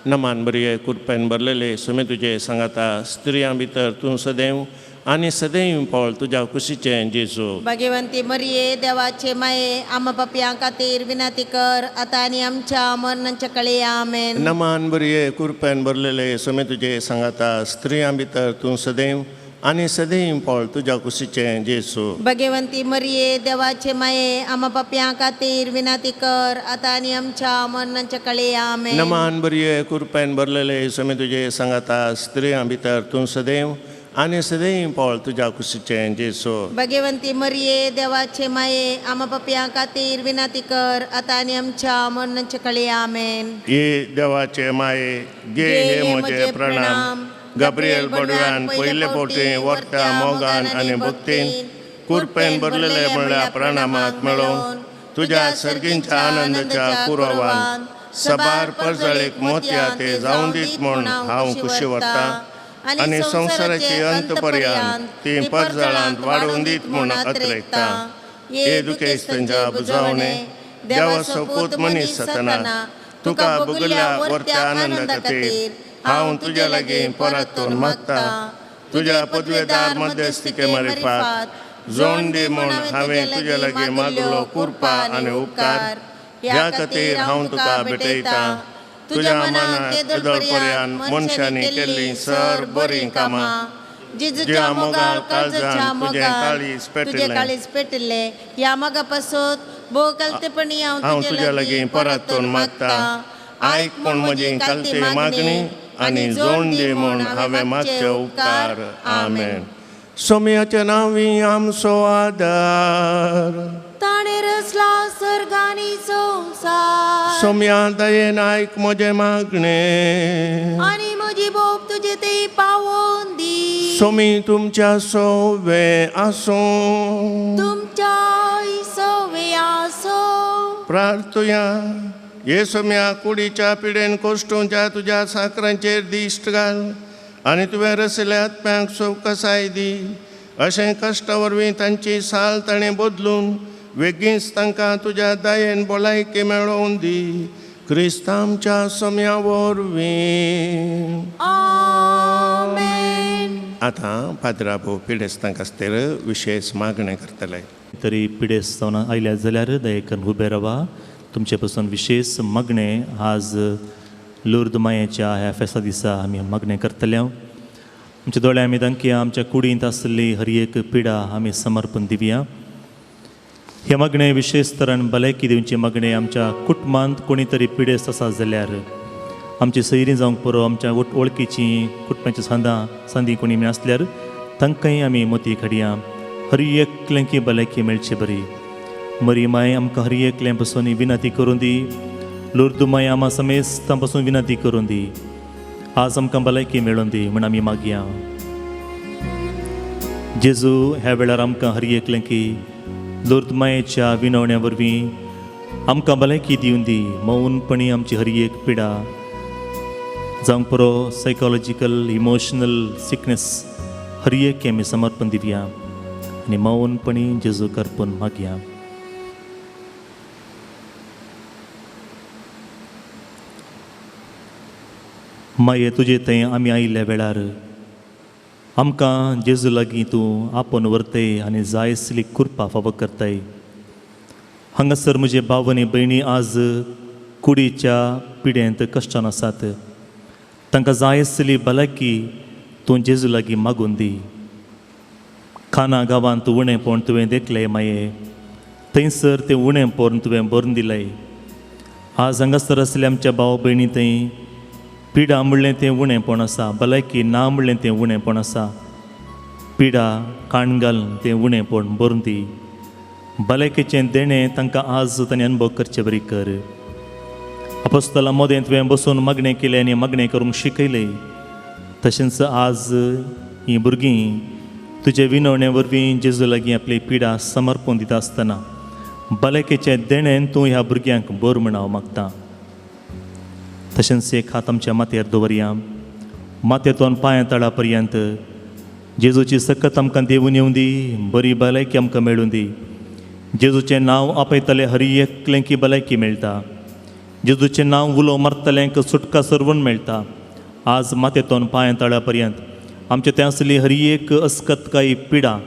नमान बरये कुरपेन भरलेले सुमे तुजे सांगाता, स्त्रियां भितर तूं सदैव आनी सदैव पळ तुज्या कुशीचें जेजू. भगवंती मरिये देवाचे माये आमा पापयां खातीर विनंती कर आतां आनी आमच्या मरणाच्या कळे. आमेन. नमान बरये कुरपेन भरलेले सुमे तुजे सांगाता, स्त्रियां भितर तूं सदैव आनी सदैव पळ तुज्या कुशीचें जेजू. भगवंती मरिये देवाचे माये आमा पापयां खातीर विनंती कर आतां आनी आमच्या मरणाच्या कळे. आमेन. नमान बरये कुरपेन भरलेले सुमे तुजे सांगाता, स्त्रियां भितर तूं सदैव आनी सदैव पळ तुज्या कुशीचें जेजू. भगवंती मरिये देवाचे माये आमा पापयां खातीर विनंती कर आतां आनी आमच्या मरणाच्या कळे. आमेन. हे देवाचे माये गे हे म्हजे प्रणाम. गाब्रिएल बडव्यान पयले फावटी वर्त्या मोगान आनी भक्तीन कुरपेन भरलेले म्हणल्यार प्रणामाक मेळोवन तुज्या सर्गींच्या आनंदाच्या पुरवान सबार परजळीक मोतया ते जावन दीत म्हूण हांव खुशी व्हरता आनी संवसाराची अंत पर्यंत ती परजळांत वाडोवन दीत म्हूण अत्रेकता. हे दुखेस्तांच्या बुजावणे देवाचो पूत मनीस जातना तुका भोगल्या वर्त्या आनंदा खातीर हांव तुज्या लागीं परतून मागता. तुज्या पदवेदार मध्यस्थिके मारिफात जोण दी म्हूण हांवें तुज्या लागीं मागलो कृपा आनी उपकार. ह्या खातीर हांव तुका भेटयता. तुज्या मनाक केदळ पर्यंत मनशांनी केल्लीं सर बरीं कामां जेजूच्या मोगाळ काळजाच्या तुजें काळीज तुजें काळीज पेटलें. ह्या मोगा पासत भोव कालतेपणी हांव तुज्या लागीं परतून मागता. आयक पूण म्हजी कालती मागणी आनी जोण दी म्हूण हांवें मागचे उपकार. आमेन. सोम्याच्या नांवी आमचो आदार, ताणें रचला सर्ग आनी संवसार. सोम्या दयेन आयक म्हजें मागणें आनी म्हजी बोब तुजे थंय पावोवन दी. सोमी तुमच्या सोवे आसूं, तुमच्या सोवे आसूं. प्रार्थुया. हे सोम्या कुडीच्या पिडेन कोश्टूंच्या तुज्या साकरांचेर दिश्ट घाल आनी तुवें रसिल्ल्या आत्म्यांक सवकसाय दी. अशें कश्टा वरवीं तांची साल ताणें बदलून वेगींच तांकां तुज्या दयेन भलायकी मेळोवन दी. क्रिस्त आमच्या सोम्या वरवीं. आमेन. आतां पाद्राबो पिडेस्तां खातीर विशेश मागणें करतले. तरी पिडेस्त जावन आयल्या जाल्यार दयेकन उबे रावा. तुमचे पासून विशेश मागणें आज लुर्द मायेच्या ह्या फेस्ता दिसा आमी मागणें करतले. आमच्या दोळ्या आमी दांकया आमच्या कुडींत आसली हर एक पिडा आमी समर्पण दिवया. हे मागणें विशेश तरान भलायकी दिवची मागणें आमच्या कुटुंबांत कोणी तरी पिडेस्त आसा जाल्यार आमची सैरी जावंक पुरो, आमच्या वळखीचीं कुटुंबाची सांदां सांदी कोणी आसल्यार तांकांय आमी मोती काडया. हर एकल्यांकी भलायकी मेळची बरी. मरी माय आमकां हर एकल्यां पसून विनंती करूं दी. लुर्दू माय आमा समेस्तां पासून विनंती करूं दी. आज आमकां भलायकी मेळून दी म्हूण आमी मागया. जेजू ह्या वेळार आमकां हर एकल्यांकी लुर्द मायेच्या विनवण्या वरवीं आमकां भलायकी दिवन दी. मौनपणी आमची हर एक पिडा जावंक पुरो सायकोलॉजिकल इमोशनल सिकनेस हर एक आमी समर्पण दिवया आनी मौनपणी जेजू अर्पण मागया. माये तुजे थंय आमी आयिल्ल्या वेळार आमकां जेजू लागीं तूं आपोवन व्हरतय आनी जाय आसली कृपा फावो करताय. हांगासर म्हजे भाव आनी भयणी आज कुडीच्या पिड्यांत कश्टान आसात. तांकां जाय आसली भलायकी तूं जेजू लागीं मागून दी. खाना गांवांत उणेंपण तुवें देखलें माये, थंयसर तें उणेंपण तुवें भरून दिलें. आज हांगासर आसले आमच्या भाव भयणी थंय पिडा म्हणलें तें उणेंपण आसा, भलायकी ना म्हणलें तें उणेंपण आसा. पिडा काण घालून तें उणेंपण भरून दी. भलायकेचें देणें तांकां आज तांणी अनुभव करचे बरी कर. अपोस्तलां मदें तुवें बसून मागणें केलें आनी मागणें करूंक शिकयलें. तशेंच आज हीं भुरगीं तुजे विनवणे वरवीं जेजू लागीं आपली पिडा समर्पण दिता आसतना भलायकेचें देणें तूं ह्या भुरग्यांक भर म्हण हांव मागतां. तशेंच एक हात आमच्या माथ्यार दवरया, माथ्यातून पांया तळा पर्यंत जेजूची सकत आमकां देवून येवं दी, बरी भलायकी आमकां मेळूं दी. जेजूचें नांव आपयतले हरी एकल्यांकी भलायकी मेळटा, जेजूचें नांव उलो मारतल्यांक सुटका सरवण मेळटा. आज माथ्यातून पांया तळा पर्यंत आमच्या थंय आसली हरी एक अस्कतकाय पिडा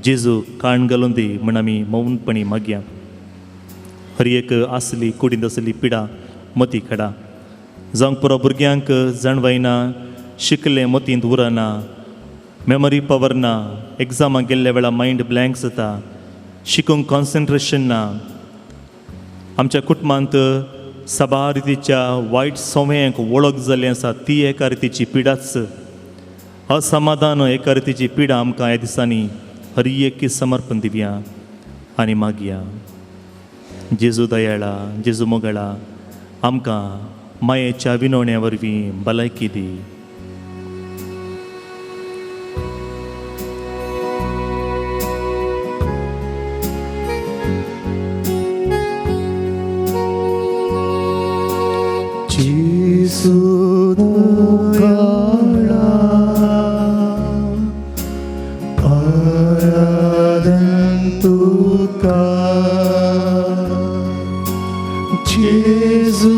जेजू काण घालून दी म्हण आमी मौनपणी मागया. हर एक आसली कुडींत आसली पिडा मती खडा जावंक पुरो भुरग्यांक जाणवायना, शिकलें मतींत उरना, मेमरी पावर ना, एग्जामाक गेल्ल्या वेळार मायंड ब्लँक जाता, शिकूंक कॉन्सन्ट्रेशन ना. आमच्या कुटुंबांत साबार रितीच्या वायट संवयांक वळख जाल्ली आसा, ती एका रितीची पिडाच. असमाधान एका रितीची पिडा आमकां ह्या दिसांनी हर एक समर्पण दिवया आनी मागया. जेजू दयाळा, जेजू मोगळा, आमकां मायेच्या विनवण्या वरवीं भलायकी दी. जेजू मोगाळा आराधन तुका, जेजू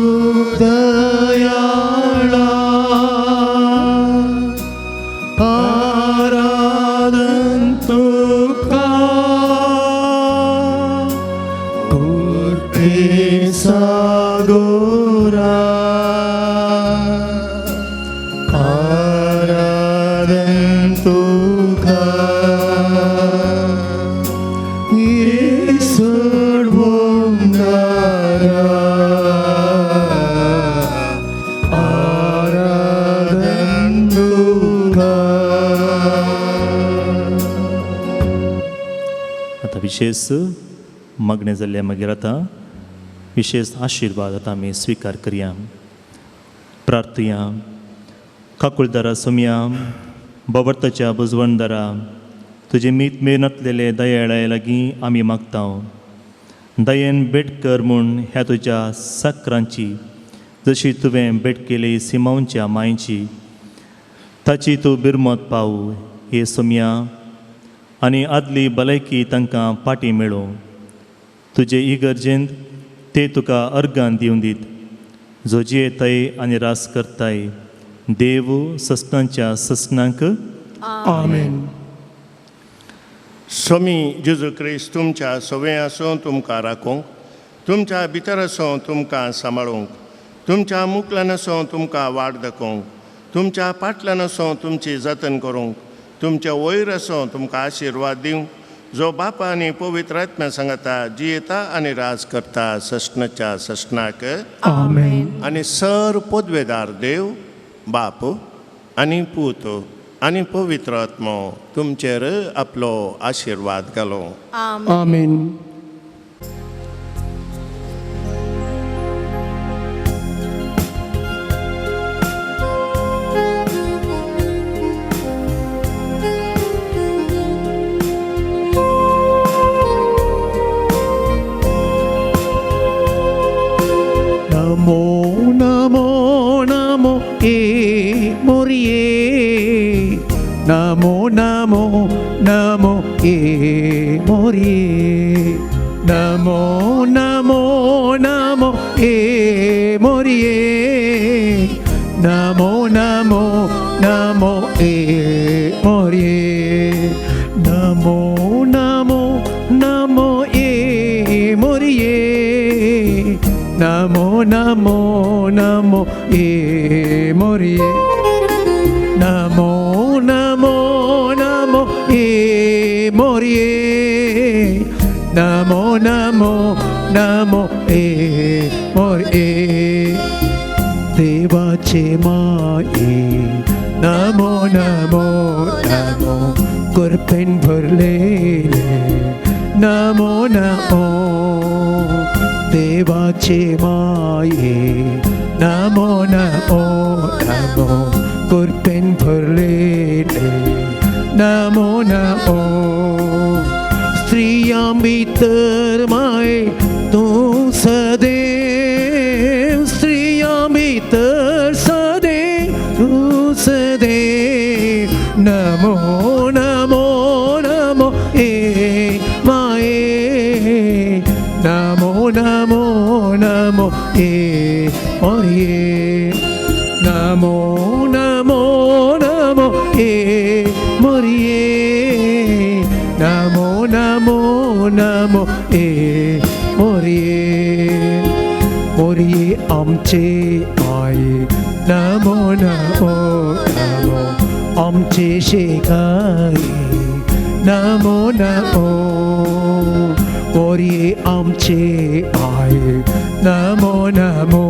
दयाळा आराधन तुका, कुर्ते सागोरा आराधन तुका, येसोडवंगारा आराधन तुका. आतां विशेष मागणें जाल्लें मागीर आतां विशेष आशिर्वाद आतां आमी स्विकार करया. प्रार्थया. काकुळदारा सोमया, बाबर्ताच्या बुजवणदारा, तुजे मीत मेर नातलेले दयाळाय लागीं आमी मागता. दयेन भेट कर म्हूण ह्या तुज्या साकरांची, जशी तुवें भेट केली सिमांवच्या मांयची, ताची तूं बिरमत पाव हे सोमया, आनी आदली भलायकी तांकां पाटी मेळूं. तुजे इगर्जेंत ते तुका अर्गान दिवन दीत, जो जियेताय आनी रास करताय देव ससनांच्या ससनांक. आमेन. स्वामी जेजू क्रिस्त तुमच्या सवय आसूं तुमकां राखूंक, तुमच्या भितर आसूं तुमकां सांबाळूंक, तुमच्या मुकल्यान आसूं तुमकां वाट दाखोवंक, तुमच्या पाटल्यान आसूं तुमची जतन करूंक, तुमच्या वयर आसूं तुमकां आशिर्वाद दिवंक, जो बापा आनी पवित्र आत्म्या सांगता जियेता आनी राज करता ससनाच्या ससनाक. आमेन. आनी सर पदवेदार देव बाप आनी पूत आनी पवित्र आत्मो तुमचेर आपलो आशिर्वाद घालो. आमेन. नमो नमो नमो ए मोरिये, नमो नमो नमो ए मोरिये, नमो नमो नमो ए मोरिये, नमो नमो नमो ए मोरिये, नमो नमो नमो ए मोरिये, नमो नमो नमो ए मोरिये, नमो नमो नमो ए मोरये नमो नमो नमो ए मोरये देवाचे माये नमो नमो नमो कृपेन भरलेले नमो नमो देवाचे माये नमो नमो नमो कृपेन भरलेले नमो नमो स्त्रियां भितर माये तूं सदैव स्त्रियां भितर सदैव तूं सदैव नमो नमो नमो ए माये नमो नमो नमो ए मोरये नमो नमो नमो ए मोरये नमो नमो नमो ए मोरये मोरये आमचे माये नमो नमो नमो आमचे शेकाये नमो नमो मोरये आमचे माये नमो नमो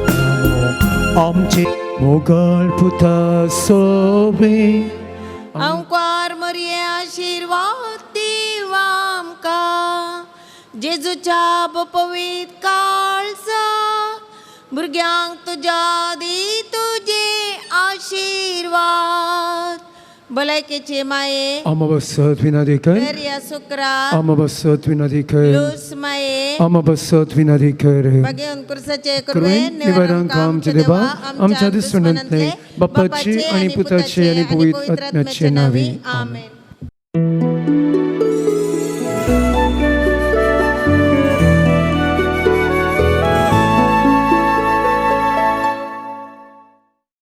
नमो आमचे मोगाळ पुता सोबे अंकार मरये आशिर्वाद दिव आमकां जेजूच्या पवित काळजा भुरग्यांक तुज्या दी तुजे आशिर्वाद भलायकेचे माये आमा बसत विनंती कर दर्या सुक्रा आमा बसत विनंती कर लूस माये आमा बसत विनंती कर बागेवन कुर्साचे कृपेन निवारण आमच्या देवा आमच्या दुश्मनांतले बापाचे आणि पुताचे आणि पवित्र आत्म्याचे नावे आमेन.